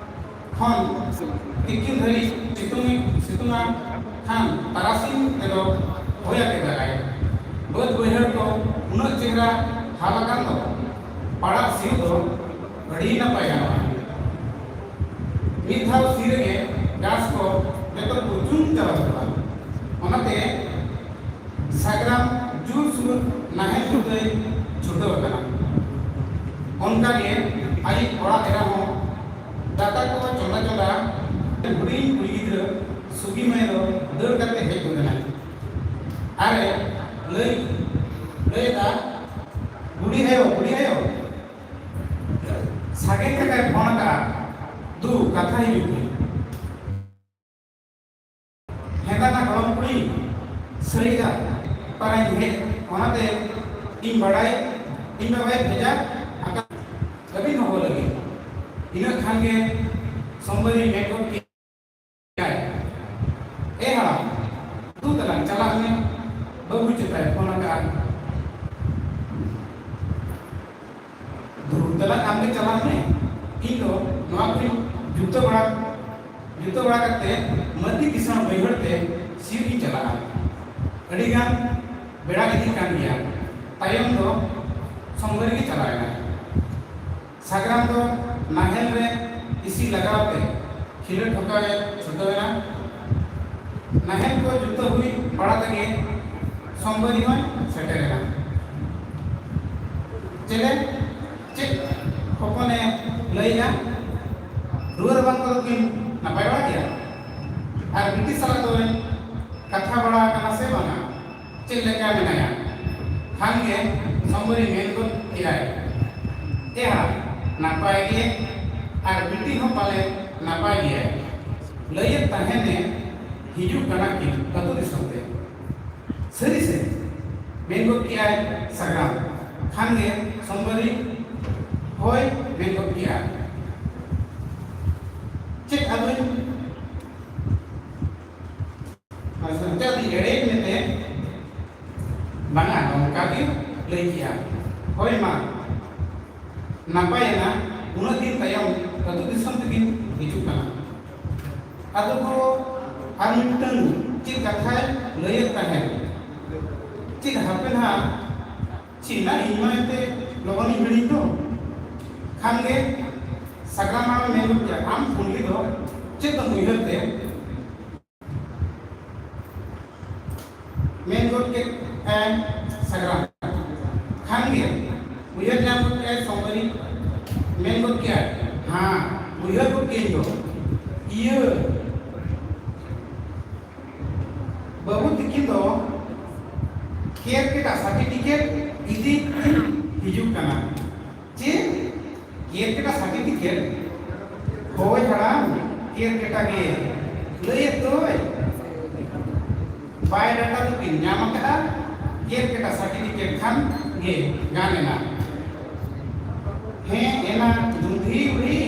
ᱠᱷᱚᱱ ᱛᱤᱠᱤᱱ ᱫᱷᱟᱹᱨᱤᱡ ᱥᱤᱛᱩᱝ, ᱥᱤᱛᱩᱝᱟ ᱠᱷᱟᱱ ᱛᱟᱨᱟᱥᱤᱧ ᱛᱮᱫᱚ ᱦᱚᱭ ᱟᱛᱮ ᱫᱟᱜᱟᱭ᱾ ᱵᱟᱹᱫᱽ ᱵᱟᱹᱭᱦᱟᱹᱲ ᱠᱚ ᱩᱱᱟᱹᱜ ᱪᱮᱦᱨᱟ ᱦᱟᱞ ᱟᱠᱟᱱ ᱫᱚ ᱯᱟᱲᱟᱜ ᱥᱤᱭᱳᱜ ᱫᱚ ᱟᱹᱰᱤ ᱱᱟᱯᱟᱭ ᱜᱟᱱᱚᱜᱼᱟ᱾ ᱢᱤᱫ ᱫᱷᱟᱣ ᱥᱤ ᱨᱮᱜᱮ ᱜᱷᱟᱥ ᱠᱚ ᱡᱚᱛᱚ ᱠᱩᱪᱩᱝ ᱪᱟᱵᱟ ᱜᱚᱫᱚᱜᱼᱟ᱾ ᱚᱱᱟᱛᱮ ᱥᱟᱜᱽᱨᱟᱢ ᱡᱳᱨᱥᱳᱨ ᱱᱟᱦᱮᱞ ᱡᱩᱛ ᱨᱮᱭ ᱪᱷᱩᱴᱟᱹᱣ ᱟᱠᱟᱱᱟ᱾ ᱚᱱᱠᱟ ᱜᱮ ᱟᱡᱤᱡ ᱚᱲᱟᱜ ᱮᱨᱟ ᱦᱚᱸ ᱫᱟᱠᱟ ᱠᱚ ᱪᱚᱸᱫᱟ ᱪᱚᱸᱫᱟ ᱦᱩᱰᱤᱧ ᱠᱩᱲᱤ ᱜᱤᱫᱽᱨᱟᱹ ᱥᱩᱜᱤ ᱢᱟᱹᱭ ᱫᱚ ᱫᱟᱹᱲ ᱠᱟᱛᱮ ᱦᱮᱡ ᱜᱚᱫ ᱮᱱᱟᱭ᱾ ᱟᱨᱮ ᱞᱟᱹᱭ, ᱞᱟᱹᱭ ᱮᱫᱟ, "ᱵᱩᱰᱷᱤ ᱟᱭᱳ, ᱵᱩᱰᱷᱤ ᱟᱭᱳ, ᱥᱟᱜᱮᱱ ᱠᱟᱠᱟᱭ ᱯᱷᱳᱱ ᱟᱠᱟᱫᱼᱟ, ᱫᱩ ᱠᱟᱛᱷᱟ ᱦᱤᱡᱩᱜ ᱢᱮ᱾" ᱦᱮᱸᱫᱟ ᱱᱟ ᱜᱚᱲᱚᱢ ᱠᱩᱲᱤ, ᱥᱟᱹᱨᱤ ᱫᱟ, ᱯᱟᱨᱟᱧ ᱦᱮᱡ, ᱚᱱᱟᱛᱮ ᱤᱧ ᱵᱟᱲᱟᱭ, ᱤᱧ ᱵᱟᱵᱟᱭ ᱵᱷᱮᱡᱟ ᱟᱠᱟᱫ ᱟᱹᱵᱤᱱ ᱦᱚᱦᱚ ᱞᱟᱹᱜᱤᱫ᱾ ᱤᱱᱟᱹ ᱠᱷᱟᱱ ᱜᱮ ᱥᱚᱢᱵᱟᱹᱨᱤ ᱢᱮᱱ ᱜᱚᱫ ᱠᱮᱫᱟᱭ, "ᱮ ᱦᱟᱲᱟᱢ, ᱫᱩ ᱛᱟᱞᱟᱝ ᱪᱟᱞᱟᱜ ᱢᱮ, ᱵᱟᱹᱵᱩ ᱪᱮᱛᱟᱭ ᱯᱷᱳᱱ ᱟᱠᱟᱫᱼᱟ᱾ ᱫᱩ ᱛᱟᱞᱟᱝ ᱟᱢ ᱜᱮ ᱪᱟᱞᱟᱜ ᱢᱮ, ᱤᱧ ᱫᱚ ᱱᱚᱣᱟ ᱠᱚᱧ ᱡᱩᱛᱟᱹ ᱵᱟᱲᱟ, ᱡᱩᱛᱟᱹ ᱵᱟᱲᱟ ᱠᱟᱛᱮ ᱢᱟᱹᱛᱤ ᱠᱤᱥᱟᱹᱬ ᱵᱟᱹᱭᱦᱟᱹᱲ ᱛᱮ ᱥᱤᱭᱳᱜ ᱤᱧ ᱪᱟᱞᱟᱜᱼᱟ᱾ ᱟᱹᱰᱤ ᱜᱟᱱ ᱵᱮᱲᱟ ᱤᱫᱤᱜ ᱠᱟᱱ ᱜᱮᱭᱟ᱾" ᱛᱟᱭᱚᱢ ᱫᱚ ᱥᱚᱢᱵᱟᱹᱨᱤ ᱜᱮ ᱪᱟᱞᱟᱣ ᱮᱱᱟᱭ᱾ ᱥᱟᱜᱽᱨᱟᱢ ᱫᱚ ᱱᱟᱦᱮᱞ ᱨᱮ ᱤᱥᱤ ᱞᱟᱜᱟᱣ ᱛᱮ ᱠᱷᱤᱞᱟᱹᱴ ᱦᱚᱸᱠᱟᱣ ᱮ ᱪᱷᱩᱴᱟᱹᱣ ᱮᱱᱟ᱾ ᱱᱟᱦᱮᱞ ᱠᱚ ᱡᱩᱛᱟᱹ ᱦᱩᱭ ᱵᱟᱲᱟ ᱛᱮᱜᱮ ᱥᱚᱢᱵᱟᱹᱨᱤ ᱦᱚᱸᱭ ᱥᱮᱴᱮᱨ ᱮᱱᱟ᱾ "ᱪᱮᱞᱮ, ᱪᱮᱫ ᱦᱚᱯᱚᱱᱮ ᱞᱟᱹᱭᱮᱜᱼᱟ? ᱨᱩᱣᱟᱹ ᱨᱟᱵᱟᱝ ᱠᱚᱫᱚ ᱠᱤᱱ ᱱᱟᱯᱟᱭ ᱵᱟᱲᱟ ᱜᱮᱭᱟ? ᱟᱨ ᱵᱤᱴᱤ ᱥᱟᱞᱟᱜ ᱫᱚᱭ ᱠᱟᱛᱷᱟ ᱵᱟᱲᱟ ᱟᱠᱟᱱᱟ ᱥᱮ ᱵᱟᱝᱟ? ᱪᱮᱫ ᱞᱮᱠᱟ ᱢᱮᱱᱟᱭᱟ?" ᱠᱷᱟᱱ ᱜᱮ ᱥᱚᱢᱵᱟᱹᱨᱤ ᱢᱮᱱ ᱜᱚᱫ ᱠᱮᱫᱟᱭ, "ᱮᱦᱟ, ᱱᱟᱯᱟᱭ ᱜᱮ, ᱟᱨ ᱵᱤᱴᱤ ᱦᱚᱸ ᱯᱟᱞᱮ ᱱᱟᱯᱟᱭ ᱜᱮᱭᱟᱭ᱾ ᱞᱟᱹᱭᱮᱫ ᱛᱟᱦᱮᱱᱮ ᱦᱤᱡᱩᱜ ᱠᱟᱱᱟ ᱠᱤᱱ ᱟᱹᱛᱩ ᱫᱤᱥᱚᱢ ᱛᱮ᱾ ᱥᱟᱹᱨᱤ ᱥᱮ?" ᱢᱮᱱ ᱜᱚᱫ ᱠᱮᱫᱟᱭ ᱥᱟᱜᱽᱨᱟᱢ᱾ ᱠᱷᱟᱱ ᱜᱮ ᱥᱚᱢᱵᱟᱹᱨᱤ ᱦᱳᱭ ᱢᱮᱱ ᱜᱚᱫ ᱠᱮᱫᱟ᱾ ᱪᱮᱫ ᱟᱫᱚᱧ ᱟᱪᱪᱷᱟ, ᱪᱮᱫ ᱤᱧ ᱮᱲᱮᱭᱮᱫ ᱢᱮᱛᱮ? ᱵᱟᱝᱟ, ᱱᱚᱝᱠᱟ ᱜᱮ ᱞᱟᱹᱭ ᱠᱮᱜᱼᱟ᱾ ᱦᱳᱭ ᱢᱟ, ᱱᱟᱯᱟᱭᱮᱱᱟ, ᱩᱱᱟᱹᱜ ᱫᱤᱱ ᱛᱟᱭᱚᱢ ᱟᱹᱛᱩ ᱫᱤᱥᱚᱢ ᱛᱮᱵᱤᱱ ᱦᱤᱡᱩᱜ ᱠᱟᱱᱟ᱾ ᱟᱫᱚ ᱠᱚ ᱟᱨ ᱢᱤᱫᱴᱟᱝ ᱪᱮᱫ ᱠᱟᱛᱷᱟᱭ ᱞᱟᱹᱭᱮᱫ ᱛᱟᱦᱮᱸᱫ, ᱪᱮᱫ ᱦᱟᱯᱮ ᱱᱟᱦᱟᱜ ᱪᱤᱱᱟ ᱤᱧ ᱢᱟ ᱮᱱᱛᱮ ᱞᱚᱜᱚᱱᱤᱧ ᱦᱤᱲᱤᱧ ᱫᱚ᱾ ᱠᱷᱟᱱ ᱜᱮ ᱥᱟᱜᱽᱨᱟᱢ ᱦᱟᱲᱟᱢ ᱢᱮᱱ ᱜᱚᱫ ᱠᱮᱫᱟ, ᱟᱢ ᱠᱩᱞᱤ ᱫᱚ ᱪᱮᱫ ᱫᱚᱢ ᱩᱭᱦᱟᱹᱨ ᱛᱮ? ᱢᱮᱱ ᱜᱚᱫ ᱠᱮᱫ ᱟᱭ ᱥᱟᱜᱽᱨᱟᱢ᱾ ᱠᱷᱟᱱ ᱜᱮ ᱩᱭᱦᱟᱹᱨ ᱧᱟᱢ ᱜᱚᱫ ᱠᱮᱫᱟᱭ ᱥᱚᱢᱵᱟᱹᱨᱤ᱾ ᱢᱮᱱ ᱜᱚᱫ ᱠᱮᱫᱟᱭ, ᱦᱮᱸ, ᱩᱭᱦᱟᱹᱨ ᱜᱚᱫ ᱠᱮᱫᱟᱹᱧ ᱫᱚ᱾ ᱤᱭᱟᱹ, ᱵᱟᱹᱵᱩ ᱛᱤᱠᱤᱱ ᱫᱚ ᱠᱮᱨᱠᱮᱴᱟ ᱥᱟᱨᱴᱤᱯᱷᱤᱠᱮᱴ ᱤᱫᱤ ᱠᱤᱱ ᱦᱤᱡᱩᱜ ᱠᱟᱱᱟ᱾ ᱪᱮᱫ? ᱠᱮᱨᱠᱮᱴᱟ ᱥᱟᱨᱴᱤᱯᱷᱤᱠᱮᱴ? ᱦᱳᱭ ᱦᱟᱲᱟᱢ, ᱠᱮᱨᱠᱮᱴᱟ ᱜᱮ᱾ ᱞᱟᱹᱭᱮᱫ ᱫᱚᱭ ᱵᱟᱭᱳᱰᱟᱴᱟ ᱫᱚᱠᱤᱱ ᱧᱟᱢ ᱟᱠᱟᱫᱼᱟ, ᱠᱮᱨᱠᱮᱴᱟ ᱥᱟᱨᱴᱤᱯᱷᱤᱠᱮᱴ ᱠᱷᱟᱱ ᱜᱮ ᱜᱟᱱ ᱮᱱᱟ᱾ ᱦᱮᱸ, ᱮᱱᱟ ᱫᱩᱸᱫᱷᱤ ᱵᱩᱲᱦᱤ᱾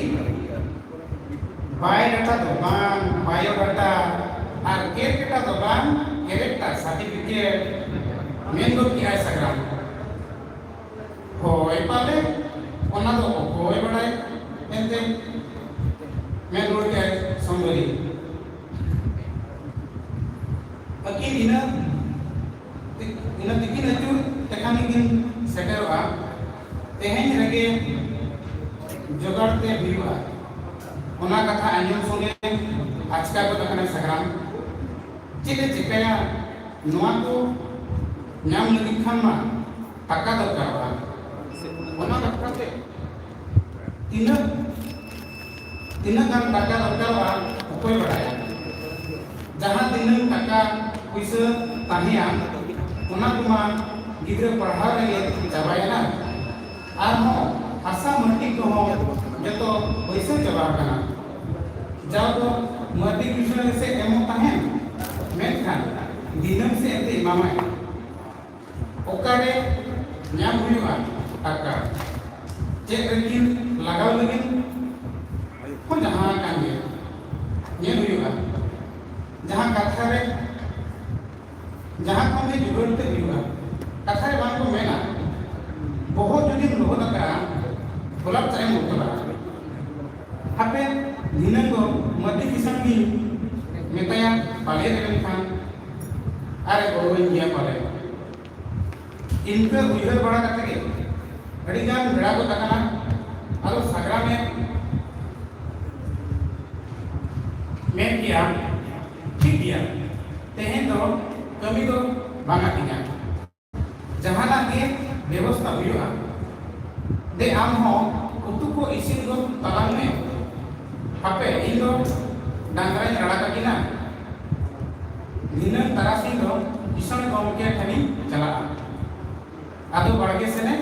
ᱵᱟᱭᱳᱰᱟᱴᱟ ᱫᱚ ᱵᱟᱝ, ᱵᱟᱭᱳᱰᱟᱴᱟ ᱟᱨ ᱠᱮᱨᱠᱮᱴᱟ ᱫᱚ ᱵᱟᱝ, ᱠᱮᱨᱮᱠᱴᱟᱨ ᱥᱟᱨᱴᱤᱯᱷᱤᱠᱮᱴ ᱢᱮᱱ ᱜᱚᱫ ᱠᱮᱜᱼᱟᱭ ᱥᱟᱜᱽᱨᱟᱢ᱾ ᱦᱳᱭ ᱯᱟᱞᱮ, ᱚᱱᱟ ᱫᱚ ᱚᱠᱚᱭ ᱵᱟᱲᱟᱭ ᱮᱱᱛᱮ, ᱢᱮᱱ ᱨᱩᱣᱟᱹᱲ ᱠᱮᱜᱼᱟᱭ ᱥᱚᱢᱵᱚᱨᱤ᱾ ᱟᱹᱠᱤᱱ ᱤᱱᱟᱹ ᱤᱱᱟᱹ ᱛᱤᱠᱤᱱ ᱟᱹᱪᱩᱨ ᱛᱮᱠᱷᱟᱱ ᱜᱮᱠᱤᱱ ᱥᱮᱴᱮᱨᱚᱜᱼᱟ᱾ ᱛᱮᱦᱮᱧ ᱨᱮᱜᱮ ᱡᱚᱜᱟᱲ ᱛᱮ ᱦᱩᱭᱩᱜᱼᱟ᱾ ᱚᱱᱟ ᱠᱟᱛᱷᱟ ᱟᱸᱡᱚᱢ ᱥᱚᱸᱜᱮ ᱟᱪᱠᱟ ᱜᱚᱫ ᱟᱠᱟᱱᱟᱭ ᱥᱟᱜᱽᱨᱟᱢ᱾ ᱪᱮᱫ ᱮ ᱪᱤᱠᱟᱹᱭᱟ? ᱱᱚᱣᱟ ᱠᱚ ᱧᱟᱢ ᱞᱟᱹᱜᱤᱫ ᱠᱷᱟᱱ ᱢᱟ ᱴᱟᱠᱟ ᱫᱚᱨᱠᱟᱨᱚᱜᱼᱟ᱾ ᱚᱱᱟ ᱵᱟᱠᱷᱨᱟ ᱛᱮ ᱛᱤᱱᱟᱹᱜ ᱛᱤᱱᱟᱹᱜ ᱜᱟᱱ ᱴᱟᱠᱟ ᱫᱚᱨᱠᱟᱨᱚᱜᱼᱟ, ᱚᱠᱚᱭ ᱵᱟᱲᱟᱭᱟ? ᱡᱟᱦᱟᱸ ᱛᱤᱱᱟᱹᱜ ᱴᱟᱠᱟ ᱯᱩᱭᱥᱟᱹ ᱛᱟᱦᱮᱸᱭᱟ, ᱚᱱᱟ ᱠᱚᱢᱟ ᱜᱤᱫᱽᱨᱟᱹ ᱯᱟᱲᱦᱟᱣ ᱨᱮᱜᱮ ᱪᱟᱵᱟᱭᱮᱱᱟ᱾ ᱟᱨᱦᱚᱸ ᱦᱟᱥᱟ ᱢᱟᱹᱴᱤ ᱠᱚᱦᱚᱸ ᱡᱚᱛᱚ ᱵᱟᱹᱭᱥᱟᱹᱣ ᱪᱟᱵᱟ ᱟᱠᱟᱱᱟ᱾ ᱡᱟᱣ ᱫᱚ ᱢᱟᱹᱨᱰᱤ ᱠᱤᱥᱟᱹᱬ ᱜᱮᱥᱮ ᱮᱢᱚᱜ ᱛᱟᱦᱮᱸᱱ, ᱢᱮᱱᱠᱷᱟᱱ ᱫᱤᱱᱟᱹᱢ ᱥᱮ ᱮᱱᱛᱮ ᱮᱢᱟᱢᱟᱭ᱾ ᱚᱠᱟᱨᱮ ᱧᱟᱢ ᱦᱩᱭᱩᱜᱼᱟ ᱴᱟᱠᱟ? ᱪᱮᱫ ᱨᱮᱠᱤᱱ ᱞᱟᱜᱟᱣ ᱞᱟᱹᱜᱤᱫ ᱦᱚᱸ ᱡᱟᱦᱟᱸ ᱠᱟᱱ ᱜᱮ ᱧᱮᱞ ᱦᱩᱭᱩᱜᱼᱟ᱾ ᱡᱟᱦᱟᱸ ᱠᱟᱛᱷᱟ ᱨᱮ, ᱡᱟᱦᱟᱸ ᱠᱷᱚᱱ ᱜᱮ ᱡᱩᱜᱟᱹᱲ ᱛᱮ ᱦᱩᱭᱩᱜᱼᱟ᱾ ᱠᱟᱛᱷᱟ ᱨᱮ ᱵᱟᱝ ᱠᱚ ᱢᱮᱱᱟ, ᱵᱚᱦᱚᱜ ᱡᱩᱫᱤᱢ ᱞᱚᱦᱚᱫ ᱟᱠᱟᱫᱼᱟ, ᱜᱳᱞᱟᱯ ᱪᱟᱭᱮᱢ ᱵᱚᱛᱚᱞᱟ᱾ ᱦᱟᱯᱮ, ᱫᱷᱤᱱᱟᱹᱝ ᱫᱚ ᱢᱟᱹᱨᱰᱤ ᱠᱤᱥᱟᱹᱬ ᱜᱤᱧ ᱢᱮᱛᱟᱭᱟ, ᱯᱟᱞᱮ ᱨᱮ ᱢᱮᱱᱠᱷᱟᱱ ᱟᱨᱮ ᱜᱚᱲᱚᱣᱟᱹᱧ ᱜᱮᱭᱟ ᱯᱟᱞᱮ᱾ ᱤᱱᱠᱟᱹ ᱩᱭᱦᱟᱹᱨ ᱵᱟᱲᱟ ᱠᱟᱛᱮ ᱜᱮ ᱟᱹᱰᱤᱜᱟᱱ ᱵᱮᱲᱟ ᱜᱚᱫ ᱟᱠᱟᱱᱟ᱾ ᱟᱫᱚ ᱥᱟᱜᱽᱨᱟᱢᱮ ᱢᱮᱱ ᱠᱮᱜᱼᱟ, "ᱴᱷᱤᱠ ᱜᱮᱭᱟ, ᱛᱮᱦᱮᱧ ᱫᱚ ᱠᱟᱹᱢᱤ ᱫᱚ ᱵᱟᱝᱟ ᱛᱤᱧᱟ, ᱡᱟᱦᱟᱱᱟᱜ ᱜᱮ ᱵᱮᱵᱚᱥᱛᱷᱟ ᱦᱩᱭᱩᱜᱼᱟ᱾ ᱫᱮ, ᱟᱢ ᱦᱚᱸ ᱩᱛᱩ ᱠᱚ ᱤᱥᱤᱱ ᱜᱚᱫ ᱛᱟᱞᱟᱝ ᱢᱮ᱾ ᱦᱟᱯᱮ, ᱤᱧ ᱫᱚ ᱰᱟᱝᱨᱟᱧ ᱟᱲᱟᱜ ᱟᱹᱠᱤᱱᱟ, ᱫᱷᱤᱱᱟᱹᱝ ᱛᱟᱨᱟᱥᱤᱧ ᱫᱚ ᱠᱤᱥᱟᱹᱬ ᱜᱚᱢᱠᱮ ᱴᱷᱮᱱᱤᱧ ᱪᱟᱞᱟᱜᱼᱟ᱾" ᱟᱫᱚ ᱵᱟᱲᱜᱮ ᱥᱮᱱᱮ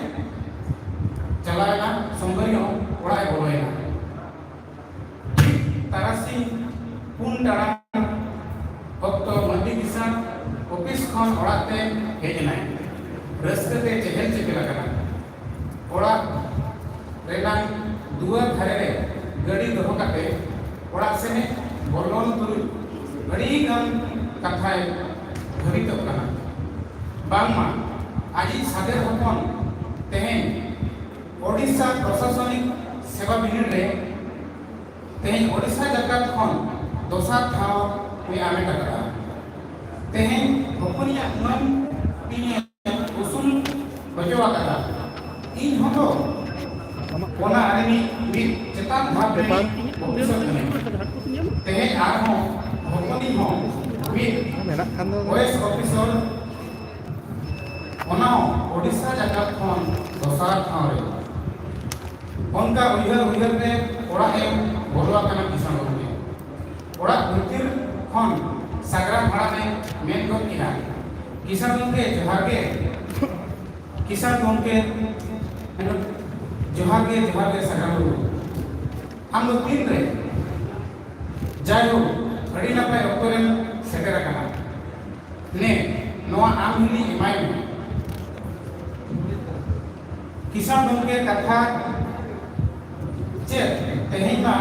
ᱪᱟᱞᱟᱣᱮᱱᱟ, ᱥᱚᱢᱵᱚᱨᱤ ᱦᱚᱸ ᱚᱲᱟᱜ ᱮ ᱵᱚᱞᱚᱭᱮᱱᱟ᱾ ᱴᱷᱤᱠ ᱛᱟᱨᱟᱥᱤᱧ ᱯᱩᱱ ᱴᱟᱲᱟᱝ ᱚᱠᱛᱚ ᱢᱟᱹᱨᱰᱤ ᱠᱤᱥᱟᱹᱬ ᱚᱯᱷᱤᱥ ᱠᱷᱚᱱ ᱚᱲᱟᱜ ᱛᱮ ᱦᱮᱡ ᱮᱱᱟᱭ᱾ ᱨᱟᱹᱥᱠᱟᱹ ᱛᱮ ᱪᱮᱦᱮᱞ ᱪᱮᱯᱮᱞ ᱟᱠᱟᱱᱟ᱾ ᱚᱲᱟᱜ ᱨᱮᱱᱟᱜ ᱫᱩᱣᱟᱹᱨ ᱫᱷᱟᱨᱮ ᱨᱮ ᱜᱟᱹᱰᱤ ᱫᱚᱦᱚ ᱠᱟᱛᱮ ᱚᱲᱟᱜ ᱥᱮᱱᱮ ᱵᱚᱞᱚᱱ ᱛᱩᱞᱩᱡ ᱟᱹᱰᱤ ᱜᱟᱱ ᱠᱟᱛᱷᱟᱭ ᱵᱷᱟᱹᱵᱤᱛᱚᱜ ᱠᱟᱱᱟ᱾ ᱵᱟᱝᱢᱟ ᱟᱡᱤᱡ ᱥᱟᱫᱮᱨ ᱦᱚᱯᱚᱱ ᱛᱮᱦᱮᱧ ᱳᱰᱤᱥᱟ ᱯᱨᱚᱥᱟᱥᱚᱱᱤᱠ ᱥᱮᱵᱟ ᱵᱤᱱᱤᱰ ᱨᱮ ᱛᱮᱦᱮᱧ ᱳᱰᱤᱥᱟ ᱡᱟᱠᱟᱛ ᱠᱷᱚᱱ ᱫᱚᱥᱟᱨ ᱴᱷᱟᱶ ᱮ ᱟᱢᱮᱴ ᱟᱠᱟᱫᱟ᱾ ᱛᱮᱦᱮᱧ ᱦᱚᱯᱚᱱᱤᱭᱟᱜ ᱢᱟᱹᱱ ᱤᱧᱮ ᱩᱥᱩᱞ ᱦᱚᱪᱚ ᱟᱠᱟᱫᱟ᱾ ᱤᱧ ᱦᱚᱸᱛᱚ ᱚᱱᱟ ᱨᱤᱱᱤᱡ ᱢᱤᱫ ᱪᱮᱛᱟᱱ ᱫᱷᱟᱯ ᱨᱤᱱᱤᱡ ᱚᱯᱷᱤᱥᱚᱨ ᱠᱟᱹᱱᱟᱹᱧ᱾ ᱛᱮᱦᱮᱧ ᱟᱨᱦᱚᱸ ᱦᱚᱯᱚᱱᱤᱧ ᱦᱚᱸ ᱢᱤᱫ ᱢᱮᱱᱟᱜ ᱠᱷᱟᱱ ᱫᱚ ᱳᱭᱮᱥ ᱚᱯᱷᱤᱥᱚᱨ, ᱚᱱᱟ ᱦᱚᱸ ᱳᱰᱤᱥᱟ ᱡᱟᱠᱟᱛ ᱠᱷᱚᱱ ᱫᱚᱥᱟᱨ ᱴᱷᱟᱶ ᱨᱮ᱾ ᱚᱱᱠᱟ ᱩᱭᱦᱟᱹᱨ ᱩᱭᱦᱟᱹᱨ ᱛᱮ ᱚᱲᱟᱜ ᱮ ᱵᱚᱞᱚ ᱟᱠᱟᱱᱟ ᱠᱤᱥᱟᱱ ᱜᱚᱢᱠᱮ᱾ ᱚᱲᱟᱜ ᱵᱷᱤᱛᱤᱨ ᱠᱷᱚᱱ ᱥᱟᱜᱽᱨᱟᱢ ᱦᱟᱲᱟᱢᱮ ᱢᱮᱱ ᱜᱚᱫ ᱠᱮᱫᱟ, "ᱠᱤᱥᱟᱱ ᱜᱚᱢᱠᱮ, ᱡᱚᱦᱟᱨ ᱜᱮ᱾ ᱠᱤᱥᱟᱱ ᱜᱚᱢᱠᱮ, ᱡᱚᱦᱟᱨ ᱜᱮ, ᱡᱚᱦᱟᱨ ᱜᱮ ᱥᱟᱜᱽᱨᱟᱢ ᱵᱟᱹᱵᱩ᱾ ᱟᱢ ᱫᱚ ᱛᱤᱱ ᱨᱮ? ᱡᱟᱭᱦᱳᱠ, ᱟᱹᱰᱤ ᱱᱟᱯᱟᱭ ᱚᱠᱛᱚ ᱨᱮᱢ ᱥᱮᱴᱮᱨ ᱟᱠᱟᱱᱟ᱾ ᱱᱮ, ᱱᱚᱣᱟ ᱟᱢ ᱦᱤᱞᱤ ᱮᱢᱟᱭ ᱢᱮ᱾" ᱠᱤᱥᱟᱱ ᱜᱚᱢᱠᱮ ᱠᱟᱛᱷᱟ ᱪᱮᱫ ᱛᱮᱦᱮᱧ ᱢᱟ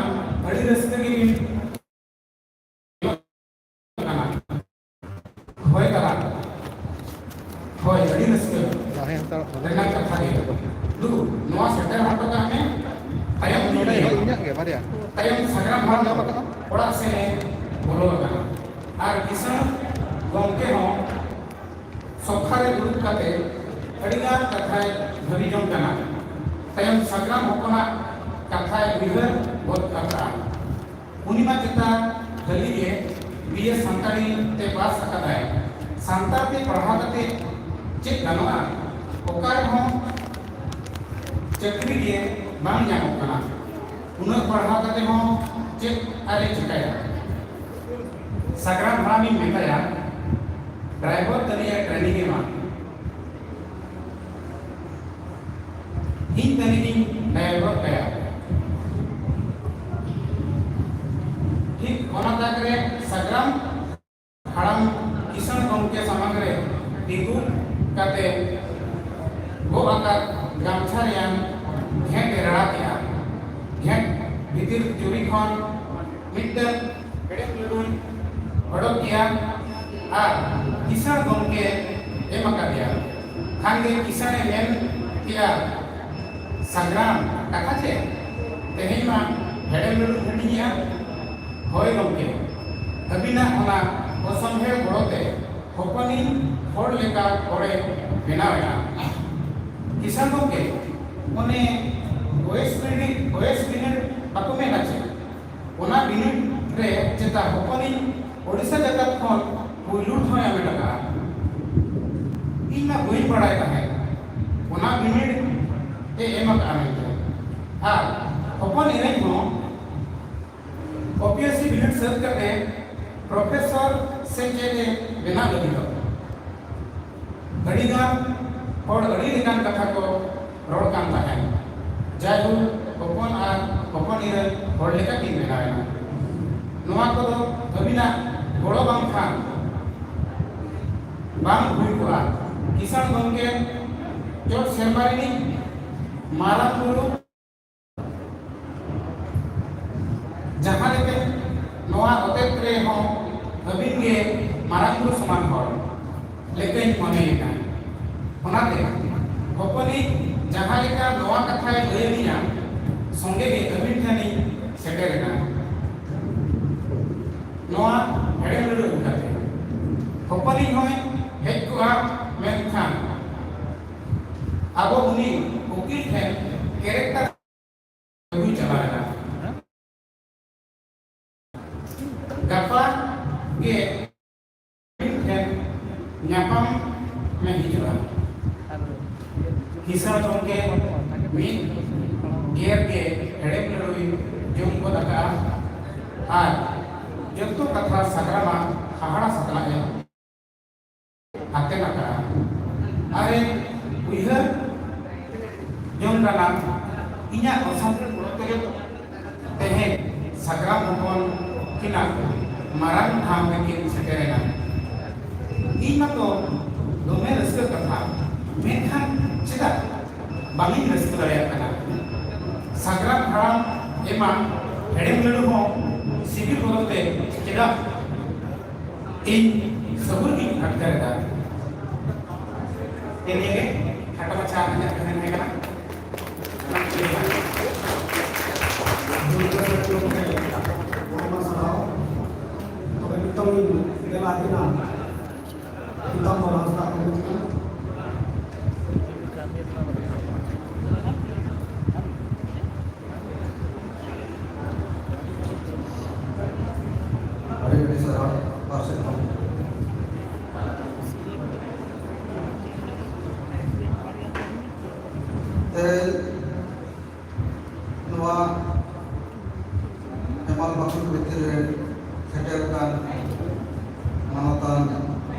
ᱟᱹᱰᱤ ᱨᱟᱹᱥᱠᱟᱹ ᱜᱮ ᱠᱟᱱᱟ᱾ ᱦᱳᱭ ᱫᱟᱫᱟ, ᱦᱳᱭ, ᱟᱹᱰᱤ ᱨᱟᱹᱥᱠᱟᱹ ᱡᱟᱦᱟᱸᱭ ᱦᱟᱛᱟᱣ ᱠᱟᱱᱟ᱾ ᱨᱮᱱᱟᱜ ᱠᱟᱛᱷᱟ ᱜᱮ᱾ ᱫᱩ, ᱱᱚᱣᱟ ᱥᱮᱴᱮᱨ ᱦᱚᱴᱚ ᱠᱟᱜ ᱢᱮ᱾ ᱛᱟᱭᱚᱢ ᱱᱚᱰᱮ ᱫᱤᱱ ᱤᱧᱟᱹᱜ ᱜᱮ ᱵᱟᱨᱭᱟ᱾ ᱛᱟᱭᱚᱢ ᱥᱟᱜᱽᱨᱟᱢ ᱦᱟᱲᱟᱢ ᱫᱚ ᱚᱲᱟᱜ ᱥᱮᱱ ᱮ ᱵᱚᱞᱚ ᱟᱠᱟᱱᱟ᱾ ᱟᱨ ᱠᱤᱥᱟᱹᱬ ᱜᱚᱢᱠᱮ ᱦᱚᱸ ᱥᱚᱯᱷᱟ ᱨᱮ ᱫᱩᱲᱩᱵ ᱠᱟᱛᱮ ᱟᱹᱰᱤᱜᱟᱱ ᱠᱟᱛᱷᱟᱭ ᱵᱷᱟᱹᱵᱤ ᱡᱚᱝ ᱠᱟᱱᱟ᱾ ᱛᱟᱭᱚᱢ ᱥᱟᱜᱽᱨᱟᱢ ᱦᱚᱯᱚᱱᱟᱜ ᱠᱟᱛᱷᱟᱭ ᱩᱭᱦᱟᱹᱨ ᱜᱚᱫ ᱠᱟᱜᱼᱟ᱾ ᱩᱱᱤ ᱢᱟ ᱪᱮᱛᱟ ᱦᱟᱹᱞᱤ ᱜᱮ ᱵᱤ ᱮ ᱥᱟᱱᱛᱟᱲᱤ ᱛᱮ ᱯᱟᱥ ᱟᱠᱟᱫᱟᱭ᱾ ᱥᱟᱱᱛᱟᱲ ᱛᱮ ᱯᱟᱲᱦᱟᱣ ᱠᱟᱛᱮ ᱪᱮᱫ ᱜᱟᱱᱚᱜᱼᱟ? ᱚᱠᱟ ᱨᱮᱦᱚᱸ ᱪᱟᱹᱠᱨᱤ ᱜᱮ ᱵᱟᱝ ᱧᱟᱢᱚᱜ ᱠᱟᱱᱟ᱾ ᱩᱱᱟᱹᱜ ᱯᱟᱲᱦᱟᱣ ᱠᱟᱛᱮ ᱦᱚᱸ ᱪᱮᱫ ᱟᱨᱮ ᱪᱤᱠᱟᱹᱭᱟ? ᱥᱟᱜᱽᱨᱟᱢ ᱦᱟᱲᱟᱢᱤᱧ ᱢᱮᱛᱟᱭᱟ, ᱰᱨᱟᱭᱵᱷᱟᱨ ᱛᱟᱹᱱᱤᱡ ᱮ ᱴᱨᱮᱱᱤᱝ ᱮᱢᱟ᱾ ᱤᱧ ᱛᱟᱹᱱᱤᱡ ᱤᱧ ᱰᱨᱟᱭᱵᱷᱟᱨ ᱠᱟᱭᱟ᱾ ᱴᱷᱤᱠ ᱚᱱᱟ ᱛᱟᱠ ᱨᱮ ᱥᱟᱜᱽᱨᱟᱢ ᱦᱟᱲᱟᱢ ᱠᱤᱥᱟᱹᱬ ᱜᱚᱢᱠᱮ ᱥᱟᱢᱟᱝ ᱨᱮ ᱛᱤᱸᱜᱩ ᱠᱟᱛᱮ ᱜᱚᱜ ᱟᱠᱟᱫ ᱜᱟᱢᱪᱷᱟ ᱨᱮᱭᱟᱝ ᱜᱷᱮᱸᱴ ᱮ ᱨᱟᱲᱟ ᱠᱮᱜᱼᱟ᱾ ᱜᱷᱮᱸᱴ ᱵᱷᱤᱛᱤᱨ ᱪᱩᱲᱤ ᱠᱷᱚᱱ ᱢᱤᱫᱴᱟᱝ ᱦᱮᱲᱮᱢ ᱞᱟᱹᱰᱩᱭ ᱚᱰᱚᱠ ᱠᱮᱜᱼᱟ ᱟᱨ ᱠᱤᱥᱟᱹᱬ ᱜᱚᱢᱠᱮ ᱮᱢ ᱟᱠᱟᱫᱮᱭᱟ᱾ ᱠᱷᱟᱱ ᱜᱮ ᱠᱤᱥᱟᱹᱬᱮ ᱢᱮᱱ ᱠᱮᱜᱼᱟ, "ᱥᱟᱜᱽᱨᱟᱢ, ᱠᱟᱛᱷᱟ ᱪᱮᱫ? ᱛᱮᱦᱮᱧ ᱢᱟ ᱦᱮᱲᱮᱢ ᱞᱟᱹᱰᱩᱢ ᱦᱟᱹᱴᱤᱧᱮᱜᱼᱟ?" "ᱦᱳᱭ ᱜᱚᱢᱠᱮ, ᱟᱹᱵᱤᱱᱟᱜ ᱚᱱᱟ ᱚᱥᱚᱢᱦᱮᱲ ᱜᱚᱲᱚ ᱛᱮ ᱦᱚᱯᱚᱱᱤᱧ ᱦᱚᱲ ᱞᱮᱠᱟ ᱦᱚᱲᱮ ᱵᱮᱱᱟᱣ ᱮᱱᱟ᱾" "ᱠᱤᱥᱟᱹᱬ ᱜᱚᱢᱠᱮ, ᱚᱱᱮ ᱳᱭᱮᱥ ᱵᱤᱱᱤᱰ, ᱳᱭᱮᱥ ᱵᱤᱱᱤᱰ ᱵᱟᱠᱚ ᱢᱮᱱᱟ ᱪᱮ? ᱚᱱᱟ ᱵᱤᱱᱤᱰ ᱨᱮ ᱪᱮᱛᱟ ᱦᱚᱯᱚᱱᱤᱧ ᱳᱰᱤᱥᱟ ᱡᱟᱠᱟᱛ ᱠᱷᱚᱱ ᱯᱩᱭᱞᱩ ᱴᱷᱟᱶ ᱮ ᱦᱟᱢᱮᱴ ᱟᱠᱟᱫᱼᱟ᱾ ᱤᱧ ᱢᱟ ᱵᱟᱹᱧ ᱵᱟᱲᱟᱭ ᱛᱟᱦᱮᱸᱫ ᱚᱱᱟ ᱵᱤᱱᱤᱰ ᱮ ᱮᱢ ᱟᱠᱟᱫᱼᱟ ᱢᱮᱱᱛᱮ᱾ ᱟᱨ ᱦᱚᱯᱚᱱ ᱮᱨᱟᱧ ᱦᱚᱸ ᱳᱯᱤᱮᱥᱥᱤ ᱵᱤᱱᱤᱰ ᱥᱟᱹᱛ ᱠᱟᱛᱮ ᱯᱨᱚᱯᱷᱮᱥᱚᱨ ᱥᱮ ᱪᱮᱫ ᱮ ᱵᱮᱱᱟᱣ ᱞᱟᱹᱜᱤᱫᱚᱜ᱾" ᱟᱹᱰᱤᱜᱟᱱ ᱦᱚᱲ ᱟᱹᱰᱤ ᱞᱮᱠᱟᱱ ᱠᱟᱛᱷᱟ ᱠᱚ ᱨᱚᱲ ᱠᱟᱱ ᱛᱟᱦᱮᱸᱫ᱾ ᱡᱟᱭᱦᱳᱠ, ᱦᱚᱯᱚᱱ ᱟᱨ ᱦᱚᱯᱚᱱ ᱮᱨᱟ ᱦᱚᱲ ᱞᱮᱠᱟ ᱠᱤᱱ ᱵᱮᱱᱟᱣ ᱮᱱᱟ᱾ ᱱᱚᱣᱟ ᱠᱚᱫᱚ ᱟᱹᱵᱤᱱᱟᱜ ᱜᱚᱲᱚ ᱵᱟᱝᱠᱷᱟᱱ ᱵᱟᱝ ᱦᱩᱭ ᱠᱚᱜᱼᱟ᱾ ᱠᱤᱥᱟᱹᱬ ᱜᱚᱢᱠᱮ ᱪᱚᱴ ᱥᱮᱨᱢᱟ ᱨᱤᱱᱤᱡ ᱢᱟᱨᱟᱝ ᱵᱩᱨᱩ ᱡᱟᱦᱟᱸ ᱞᱮᱠᱟ ᱱᱚᱣᱟ ᱚᱛᱮᱛ ᱨᱮᱦᱚᱸ ᱟᱹᱵᱤᱱ ᱜᱮ ᱢᱟᱨᱟᱝ ᱵᱩᱨᱩ ᱥᱚᱢᱟᱱ ᱦᱚᱲ ᱞᱮᱠᱟᱧ ᱢᱚᱱᱮᱭᱮᱫᱟ᱾ ᱚᱱᱟᱛᱮ ᱦᱚᱯᱚᱱᱤᱡ ᱡᱟᱦᱟᱸ ᱞᱮᱠᱟ ᱱᱚᱣᱟ ᱠᱟᱛᱷᱟᱭ ᱞᱟᱹᱭ ᱟᱹᱞᱤᱧᱟ, ᱥᱚᱸᱜᱮ ᱜᱮ ᱟᱹᱵᱤᱱ ᱴᱷᱮᱱᱤᱧ ᱥᱮᱴᱮᱨᱮᱱᱟ᱾ ᱱᱚᱣᱟ ᱦᱮᱲᱮᱢ ᱞᱟᱹᱰᱩ ᱟᱹᱜᱩ ᱠᱟᱛᱮ ᱦᱚᱯᱚᱱᱤᱡ ᱦᱚᱸᱭ ᱦᱮᱡ ᱠᱚᱜᱼᱟ, ᱢᱮᱱᱠᱷᱟᱱ ᱟᱵᱚ ᱩᱱᱤ ᱩᱠᱤᱞ ᱴᱷᱮᱱ ᱠᱮᱨᱮᱠᱴᱟᱨ ᱟᱹᱜᱩᱭ ᱪᱟᱞᱟᱣ ᱮᱱᱟ᱾ ᱜᱟᱯᱟ ᱜᱮ ᱴᱷᱮᱱ ᱧᱟᱯᱟᱢ ᱢᱮ ᱦᱤᱡᱩᱜᱼᱟ᱾ ᱠᱤᱥᱟᱹᱬ ᱜᱚᱢᱠᱮ ᱢᱤᱫ ᱜᱮᱨ ᱜᱮ ᱦᱮᱲᱮᱢ ᱞᱟᱹᱰᱩᱭ ᱡᱚᱢ ᱜᱚᱫ ᱟᱠᱟᱫᱼᱟ ᱟᱨ ᱡᱚᱛᱚ ᱠᱟᱛᱷᱟ ᱥᱟᱜᱽᱨᱟᱢᱟᱜ ᱦᱟᱦᱟᱲᱟ ᱥᱟᱛᱞᱟᱜ ᱮ ᱦᱟᱛᱮᱱ ᱟᱠᱟᱫᱼᱟ᱾ ᱟᱨᱮ ᱩᱭᱦᱟᱹᱨ ᱡᱚᱝ ᱠᱟᱱᱟ, ᱤᱧᱟᱹᱜ ᱚᱥᱟᱱᱛᱤ ᱜᱚᱲᱚ ᱛᱮᱜᱮ ᱛᱮᱦᱮᱧ ᱥᱟᱜᱽᱨᱟᱢ ᱦᱚᱯᱚᱱ ᱠᱤᱱᱟᱜ ᱢᱟᱨᱟᱝ ᱴᱷᱟᱶ ᱨᱮᱠᱤᱱ ᱥᱮᱴᱮᱨᱮᱱᱟ᱾ ᱤᱧ ᱢᱟᱛᱚ ᱫᱚᱢᱮ ᱨᱟᱹᱥᱠᱟᱹ ᱠᱟᱛᱷᱟ, ᱢᱮᱱᱠᱷᱟᱱ ᱪᱮᱫᱟᱜ ᱵᱟᱝᱤᱧ ᱨᱟᱹᱥᱠᱟᱹ ᱫᱟᱲᱮᱭᱟᱜ ᱠᱟᱱᱟ? ᱥᱟᱜᱽᱨᱟᱢ ᱦᱟᱲᱟᱢ ᱮᱢᱟᱱ ᱦᱮᱲᱮᱢ ᱞᱟᱹᱰᱩ ᱦᱚᱸ ᱥᱤᱵᱤᱞ ᱵᱚᱫᱚᱞ ᱛᱮ ᱪᱮᱫᱟᱜ ᱤᱧ ᱥᱟᱹᱵᱩᱱ ᱜᱤᱧ ᱟᱴᱠᱟᱨ ᱮᱫᱟ? ᱱᱤᱭᱟᱹ ᱜᱮ ᱠᱷᱟᱴᱚ ᱢᱟᱪᱷᱟ ᱤᱧᱟᱹᱜ ᱠᱟᱹᱦᱱᱤ ᱛᱟᱦᱮᱸ ᱠᱟᱱᱟ᱾ ᱟᱭᱢᱟ ᱥᱟᱨᱦᱟᱣ᱾ ᱛᱚᱵᱮ ᱱᱤᱛᱚᱝ ᱤᱧ ᱫᱮᱞᱟ ᱟᱹᱵᱤᱱᱟ᱾ ᱯᱤᱛᱟᱢᱵᱚᱨ ᱦᱟᱸᱥᱫᱟ ᱠᱚ ᱢᱮᱱ ᱠᱟᱱᱟ᱾ ᱟᱹᱰᱤ ᱟᱹᱰᱤ ᱥᱟᱨᱦᱟᱣ ᱟᱨ ᱥᱟᱨᱦᱟᱣ᱾ ᱛᱮᱦᱮᱧ ᱱᱚᱣᱟ ᱦᱮᱢᱟᱞ ᱵᱟᱹᱠᱩᱲ ᱵᱷᱤᱛᱤᱨ ᱨᱮ ᱥᱮᱴᱮᱨ ᱟᱠᱟᱱ ᱢᱟᱱᱚᱛᱟᱱ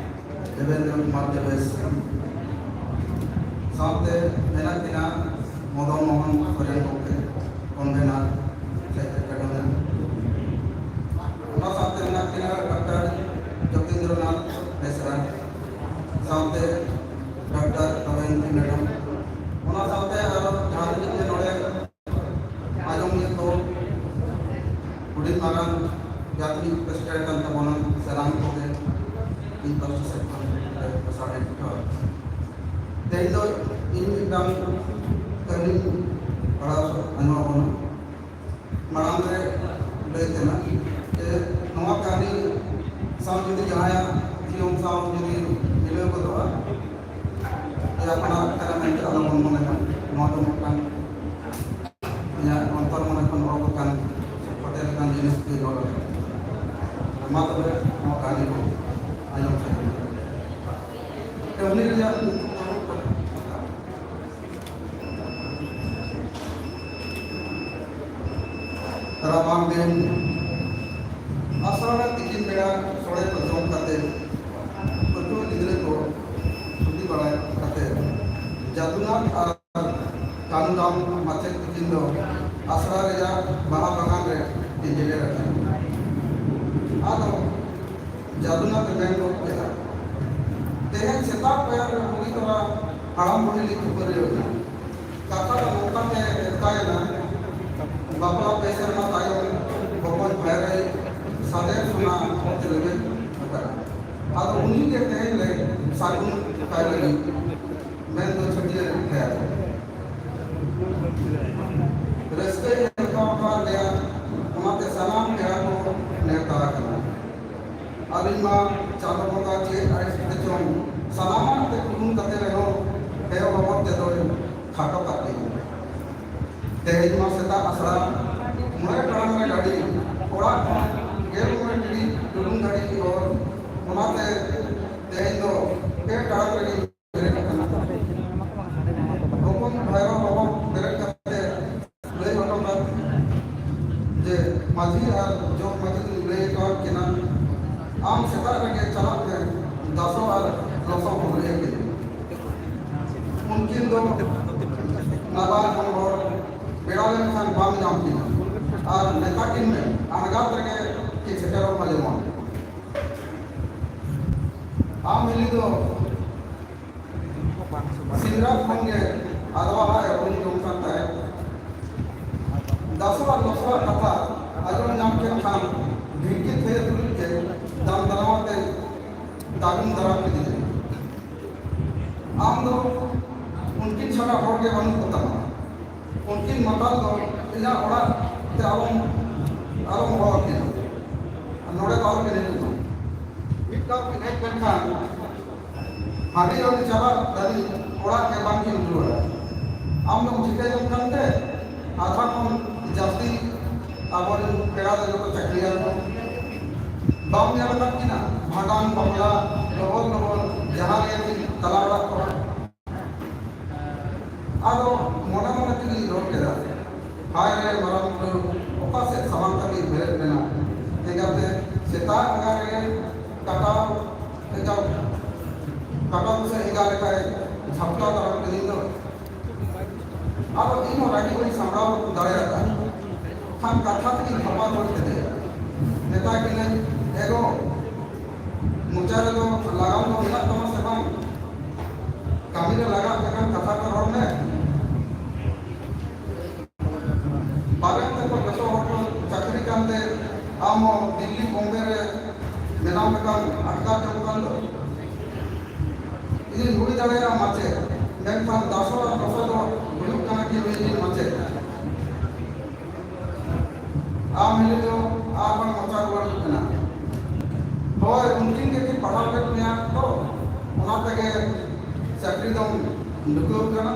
ᱫᱮᱵᱮᱱᱫᱨᱚ ᱠᱩᱢᱟᱨ ᱫᱮᱵᱮᱥ, ᱥᱟᱶᱛᱮ ᱢᱮᱱᱟᱜ ᱠᱤᱱᱟ ᱢᱚᱫᱚᱱ ᱢᱳᱦᱚᱱ ᱥᱚᱨᱮᱱ ᱜᱚᱢᱠᱮ, convener, secretary᱾ ᱚᱱᱟ ᱥᱟᱶᱛᱮ ᱢᱮᱱᱟᱜ ᱠᱤᱱᱟ ᱰᱟᱠᱛᱟᱨ ᱡᱚᱛᱤᱱᱫᱨᱚᱱᱟᱛᱷ ᱵᱮᱥᱨᱟ, ᱥᱟᱶᱛᱮ ᱰᱟᱠᱛᱟᱨ ᱫᱚᱢᱚᱭᱚᱱᱛᱤ ᱢᱮᱰᱟᱢ, ᱚᱱᱟ ᱥᱟᱶᱛᱮ ᱟᱨᱚ ᱡᱟᱦᱟᱸ ᱛᱤᱱᱟᱹᱜ ᱜᱮ ᱱᱚᱰᱮ ᱟᱸᱡᱚᱢᱤᱭᱟᱹ ᱠᱚ, ᱦᱩᱰᱤᱧ ᱢᱟᱨᱟᱝ ᱡᱟᱦᱟᱸ ᱛᱤᱱᱟᱹᱜ ᱯᱮ ᱥᱮᱴᱮᱨ ᱟᱠᱟᱱ ᱛᱟᱵᱚᱱᱟ, ᱥᱟᱱᱟᱢ ᱠᱚᱜᱮ ᱤᱧ ᱯᱟᱥᱴᱟ ᱥᱮᱫ ᱠᱷᱚᱱ ᱥᱟᱨᱦᱟᱣ ᱤᱧ ᱪᱟᱞ᱾ ᱛᱮᱦᱮᱧ ᱫᱚ ᱤᱧ ᱢᱤᱫᱴᱟᱝ ᱠᱟᱹᱦᱱᱤᱧ ᱯᱟᱲᱦᱟᱣ ᱟᱸᱡᱚᱢ ᱟᱵᱚᱱᱟ᱾ ᱢᱟᱲᱟᱝ ᱨᱮ ᱞᱟᱹᱭ ᱛᱮᱱᱟᱜ ᱡᱮ ᱱᱚᱣᱟ ᱠᱟᱹᱦᱱᱤ ᱥᱟᱶ ᱡᱩᱫᱤ ᱡᱟᱦᱟᱸᱭᱟᱜ ᱡᱤᱭᱚᱱ ᱥᱟᱶ ᱡᱩᱫᱤ ᱢᱤᱞᱟᱹᱣ ᱜᱚᱫᱚᱜᱼᱟ, ᱡᱮ ᱟᱯᱱᱟᱨᱟᱜ ᱠᱟᱱᱟ ᱢᱮᱱᱛᱮ ᱟᱞᱚᱵᱚᱱ ᱢᱚᱱᱮ ᱢᱟ᱾ ᱱᱚᱣᱟ ᱫᱚ ᱢᱤᱫᱴᱟᱝ ᱤᱧᱟᱹᱜ ᱚᱱᱛᱚᱨ ᱢᱚᱱᱮ ᱠᱷᱚᱱ ᱚᱰᱚᱠ ᱟᱠᱟᱱ ᱥᱮ ᱯᱷᱚᱴᱮ ᱞᱮᱠᱟᱱ ᱡᱤᱱᱤᱥ ᱜᱮ ᱨᱚᱲ ᱟᱠᱟᱱᱟ᱾ ᱢᱟ ᱛᱚᱵᱮ ᱱᱚᱣᱟ ᱠᱟᱹᱦᱱᱤ ᱠᱚ ᱟᱸᱡᱚᱢ ᱥᱟᱰᱮ ᱢᱮ᱾ ᱠᱟᱹᱦᱱᱤ ᱨᱮᱭᱟᱜ ᱧᱩᱛᱩᱢ ᱫᱚ ᱦᱩᱭᱩᱜ ᱠᱟᱱᱟ ᱨᱟᱵᱟᱝ ᱫᱤᱱ᱾ ᱟᱥᱲᱟ ᱨᱮ ᱛᱤᱠᱤᱱ ᱵᱮᱲᱟ ᱥᱚᱲᱮ ᱠᱚ ᱡᱚᱢ ᱠᱟᱛᱮ ᱯᱟᱹᱴᱷᱩᱣᱟᱹ ᱜᱤᱫᱽᱨᱟᱹ ᱠᱚ ᱪᱷᱩᱴᱤ ᱵᱟᱲᱟ ᱠᱟᱛᱮ ᱡᱟᱫᱩᱱᱟᱛᱷ ᱟᱨ ᱠᱟᱹᱱᱩᱨᱟᱢ ᱢᱟᱪᱮᱫ ᱛᱤᱠᱤᱱ ᱫᱚ ᱟᱥᱲᱟ ᱨᱮᱭᱟᱜ ᱵᱟᱦᱟ ᱵᱟᱜᱟᱱ ᱨᱮ ᱠᱤᱱ ᱡᱮᱜᱮᱫ ᱟᱠᱟᱱᱟ᱾ ᱟᱫᱚ ᱡᱟᱫᱩᱱᱟᱛᱷ ᱮ ᱢᱮᱱ ᱜᱚᱫ ᱠᱮᱫᱟ, "ᱛᱮᱦᱮᱧ ᱥᱮᱛᱟᱜ ᱯᱟᱭᱟᱨ ᱨᱮ ᱵᱩᱜᱤ ᱛᱚᱨᱟ ᱦᱟᱲᱟᱢ ᱵᱩᱲᱦᱤ ᱞᱤᱧ ᱠᱷᱟᱹᱯᱟᱹᱨᱤ ᱟᱠᱟᱱᱟ᱾ ᱠᱟᱛᱷᱟ ᱫᱚ ᱱᱚᱝᱠᱟ ᱛᱮ ᱮᱛᱠᱟᱭᱮᱱᱟ, ᱵᱟᱯᱞᱟ ᱯᱮ ᱥᱮᱨᱢᱟ ᱛᱟᱭᱚᱢ ᱵᱟᱹᱦᱩ ᱵᱷᱟᱭᱨᱟᱭ ᱥᱟᱫᱮᱨ ᱥᱚᱱᱟ ᱚᱛ ᱨᱮᱵᱮᱱ ᱟᱠᱟᱫᱟ᱾ ᱟᱫᱚ ᱩᱱᱤ ᱜᱮ ᱛᱮᱦᱮᱧ ᱞᱮ ᱥᱟᱹᱜᱩᱱ ᱠᱟᱭ ᱞᱟᱹᱜᱤᱫ ᱢᱮᱱ ᱫᱚ ᱪᱷᱟᱹᱴᱭᱟᱹᱨ ᱴᱷᱮᱨ᱾ ᱨᱟᱹᱥᱠᱟᱹᱭ ᱮᱛᱚᱦᱚᱵ ᱟᱠᱟᱫ ᱞᱮᱭᱟ, ᱚᱱᱟᱛᱮ ᱥᱟᱱᱟᱢ ᱯᱮᱲᱟ ᱠᱚ ᱱᱮᱣᱛᱟ ᱟᱠᱟᱱᱟ᱾ ᱟᱹᱞᱤᱧ ᱢᱟ ᱪᱟᱸᱫᱚ ᱵᱚᱸᱜᱟ ᱪᱮᱫ ᱟᱭ ᱥᱮᱫ ᱪᱚᱝ ᱥᱟᱱᱟᱢᱟᱜ ᱛᱮ ᱠᱩᱨᱩᱢ ᱠᱟᱛᱮ ᱨᱮᱦᱚᱸ ᱦᱮᱣ ᱵᱟᱵᱚᱫ ᱛᱮᱫᱚᱭ ᱠᱷᱟᱴᱚ ᱠᱟᱜ ᱞᱤᱧᱟ᱾ ᱛᱮᱦᱮᱧ ᱢᱟ ᱥᱮᱛᱟᱜ ᱟᱥᱲᱟ ᱢᱚᱬᱮ ᱴᱟᱲᱟᱝ ᱨᱮ ᱜᱟᱹᱰᱤ, ᱚᱲᱟᱜ ᱠᱷᱚᱱ ᱜᱮᱞ ᱢᱚᱬᱮ ᱴᱤᱲᱤᱡ ᱰᱩᱞᱩᱝ ᱜᱟᱹᱰᱤ ᱚᱨ, ᱚᱱᱟᱛᱮ ᱛᱮᱦᱮᱧ ᱫᱚ ᱯᱮ ᱴᱟᱲᱟᱝ ᱨᱮᱜᱮ ᱵᱮᱨᱮᱫ ᱟᱠᱟᱱᱟ᱾ ᱦᱚᱯᱚᱱ ᱵᱷᱟᱭᱨᱳ ᱵᱟᱵᱟ ᱵᱮᱨᱮᱫ ᱠᱟᱛᱮ ᱞᱟᱹᱭ ᱦᱚᱴᱚ ᱠᱟᱜ ᱡᱮ ᱢᱟᱹᱡᱷᱤ ᱟᱨ ᱡᱚᱜᱽ ᱢᱟᱹᱡᱷᱤ ᱫᱚᱧ ᱞᱟᱹᱭ ᱟᱠᱟᱫ ᱠᱤᱱᱟ, ᱟᱢ ᱥᱮᱛᱟᱜ ᱨᱮᱜᱮ ᱪᱟᱞᱟᱜ ᱢᱮ ᱫᱟᱥᱚ ᱟᱨ ᱞᱚᱥᱚ ᱠᱚ ᱞᱟᱹᱭ ᱟᱹᱠᱤᱱ᱾ ᱩᱱᱠᱤᱱ ᱫᱚ ᱱᱟᱞᱟ ᱠᱷᱚᱱ ᱦᱚᱲ ᱵᱮᱲᱟ ᱞᱮᱱᱠᱷᱟᱱ ᱵᱟᱢ ᱧᱟᱢ ᱠᱤᱱᱟ, ᱟᱨ ᱢᱮᱛᱟ ᱠᱤᱱ ᱢᱮ ᱟᱬᱜᱟᱛ ᱨᱮᱜᱮ ᱠᱤᱱ ᱥᱮᱴᱮᱨᱚᱜ ᱢᱟ ᱡᱮᱢᱚᱱ᱾ ᱟᱢ ᱦᱤᱞᱤ ᱫᱚ ᱥᱤᱝᱨᱟᱴ ᱠᱷᱚᱱ ᱜᱮ ᱟᱫᱣᱟ ᱟᱜ ᱮ ᱩᱨᱩᱢ ᱡᱚᱝ ᱠᱟᱱ ᱛᱟᱦᱮᱸᱫ᱾ ᱫᱟᱥᱚᱣᱟᱜ ᱞᱚᱥᱚᱣᱟᱜ ᱠᱟᱛᱷᱟ ᱟᱸᱡᱚᱢ ᱧᱟᱢ ᱠᱮᱫ ᱠᱷᱟᱱ ᱰᱷᱤᱝᱠᱤ ᱛᱷᱟᱹᱭᱟᱹ ᱛᱩᱞᱩᱡ ᱛᱮ ᱫᱟᱢ ᱫᱟᱨᱟᱢ ᱟᱛᱮ ᱫᱟᱜᱩᱢ ᱫᱟᱨᱟᱢ ᱠᱮᱫᱮᱭᱟ᱾ ᱟᱢ ᱫᱚ ᱩᱱᱠᱤᱱ ᱪᱷᱟᱰᱟ ᱦᱚᱲ ᱜᱮ ᱵᱟᱹᱱᱩᱜ ᱠᱚᱛᱟᱢᱟ᱾ ᱩᱱᱠᱤᱱ ᱢᱟᱛᱟᱞ ᱫᱚ ᱤᱧᱟᱹᱜ ᱚᱲᱟᱜ ᱛᱮ ᱟᱞᱚᱢ ᱟᱞᱚᱢ ᱦᱚᱦᱚ ᱟᱹᱠᱤᱱᱟ᱾ ᱱᱚᱰᱮ ᱫᱚ ᱟᱞᱚᱯᱮ ᱦᱤᱡᱩᱜ ᱢᱟ᱾ ᱢᱤᱫ ᱫᱷᱟᱣ ᱯᱮ ᱦᱮᱡ ᱞᱮᱱᱠᱷᱟᱱ ᱦᱟᱺᱰᱤ ᱟᱹᱜᱩ ᱪᱟᱵᱟᱜ ᱫᱷᱟᱹᱵᱤᱡ ᱚᱲᱟᱜ ᱜᱮ ᱵᱟᱝ ᱠᱤᱱ ᱨᱩᱣᱟᱹᱲᱟ᱾ ᱟᱢ ᱫᱚᱢ ᱪᱤᱠᱟᱹ ᱡᱚᱝ ᱠᱟᱱᱛᱮ? ᱟᱫᱷᱟ ᱠᱷᱚᱱ ᱡᱟᱹᱥᱛᱤ ᱟᱵᱚᱨᱮᱱ ᱯᱮᱲᱟ ᱫᱚ ᱡᱚᱛᱚ ᱪᱟᱹᱠᱨᱤᱭᱟᱱ ᱠᱚ᱾ ᱵᱟᱢ ᱧᱮᱞ ᱟᱠᱟᱫ ᱠᱤᱱᱟ? ᱵᱷᱟᱸᱰᱟᱱ, ᱵᱟᱯᱞᱟ, ᱰᱚᱵᱚᱞ ᱰᱚᱵᱚᱞ ᱡᱟᱦᱟᱸ ᱨᱮᱜᱮ ᱠᱤᱱ ᱛᱟᱞᱟ ᱚᱲᱟᱜ ᱠᱚ᱾ ᱟᱫᱚ ᱢᱚᱱᱮ ᱢᱚᱱᱮ ᱛᱮᱜᱤᱧ ᱨᱚᱲ ᱠᱮᱫᱟ, ᱦᱟᱭ ᱨᱮ ᱢᱟᱨᱟᱝ ᱵᱩᱨᱩ, ᱚᱠᱟ ᱥᱮᱫ ᱥᱟᱢᱟᱝ ᱠᱟᱹᱢᱤ ᱵᱮᱨᱮᱫ ᱞᱮᱱᱟ? ᱮᱸᱜᱟᱛᱮ ᱥᱮᱛᱟᱜ ᱟᱸᱜᱟ ᱨᱮ ᱠᱟᱴᱟᱣ ᱮᱸᱜᱟ, ᱠᱟᱴᱟᱣ ᱥᱮ ᱮᱸᱜᱟ ᱞᱮᱠᱟᱭ ᱡᱷᱟᱯᱴᱟ ᱛᱟᱲᱟᱢ ᱠᱤᱫᱤᱧ ᱫᱚ᱾ ᱟᱫᱚ ᱤᱧ ᱦᱚᱸ ᱨᱟᱹᱜᱤ ᱵᱟᱹᱧ ᱥᱟᱢᱵᱲᱟᱣ ᱫᱟᱲᱮᱭᱟᱫᱟ᱾ ᱠᱷᱟᱱ ᱠᱟᱛᱷᱟ ᱛᱮᱜᱤᱧ ᱠᱷᱟᱯᱟ ᱨᱩᱣᱟᱹᱲ ᱠᱮᱫᱮᱭᱟ᱾ ᱢᱮᱛᱟᱭ ᱠᱟᱹᱱᱟᱹᱧ, ᱮ ᱜᱚ, ᱢᱚᱪᱟ ᱨᱮᱫᱚ ᱞᱟᱜᱟᱢ ᱫᱚ ᱢᱮᱱᱟᱜ ᱛᱟᱢᱟ ᱥᱮ ᱵᱟᱝ? ᱠᱟᱹᱢᱤ ᱨᱮ ᱞᱟᱜᱟᱜ ᱞᱮᱠᱟᱱ ᱠᱟᱛᱷᱟ ᱠᱚ ᱨᱚᱲ ᱢᱮ᱾ ᱵᱟᱨᱮᱱ ᱛᱟᱠᱚ ᱡᱚᱛᱚ ᱦᱚᱲ ᱠᱚ ᱪᱟᱹᱠᱨᱤ ᱠᱟᱱᱛᱮ ᱦᱩᱭ ᱫᱟᱲᱮᱭᱟᱜᱼᱟ ᱢᱟᱪᱮᱫ, ᱢᱮᱱᱠᱷᱟᱱ ᱫᱟᱥᱚ ᱟᱨ ᱫᱚᱥᱚ ᱫᱚ ᱦᱩᱭᱩᱜ ᱠᱟᱱᱟ ᱠᱤ ᱩᱱᱤ ᱢᱟᱪᱮᱫ᱾ ᱟᱢ ᱦᱤᱞᱳᱜ ᱫᱚ ᱟᱨ ᱵᱟᱝ ᱢᱚᱪᱟ ᱨᱩᱣᱟᱹᱲ ᱠᱟᱱᱟ᱾ ᱦᱳᱭ, ᱩᱱᱠᱤᱱ ᱜᱮᱠᱤᱱ ᱯᱟᱲᱦᱟᱣ ᱞᱮᱫ ᱢᱮᱭᱟ ᱛᱚ, ᱚᱱᱟ ᱛᱮᱜᱮ ᱪᱟᱹᱠᱨᱤ ᱫᱚᱢ ᱰᱩᱠᱟᱹᱣ ᱠᱟᱱᱟ᱾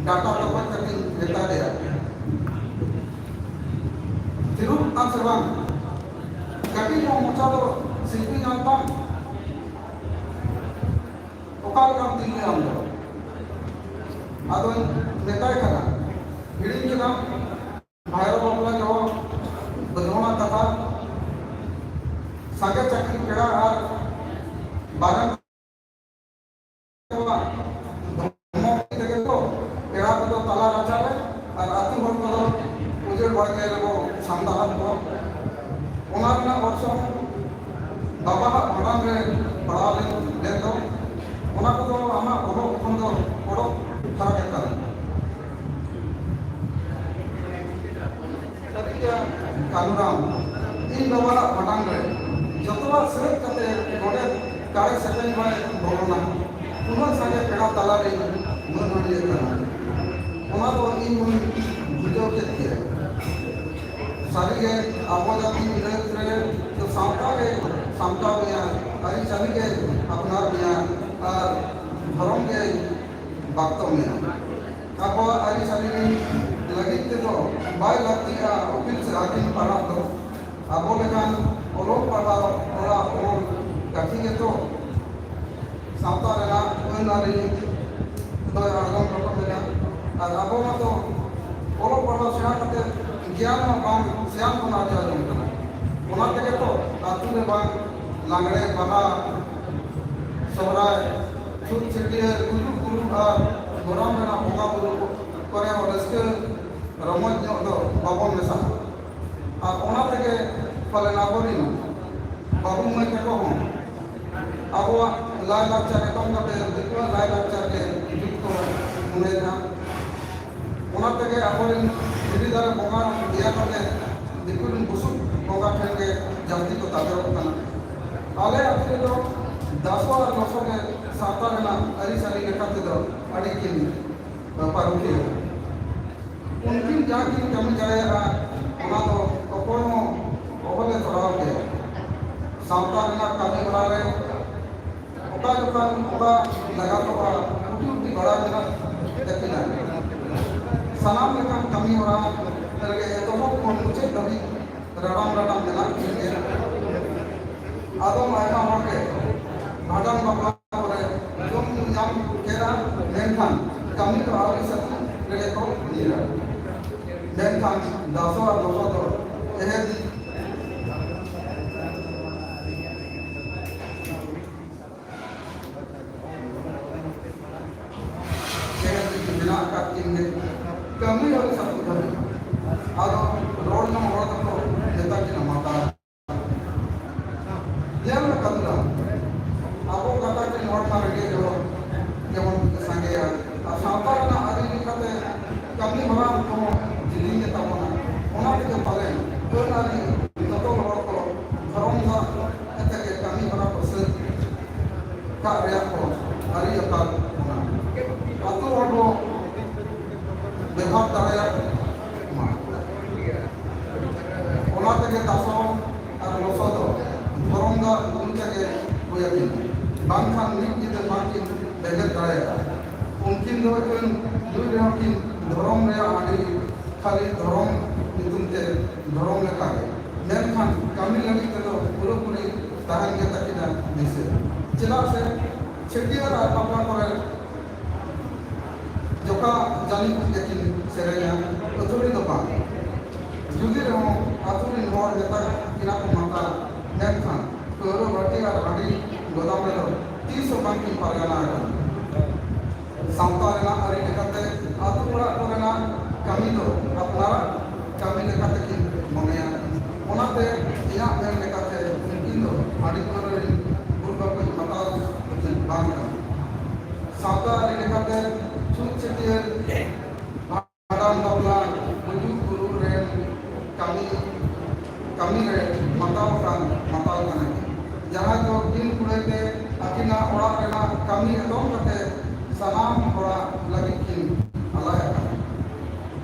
ᱰᱟᱴᱟ ᱛᱚᱯᱟᱜ ᱠᱟᱛᱮᱧ ᱢᱮᱛᱟ ᱫᱮᱭᱟ, ᱛᱤᱨᱩᱵ ᱟᱢ ᱥᱮ ᱵᱟᱝ? ᱠᱟᱹᱴᱤᱡ ᱧᱚᱜ ᱢᱚᱪᱟ ᱫᱚ ᱥᱤᱞᱯᱤᱧ ᱟᱢ ᱛᱟᱢ᱾ ᱚᱠᱟ ᱞᱮᱠᱟᱢ ᱛᱤᱸᱜᱩᱭᱟ ᱟᱢ ᱫᱚ? ᱟᱫᱚᱧ ᱢᱮᱛᱟᱭ ᱠᱟᱱᱟ, ᱦᱤᱲᱤᱧ ᱠᱮᱫᱟᱢ ᱵᱷᱟᱭᱨᱚ ᱵᱟᱯᱞᱟ ᱡᱚᱦᱚᱜ ᱵᱟᱹᱡᱩᱣᱟᱱᱟ ᱠᱟᱛᱷᱟ, ᱥᱟᱸᱜᱮ ᱪᱟᱹᱠᱨᱤ ᱯᱮᱲᱟ ᱟᱨ ᱵᱟᱨᱮᱱ ᱠᱚᱣᱟᱜ ᱫᱷᱚᱨᱢᱚ ᱛᱮᱜᱮ ᱛᱚ ᱯᱮᱲᱟ ᱠᱚᱫᱚ ᱛᱟᱞᱟ ᱨᱟᱪᱟ ᱨᱮ ᱟᱨ ᱟᱹᱛᱩ ᱦᱚᱲ ᱠᱚᱫᱚ ᱩᱡᱟᱹᱲ ᱵᱟᱲᱜᱮ ᱨᱮᱵᱚ ᱥᱟᱢᱫᱟᱣᱟᱫ ᱠᱚᱣᱟ᱾ ᱚᱱᱟ ᱨᱮᱱᱟᱜ ᱚᱨᱥᱚᱝ ᱵᱟᱵᱟᱣᱟᱜ ᱵᱷᱟᱸᱰᱟᱱ ᱨᱮ ᱯᱟᱲᱟᱣ ᱞᱮᱱ ᱞᱮᱱ ᱫᱚ, ᱚᱱᱟ ᱠᱚᱫᱚ ᱟᱢᱟᱜ ᱵᱚᱦᱚᱜ ᱠᱷᱚᱱ ᱫᱚ ᱚᱰᱚᱠ ᱯᱷᱟᱨᱟᱠ ᱟᱠᱟᱱᱟ᱾ ᱥᱟᱹᱨᱤᱜᱮ ᱠᱟᱹᱱᱩᱨᱟᱢ, ᱤᱧ ᱵᱟᱵᱟᱣᱟᱜ ᱵᱷᱟᱸᱰᱟᱱ ᱨᱮ ᱡᱚᱛᱚᱣᱟᱜ ᱥᱟᱹᱛ ᱠᱟᱛᱮ ᱜᱚᱰᱮᱛ ᱠᱟᱲᱮ ᱥᱮᱯᱮᱧ ᱵᱟᱭ ᱵᱚᱞᱚᱱᱟ, ᱩᱱᱟᱹᱜ ᱥᱟᱸᱜᱮ ᱯᱮᱲᱟ ᱛᱟᱞᱟᱨᱮᱧ ᱢᱟᱹᱱ ᱟᱹᱲᱤᱭᱟᱹ ᱠᱟᱱᱟ᱾ ᱚᱱᱟ ᱫᱚ ᱤᱧ ᱦᱚᱸᱧ ᱵᱩᱡᱷᱟᱹᱣ ᱠᱮᱫ ᱜᱮᱭᱟ᱾ ᱥᱟᱹᱨᱤᱜᱮ ᱟᱵᱚ ᱡᱟᱹᱛᱤ ᱵᱤᱨᱟᱹᱫ ᱨᱮ ᱫᱚ ᱥᱟᱶᱛᱟ ᱜᱮ ᱥᱟᱢᱴᱟᱣ ᱢᱮᱭᱟ, ᱟᱹᱨᱤᱪᱟᱹᱞᱤ ᱜᱮ ᱟᱯᱱᱟᱨ ᱢᱮᱭᱟ ᱟᱨ ᱫᱷᱚᱨᱚᱢ ᱜᱮ ᱵᱟᱠᱛᱚ ᱢᱮᱭᱟ᱾ ᱟᱵᱚᱣᱟᱜ ᱟᱹᱨᱤᱪᱟᱹᱞᱤ ᱞᱟᱹᱜᱤᱫ ᱛᱮᱫᱚ ᱵᱟᱭ ᱞᱟᱹᱠᱛᱤᱜᱼᱟ ᱩᱠᱤᱞ ᱥᱮ ᱦᱟᱹᱠᱤᱢ ᱯᱟᱲᱦᱟᱜ ᱫᱚ᱾ ᱟᱵᱚ ᱞᱮᱠᱟᱱ ᱚᱞᱚᱜ ᱯᱟᱲᱦᱟᱣ ᱚᱲᱟᱜ ᱦᱚᱲ ᱠᱟᱹᱴᱤᱡ ᱜᱮᱛᱚ ᱥᱟᱶᱛᱟ ᱨᱮᱱᱟᱜ ᱟᱹᱱ ᱟᱹᱨᱤ ᱫᱚᱭ ᱟᱬᱜᱚᱢ ᱨᱟᱠᱟᱵ ᱮᱫᱟ᱾ ᱟᱨ ᱟᱵᱚ ᱢᱟᱛᱚ ᱚᱞᱚᱜ ᱯᱟᱲᱦᱟᱣ ᱥᱮᱬᱟ ᱠᱟᱛᱮ ᱜᱮᱭᱟᱱ ᱢᱟ ᱵᱟᱝ ᱥᱮᱭᱟᱱ ᱵᱚᱱ ᱟᱨᱡᱟᱣ ᱡᱚᱝ ᱠᱟᱱᱟ᱾ ᱚᱱᱟ ᱛᱮᱜᱮ ᱛᱚ ᱟᱹᱛᱩ ᱨᱮ ᱵᱟᱝ ᱞᱟᱜᱽᱲᱮ, ᱵᱟᱦᱟ, ᱥᱚᱦᱨᱟᱭ, ᱪᱷᱩᱛ ᱪᱷᱟᱹᱴᱭᱟᱹᱨ, ᱜᱩᱡᱩᱜ ᱜᱩᱨᱩᱜ ᱟᱨ ᱜᱚᱨᱟᱢ ᱨᱮᱱᱟᱜ ᱵᱚᱸᱜᱟ ᱵᱩᱨᱩ ᱠᱚᱨᱮ ᱦᱚᱸ ᱨᱟᱹᱥᱠᱟᱹ ᱨᱚᱢᱚᱡᱽ ᱧᱚᱜ ᱫᱚ ᱵᱟᱵᱚᱱ ᱢᱮᱥᱟᱜᱼᱟ᱾ ᱟᱨ ᱚᱱᱟ ᱛᱮᱜᱮ ᱯᱟᱞᱮᱱ ᱟᱵᱚᱨᱮᱱ ᱵᱟᱹᱵᱩ ᱢᱟᱹᱭ ᱛᱟᱠᱚ ᱦᱚᱸ ᱟᱵᱚᱣᱟᱜ ᱞᱟᱭᱼᱞᱟᱠᱪᱟᱨ ᱮᱛᱚᱢ ᱠᱟᱛᱮ ᱫᱤᱠᱩᱣᱟᱜ ᱞᱟᱭᱼᱞᱟᱠᱪᱟᱨ ᱜᱮ ᱡᱩᱛ ᱠᱚ ᱢᱚᱱᱮᱭᱮᱫᱼᱟ᱾ ᱚᱱᱟ ᱛᱮᱜᱮ ᱟᱵᱚᱨᱮᱱ ᱫᱷᱤᱨᱤ ᱫᱟᱨᱮ ᱵᱚᱸᱜᱟ ᱫᱮᱭᱟ ᱠᱟᱛᱮ ᱫᱤᱠᱩ ᱨᱮᱱ ᱵᱩᱥᱩᱵ ᱵᱚᱸᱜᱟ ᱴᱷᱮᱱ ᱜᱮ ᱡᱟᱹᱥᱛᱤ ᱠᱚ ᱛᱟᱵᱮᱨᱚᱜ ᱠᱟᱱᱟ᱾ ᱟᱞᱮ ᱟᱹᱛᱩ ᱨᱮᱫᱚ ᱫᱟᱥᱚ ᱟᱨ ᱞᱚᱥᱚ ᱜᱮ ᱥᱟᱶᱛᱟ ᱨᱮᱱᱟᱜ ᱟᱹᱨᱤᱪᱟᱹᱞᱤ ᱞᱮᱠᱟ ᱛᱮᱫᱚ ᱟᱹᱰᱤ ᱠᱤᱱ ᱯᱟᱹᱨᱩᱠᱷᱤᱭᱟᱹ᱾ ᱩᱱᱠᱤᱱ ᱡᱟᱦᱟᱸ ᱠᱤᱱ ᱠᱟᱹᱢᱤ ᱫᱟᱲᱮᱭᱟᱜᱼᱟ, ᱚᱱᱟ ᱫᱚ ᱚᱠᱚᱭ ᱦᱚᱸ ᱚᱦᱚᱞᱮ ᱛᱚᱨᱟᱣ ᱠᱮᱭᱟ᱾ ᱥᱟᱶᱛᱟ ᱨᱮᱱᱟᱜ ᱠᱟᱹᱢᱤ ᱦᱚᱨᱟ ᱨᱮ ᱚᱠᱟ ᱡᱚᱠᱷᱟᱱ ᱚᱠᱟ ᱞᱟᱜᱟᱛᱚᱜᱼᱟ, ᱩᱴᱤ ᱩᱴᱤ ᱵᱟᱲᱟᱭ ᱢᱮᱱᱟᱜ ᱛᱟᱹᱠᱤᱱᱟ᱾ ᱥᱟᱱᱟᱢ ᱞᱮᱠᱟᱱ ᱠᱟᱹᱢᱤ ᱦᱚᱨᱟ ᱨᱮᱜᱮ ᱮᱛᱚᱦᱚᱵ ᱠᱷᱚᱱ ᱢᱩᱪᱟᱹᱫ ᱫᱷᱟᱹᱵᱤᱡ ᱨᱟᱲᱟᱢ ᱨᱟᱲᱟᱢ ᱢᱮᱱᱟᱜ ᱠᱤᱱ ᱜᱮᱭᱟ᱾ ᱟᱫᱚᱢ ᱟᱭᱢᱟ ᱦᱚᱲ ᱜᱮ ᱵᱷᱟᱸᱰᱟᱱ ᱵᱟᱯᱞᱟ ᱠᱚᱨᱮ ᱡᱚᱢ ᱧᱩ ᱧᱟᱢ ᱠᱮᱫᱟ, ᱢᱮᱱᱠᱷᱟᱱ ᱠᱟᱹᱢᱤ ᱫᱚ ᱟᱹᱣᱨᱤ ᱥᱟᱹᱛ ᱨᱮᱜᱮ ᱠᱚ ᱧᱤᱨᱟ᱾ ᱢᱮᱱᱠᱷᱟᱱ ᱫᱟᱥᱚ ᱟᱨ ᱞᱚᱥᱚ ᱫᱚ ᱮᱦᱮ ᱪᱮᱫ ᱢᱮᱱᱟᱜ ᱟᱠᱟᱫ ᱠᱤᱱ ᱜᱮ᱾ ᱠᱟᱹᱢᱤ ᱦᱚᱸ ᱥᱟᱹᱛ ᱫᱷᱟᱹᱵᱤᱡ᱾ ᱟᱫᱚ ᱨᱚᱲ ᱡᱚᱝ ᱦᱚᱲ ᱫᱚᱠᱚ ᱢᱮᱛᱟ ᱠᱤᱱᱟ ᱢᱟᱛᱟᱞ᱾ ᱧᱮᱞ ᱢᱮ ᱠᱟᱹᱢᱤ ᱫᱚ, ᱟᱵᱚ ᱜᱟᱛᱟᱠ ᱨᱮᱱ ᱦᱚᱲ ᱢᱟ ᱨᱮᱸᱜᱮᱡ ᱦᱚᱲ ᱡᱮᱢᱚᱱ ᱥᱟᱸᱜᱮᱭᱟ, ᱟᱨ ᱥᱟᱶᱛᱟ ᱨᱮᱱᱟᱜ ᱟᱹᱨᱤ ᱞᱮᱠᱟᱛᱮ ᱠᱟᱹᱢᱤ ᱦᱚᱨᱟ ᱠᱚᱦᱚᱸ ᱡᱤᱞᱤᱧ ᱜᱮᱛᱟ ᱵᱚᱱᱟ᱾ ᱚᱱᱟ ᱛᱮᱜᱮ ᱯᱟᱞᱮᱱ ᱟᱹᱱ ᱟᱹᱨᱤ ᱡᱚᱛᱚ ᱦᱚᱲ ᱠᱚ ᱫᱷᱚᱨᱚᱢ ᱫᱟᱜ ᱠᱟᱛᱮ ᱜᱮ ᱠᱟᱹᱢᱤ ᱦᱚᱨᱟ ᱠᱚ ᱥᱟᱹᱛ ᱠᱟᱜ ᱨᱮᱭᱟᱜ ᱠᱚ ᱟᱹᱨᱤ ᱟᱠᱟᱫ ᱵᱚᱱᱟ᱾ ᱟᱹᱛᱩ ᱦᱚᱲ ᱵᱚ ᱵᱮᱵᱷᱟᱨ ᱫᱟᱲᱮᱭᱟᱜ ᱢᱟ᱾ ᱚᱱᱟ ᱛᱮᱜᱮ ᱫᱟᱥᱚ ᱟᱨ ᱞᱚᱥᱚ ᱫᱚ ᱫᱷᱚᱨᱚᱢ ᱫᱟᱜ ᱫᱩᱞ ᱛᱮᱜᱮ ᱦᱩᱭ ᱟᱹᱠᱤᱱ, ᱵᱟᱝᱠᱷᱟᱱ ᱢᱤᱫ ᱧᱤᱫᱟᱹ ᱵᱟᱝᱠᱤᱱ ᱵᱮᱸᱜᱮᱫ ᱫᱟᱲᱮᱭᱟᱜᱼᱟ᱾ ᱩᱱᱠᱤᱱ ᱫᱚ ᱟᱹᱠᱤᱱ ᱧᱩᱭ ᱨᱮᱦᱚᱸ ᱠᱤᱱ ᱫᱷᱚᱨᱚᱢ ᱨᱮᱭᱟᱜ ᱦᱟᱺᱰᱤ ᱠᱷᱟᱹᱞᱤ ᱫᱷᱚᱨᱚᱢ ᱧᱩᱛᱩᱢ ᱛᱮ ᱫᱷᱚᱨᱚᱢ ᱞᱮᱠᱟᱜᱮ, ᱢᱮᱱᱠᱷᱟᱱ ᱠᱟᱹᱢᱤ ᱞᱟᱹᱜᱤᱫ ᱛᱮᱫᱚ ᱯᱩᱨᱟᱹᱯᱩᱨᱤ ᱛᱟᱦᱮᱱ ᱜᱮ ᱛᱟᱹᱠᱤᱱᱟ ᱫᱤᱥᱟᱹ᱾ ᱪᱮᱫᱟᱜ ᱥᱮ ᱪᱷᱟᱹᱴᱭᱟᱹᱨ ᱟᱨ ᱵᱟᱯᱞᱟ ᱠᱚᱨᱮ ᱡᱚᱠᱷᱟ ᱡᱟᱹᱱᱤᱡ ᱜᱮᱠᱤᱱ ᱥᱮᱨᱮᱧᱟ, ᱟᱹᱛᱷᱟᱹᱲᱤ ᱫᱚ ᱵᱟᱝ᱾ ᱡᱩᱫᱤ ᱨᱮᱦᱚᱸ ᱟᱹᱛᱩ ᱨᱤᱱ ᱦᱚᱲ ᱢᱮᱛᱟ ᱠᱤᱱᱟ ᱠᱚ ᱢᱟᱛᱟᱞ, ᱢᱮᱱᱠᱷᱟᱱ ᱯᱟᱹᱣᱨᱟᱹ ᱵᱟᱹᱴᱤ ᱟᱨ ᱦᱟᱺᱰᱤ ᱜᱚᱫᱟᱢ ᱨᱮᱫᱚ ᱛᱤᱥ ᱦᱚᱸ ᱵᱟᱝᱠᱤᱱ ᱯᱟᱨᱜᱟᱱᱟ ᱟᱠᱟᱱᱟ᱾ ᱥᱟᱶᱛᱟ ᱨᱮᱱᱟᱜ ᱟᱹᱨᱤ ᱞᱮᱠᱟᱛᱮ ᱟᱹᱛᱩ ᱚᱲᱟᱜ ᱠᱚᱨᱮᱱᱟᱜ ᱠᱟᱹᱢᱤ ᱫᱚ ᱟᱯᱱᱟᱨᱟᱜ ᱠᱟᱹᱢᱤ ᱞᱮᱠᱟ ᱛᱮᱠᱤᱱ ᱢᱚᱱᱮᱭᱟ᱾ ᱚᱱᱟᱛᱮ ᱤᱧᱟᱹᱜ ᱢᱮᱱ ᱞᱮᱠᱟᱛᱮ ᱩᱱᱠᱤᱱ ᱫᱚ ᱦᱟᱺᱰᱤ ᱯᱟᱹᱣᱨᱟᱹ ᱨᱤᱱ ᱜᱩᱨ ᱵᱟᱹᱠᱩᱡ ᱢᱟᱛᱟᱞ ᱫᱚᱠᱤᱱ ᱵᱟᱝ ᱠᱟᱱᱟ᱾ ᱥᱟᱶᱛᱟ ᱟᱹᱨᱤ ᱞᱮᱠᱟᱛᱮ ᱪᱷᱩᱛ ᱪᱷᱟᱹᱴᱭᱟᱹᱨ, ᱵᱷᱟᱸᱰᱟᱱ ᱵᱟᱯᱞᱟ, ᱜᱩᱡᱩᱜ ᱵᱩᱨᱩᱜ ᱨᱮ ᱠᱟᱹᱢᱤ, ᱠᱟᱹᱢᱤ ᱨᱮ ᱢᱟᱛᱟᱣ ᱟᱠᱟᱱ ᱢᱟᱛᱟᱣ ᱠᱟᱱᱟ᱾ ᱡᱟᱦᱟᱸᱭ ᱫᱚ ᱵᱤᱱ ᱠᱩᱲᱟᱹᱭ ᱛᱮ ᱚᱲᱟᱜ ᱨᱮᱱᱟᱜ ᱠᱟᱹᱢᱤ ᱮᱛᱚᱢ ᱠᱟᱛᱮ ᱥᱟᱱᱟᱢ ᱦᱚᱲᱟᱜ ᱞᱟᱹᱜᱤᱫ ᱠᱤᱱ ᱟᱞᱟᱭ ᱟᱠᱟᱫᱟ᱾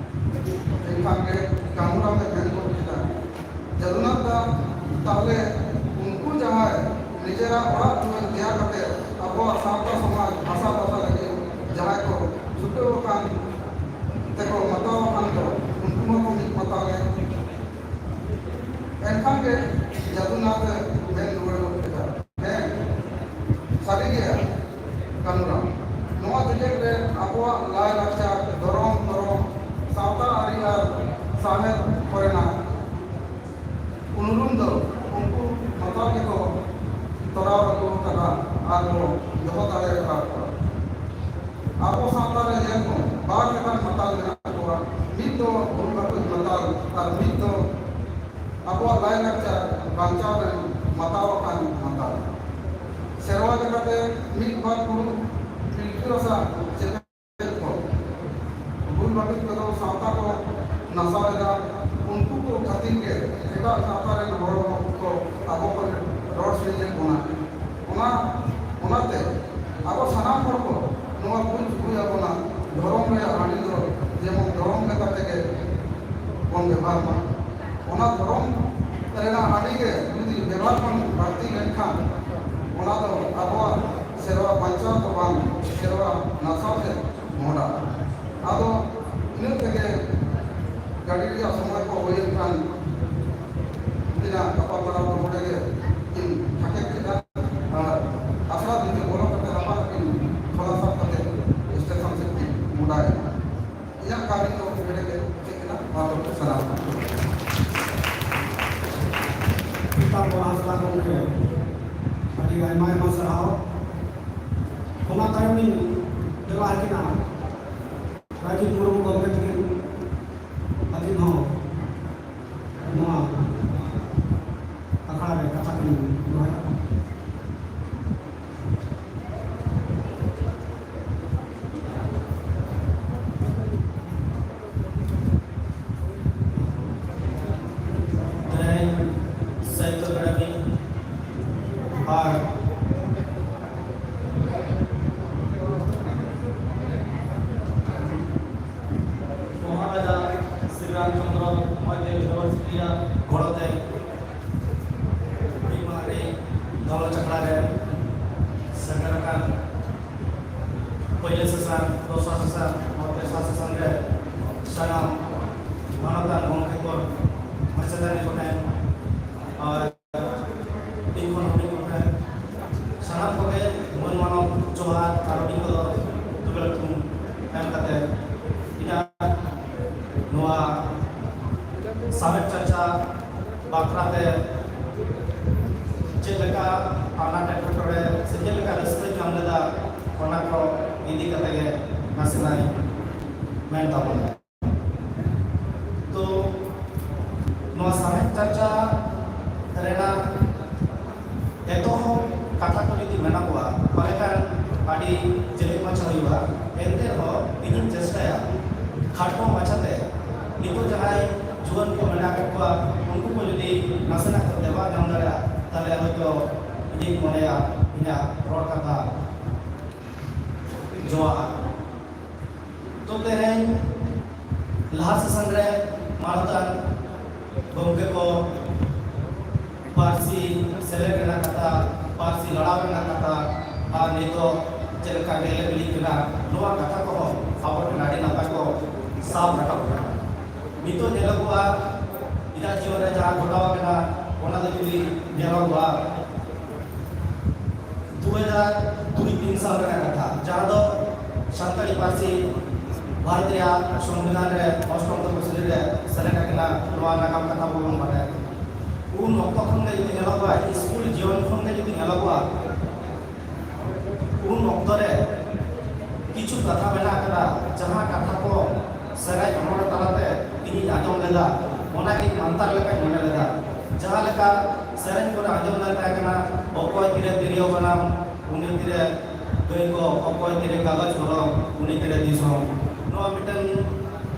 ᱮᱱᱠᱷᱟᱱ ᱜᱮ ᱠᱟᱹᱱᱩᱨᱟᱢ ᱮ ᱢᱮᱱ ᱜᱚᱫ ᱠᱮᱫᱟ, "ᱡᱟᱫᱩᱱᱟᱛᱷ ᱫᱟ, ᱛᱟᱦᱞᱮ ᱩᱱᱠᱩ ᱡᱟᱦᱟᱸᱭ ᱱᱤᱡᱮᱨᱟᱜ ᱚᱲᱟᱜ ᱫᱩᱣᱟᱹᱨ ᱛᱮᱭᱟᱨ ᱠᱟᱛᱮ ᱟᱵᱚᱣᱟᱜ ᱥᱟᱶᱛᱟ ᱥᱚᱢᱟᱡᱽ ᱵᱷᱟᱥᱟ ᱵᱷᱟᱥᱟ ᱞᱟᱹᱜᱤᱫ ᱡᱟᱦᱟᱸᱭ ᱠᱚ ᱪᱷᱩᱴᱟᱹᱣ ᱟᱠᱟᱱ ᱛᱮᱠᱚ ᱢᱟᱛᱟᱣ ᱟᱠᱟᱱ ᱫᱚ, ᱩᱱᱠᱩ ᱦᱚᱸᱠᱚ ᱢᱤᱫ ᱢᱟᱛᱟᱣ ᱞᱮᱱ?" ᱮᱱᱠᱷᱟᱱ ᱜᱮ ᱡᱟᱫᱩᱱᱟᱛᱷ ᱮ ᱢᱮᱱ ᱨᱩᱣᱟᱹᱲ ᱜᱚᱫ ᱠᱮᱫᱟ, "ᱦᱮᱸ, ᱥᱟᱹᱨᱤ ᱜᱮᱭᱟ ᱠᱟᱹᱱᱩᱨᱟᱢ, ᱱᱚᱣᱟ ᱡᱮᱜᱮᱛ ᱨᱮ ᱟᱵᱚᱣᱟᱜ ᱞᱟᱭ ᱞᱟᱠᱪᱟᱨ, ᱫᱷᱚᱨᱚᱢ, ᱫᱷᱚᱨᱚᱢ, ᱥᱟᱶᱛᱟ ᱟᱹᱨᱤ ᱟᱨ ᱥᱟᱶᱦᱮᱫ ᱠᱚᱨᱮᱱᱟᱜ ᱩᱱᱩᱨᱩᱢ ᱫᱚ ᱩᱱᱠᱩ ᱢᱟᱛᱟᱞ ᱜᱮᱠᱚ ᱛᱚᱨᱟᱣ ᱟᱹᱜᱩ ᱟᱠᱟᱫᱟ ᱟᱨ ᱠᱚ ᱫᱚᱦᱚ ᱫᱟᱲᱮ ᱟᱠᱟᱫ ᱠᱚᱣᱟ᱾ ᱟᱵᱚ ᱥᱟᱶᱛᱟ ᱨᱮ ᱧᱮᱞ ᱠᱚᱢ, ᱵᱟᱨ ᱞᱮᱠᱟᱱ ᱢᱟᱛᱟᱞ ᱢᱮᱱᱟᱜ ᱠᱚᱣᱟ, ᱢᱤᱫ ᱫᱚ ᱵᱷᱩᱞ ᱵᱷᱟᱹᱴᱩᱡ ᱢᱟᱛᱟᱞ ᱟᱨ ᱢᱤᱫ ᱫᱚ ᱟᱵᱚᱣᱟᱜ ᱞᱟᱭᱼᱞᱟᱠᱪᱟᱨ ᱵᱟᱧᱪᱟᱣ ᱨᱮᱱ ᱢᱟᱛᱟᱣ ᱟᱠᱟᱱ ᱢᱟᱛᱟᱞ᱾ ᱥᱮᱨᱣᱟ ᱞᱮᱠᱟᱛᱮ ᱢᱤᱫ ᱵᱟᱨ ᱯᱷᱩᱲᱩᱜ ᱯᱤᱞᱪᱩ ᱨᱟᱥᱟ ᱪᱮᱯᱮᱡ ᱠᱚ, ᱵᱷᱩᱞ ᱵᱷᱟᱹᱴᱩᱡ ᱠᱚᱫᱚ ᱥᱟᱶᱛᱟ ᱠᱚ ᱱᱟᱥᱟᱣ ᱮᱫᱟ, ᱩᱱᱠᱩ ᱠᱚ ᱠᱷᱟᱹᱛᱤᱨ ᱜᱮ ᱮᱴᱟᱜ ᱥᱟᱶᱛᱟ ᱨᱮᱱ ᱦᱚᱲ ᱠᱚ ᱟᱵᱚ ᱠᱚ ᱨᱚᱲ ᱥᱮᱨᱮᱧᱮᱫ ᱵᱚᱱᱟ᱾ ᱚᱱᱟ, ᱚᱱᱟᱛᱮ ᱟᱵᱚ ᱥᱟᱱᱟᱢ ᱦᱚᱲ ᱠᱚ ᱱᱚᱣᱟ ᱵᱩᱡᱽ ᱦᱩᱭ ᱟᱵᱚᱱᱟ, ᱫᱷᱚᱨᱚᱢ ᱨᱮᱭᱟᱜ ᱦᱟᱺᱰᱤ ᱫᱚ ᱡᱮᱢᱚᱱ ᱫᱷᱚᱨᱚᱢ ᱞᱮᱠᱟ ᱛᱮᱜᱮ ᱵᱚᱱ ᱵᱮᱵᱷᱟᱨ ᱢᱟ᱾ ᱚᱱᱟ ᱫᱷᱚᱨᱚᱢ ᱨᱮᱱᱟᱜ ᱦᱟᱺᱰᱤ ᱜᱮ ᱡᱩᱫᱤ ᱵᱮᱵᱷᱟᱨ ᱵᱚᱱ ᱵᱟᱹᱲᱛᱤ ᱞᱮᱱᱠᱷᱟᱱ, ᱚᱱᱟ ᱫᱚ ᱟᱵᱚᱣᱟᱜ ᱥᱮᱨᱣᱟ ᱵᱟᱧᱪᱟᱣ ᱫᱚ ᱵᱟᱝ, ᱥᱮᱨᱣᱟ ᱱᱟᱥᱟᱣ ᱥᱮᱫ ᱢᱚᱦᱰᱟᱜᱼᱟ᱾ ᱟᱫᱚ ᱤᱱᱟᱹᱜ ᱛᱮᱜᱮ ᱜᱟᱹᱰᱤ ᱨᱮᱭᱟᱜ ᱥᱚᱢᱚᱭ ᱠᱚ ᱦᱩᱭᱮᱱ ᱠᱷᱟᱱ, ᱛᱤᱱᱟᱹᱜ ᱜᱟᱯᱟᱞᱢᱟᱨᱟᱣ ᱫᱚ ᱱᱚᱰᱮ ᱜᱮ ᱠᱤᱱ ᱛᱷᱟᱠᱮ ᱠᱮᱫᱟ᱾ ᱟᱨ ᱟᱥᱲᱟ ᱵᱷᱤᱛᱤᱨ ᱵᱚᱞᱚ ᱠᱟᱛᱮ ᱨᱟᱯᱟᱜ ᱠᱤᱱ ᱠᱷᱚᱞᱟ ᱥᱟᱵ ᱠᱟᱛᱮ ᱥᱴᱮᱥᱚᱱ ᱥᱮᱫ ᱠᱤᱱ ᱢᱚᱦᱰᱟᱭᱮᱱᱟ᱾ ᱤᱧᱟᱹᱜ ᱠᱟᱹᱢᱤ ᱫᱚ ᱱᱚᱰᱮ ᱜᱮ ᱢᱩᱪᱟᱹᱫ ᱮᱱᱟ᱾ ᱢᱟ ᱛᱚᱵᱮ ᱥᱟᱱᱟᱢ ᱠᱚ᱾ ᱥᱮᱛᱟᱜ ᱵᱚᱱ ᱟᱥᱲᱟ ᱜᱚᱢᱠᱮ, ᱟᱹᱰᱤ ᱟᱭᱢᱟ ᱟᱭᱢᱟ ᱥᱟᱨᱦᱟᱣ᱾ ᱚᱱᱟ ᱛᱟᱭᱚᱢ ᱤᱧ ᱫᱮᱵᱟ ᱟᱹᱠᱤᱱᱟ ᱨᱟᱡᱤᱵ ᱢᱩᱨᱢᱩ ᱜᱚᱢᱠᱮ ᱛᱟᱹᱠᱤᱱ, ᱟᱹᱠᱤᱱ ᱦᱚᱸ ᱱᱚᱣᱟ ᱟᱠᱷᱲᱟ ᱨᱮ ᱠᱟᱛᱷᱟ ᱠᱤᱱ ᱫᱚᱦᱚᱭᱟ᱾ ᱛᱮᱦᱮᱧ ᱥᱟᱦᱤᱛᱛᱚ ᱮᱠᱟᱰᱮᱢᱤ ᱟᱨ ᱯᱳᱭᱞᱳ ᱥᱮᱥᱚᱱ, ᱫᱚᱥᱟᱨ ᱥᱮᱥᱚᱱ, ᱛᱮᱥᱟᱨ ᱥᱮᱥᱚᱱ ᱨᱮ ᱥᱟᱱᱟᱢ ᱢᱟᱱᱚᱛᱟᱱ ᱜᱚᱢᱠᱮ ᱠᱚ, ᱢᱟᱪᱮᱛᱟᱹᱱᱤ ᱠᱚᱴᱷᱮᱱ ᱟᱨ ᱤᱧ ᱠᱷᱚᱱ ᱦᱩᱰᱤᱧ ᱠᱚᱴᱷᱮᱱ ᱥᱟᱱᱟᱢ ᱠᱚᱜᱮ ᱢᱟᱹᱱ ᱢᱟᱱᱚᱛ ᱡᱚᱦᱟᱨ ᱟᱨ ᱦᱩᱰᱤᱧ ᱠᱚᱫᱚ ᱫᱩᱞᱟᱹᱲ ᱛᱷᱩᱢ ᱮᱢ ᱠᱟᱛᱮ ᱤᱧᱟᱹᱜ ᱱᱚᱣᱟ ᱥᱟᱶᱦᱮᱫ ᱪᱟᱨᱪᱟ ᱵᱟᱠᱷᱨᱟ ᱛᱮ ᱪᱮᱫ ᱞᱮᱠᱟ ᱟᱱᱟᱴ ᱮᱴᱠᱮᱴᱚᱬᱮ ᱥᱮ ᱪᱮᱫ ᱞᱮᱠᱟ ᱨᱟᱹᱥᱠᱟᱹᱧ ᱧᱟᱢ ᱞᱮᱫᱟ, ᱚᱱᱟ ᱠᱚ ᱤᱫᱤ ᱠᱟᱛᱮ ᱜᱮ ᱱᱟᱥᱮᱱᱟᱜ ᱤᱧ ᱢᱮᱱ ᱛᱟᱵᱚᱱᱟ᱾ ᱛᱚ ᱱᱚᱣᱟ ᱥᱟᱶᱦᱮᱫ ᱪᱟᱨᱪᱟ ᱨᱮᱱᱟᱜ ᱮᱛᱚᱦᱚᱵ ᱠᱟᱛᱷᱟ ᱠᱚ ᱡᱩᱫᱤ ᱢᱮᱱᱟᱜᱚᱜᱼᱟ, ᱛᱟᱦᱚᱞᱮ ᱠᱷᱟᱱ ᱟᱹᱰᱤ ᱡᱮᱞᱮᱧ ᱢᱟᱪᱷᱟ ᱦᱩᱭᱩᱜᱼᱟ᱾ ᱮᱱᱛᱮ ᱨᱮᱦᱚᱸ ᱤᱧᱤᱧ ᱪᱮᱥᱴᱟᱭᱟ ᱠᱷᱟᱴᱚ ᱢᱟᱪᱷᱟᱛᱮ ᱱᱤᱛᱚᱜ ᱡᱟᱦᱟᱸᱭ ᱡᱩᱣᱟᱹᱱ ᱠᱚ ᱢᱮᱱᱟᱜ ᱟᱠᱟᱫ ᱠᱚᱣᱟ, ᱩᱱᱠᱩ ᱠᱚ ᱡᱩᱫᱤ ᱱᱟᱥᱮᱱᱟᱜ ᱠᱚ ᱛᱮᱵᱟ ᱧᱟᱢ ᱫᱟᱲᱮᱭᱟᱜᱼᱟ, ᱛᱟᱦᱚᱞᱮ ᱦᱚᱭᱛᱚ ᱤᱧᱤᱧ ᱢᱚᱱᱮᱭᱟ ᱤᱧᱟᱹᱜ ᱨᱚᱲ ᱠᱟᱛᱷᱟ ᱡᱚᱣᱟᱜᱼᱟ᱾ ᱛᱚ ᱛᱮᱦᱮᱧ ᱞᱟᱦᱟ ᱥᱮᱥᱚᱱ ᱨᱮ ᱢᱟᱱᱚᱛᱟᱱ ᱜᱚᱢᱠᱮ ᱠᱚ ᱯᱟᱹᱨᱥᱤ ᱥᱮᱞᱮᱫ ᱨᱮᱱᱟᱜ ᱠᱟᱛᱷᱟ, ᱯᱟᱹᱨᱥᱤ ᱞᱟᱲᱟᱣ ᱨᱮᱱᱟᱜ ᱠᱟᱛᱷᱟ, ᱟᱨ ᱱᱤᱛᱚᱜ ᱪᱮᱫ ᱞᱮᱠᱟ ᱜᱮᱞᱮ ᱵᱤᱞᱤᱜ ᱠᱟᱱᱟ, ᱱᱚᱣᱟ ᱠᱟᱛᱷᱟ ᱠᱚᱦᱚᱸ ᱟᱵᱚ ᱴᱷᱮᱱ ᱟᱹᱰᱤ ᱱᱟᱯᱟᱭ ᱠᱚ ᱥᱟᱵ ᱨᱟᱠᱟᱵ ᱠᱟᱱᱟ᱾ ᱱᱤᱛᱚᱜ ᱧᱮᱞᱚᱜᱚᱜᱼᱟ, ᱤᱧᱟᱹᱜ ᱡᱤᱭᱚᱱ ᱨᱮ ᱡᱟᱦᱟᱸ ᱜᱷᱚᱴᱟᱣ ᱟᱠᱟᱱᱟ, ᱚᱱᱟ ᱫᱚ ᱡᱩᱫᱤ ᱧᱮᱞᱚᱜᱚᱜᱼᱟ, ᱫᱩ ᱦᱟᱡᱟᱨ ᱫᱩᱭ ᱛᱤᱱ ᱥᱟᱞ ᱨᱮᱱᱟᱜ ᱠᱟᱛᱷᱟ, ᱡᱟᱦᱟᱸ ᱫᱚ ᱥᱟᱱᱛᱟᱲᱤ ᱯᱟᱹᱨᱥᱤ ᱵᱷᱟᱨᱚᱛ ᱨᱮᱭᱟᱜ ᱥᱚᱝᱵᱤᱫᱷᱟᱱ ᱨᱮ ᱚᱥᱴᱚᱢ ᱛᱚᱯᱚᱥᱤᱞᱤ ᱨᱮ ᱥᱮᱞᱮᱫ ᱟᱠᱟᱱᱟ, ᱱᱚᱣᱟ ᱱᱟᱜᱟᱢ ᱠᱟᱛᱷᱟ ᱵᱚᱱ ᱵᱟᱰᱟᱭᱟ᱾ ᱩᱱ ᱚᱠᱛᱚ ᱠᱷᱚᱱ ᱜᱮ ᱡᱩᱫᱤ ᱧᱮᱞᱚᱜᱚᱜᱼᱟ, ᱥᱠᱩᱞ ᱡᱤᱭᱚᱱ ᱠᱷᱚᱱ ᱜᱮ ᱡᱩᱫᱤ ᱧᱮᱞᱚᱜᱚᱜᱼᱟ, ᱩᱱ ᱚᱠᱛᱚ ᱨᱮ ᱠᱤᱪᱷᱩ ᱠᱟᱛᱷᱟ ᱢᱮᱱᱟᱜ ᱟᱠᱟᱫᱟ, ᱡᱟᱦᱟᱸ ᱠᱟᱛᱷᱟ ᱠᱚ ᱥᱮᱨᱮᱧ ᱚᱱᱚᱬᱦᱮ ᱛᱟᱞᱟᱛᱮ ᱤᱧᱤᱧ ᱟᱸᱡᱚᱢ ᱞᱮᱫᱟ, ᱚᱱᱟ ᱤᱧ ᱢᱟᱱᱛᱟᱨ ᱞᱮᱠᱟᱧ ᱢᱚᱱᱮ ᱞᱮᱫᱟ᱾ ᱡᱟᱦᱟᱸ ᱞᱮᱠᱟ ᱥᱮᱨᱮᱧ ᱠᱚᱨᱮ ᱟᱸᱡᱚᱢ ᱞᱮᱱ ᱛᱟᱦᱮᱸ ᱠᱟᱱᱟ, ᱚᱠᱚᱭ ᱛᱤᱨᱮ ᱛᱤᱨᱭᱳ ᱵᱟᱱᱟᱢ, ᱩᱱᱤ ᱛᱤᱨᱮ ᱜᱟᱹᱭ ᱠᱚ, ᱚᱠᱚᱭ ᱛᱤᱨᱮ ᱠᱟᱜᱚᱡᱽ ᱠᱚᱞᱚᱢ, ᱩᱱᱤ ᱛᱤᱨᱮ ᱫᱤᱥᱚᱢ᱾ ᱱᱚᱣᱟ ᱢᱤᱫᱴᱟᱝ,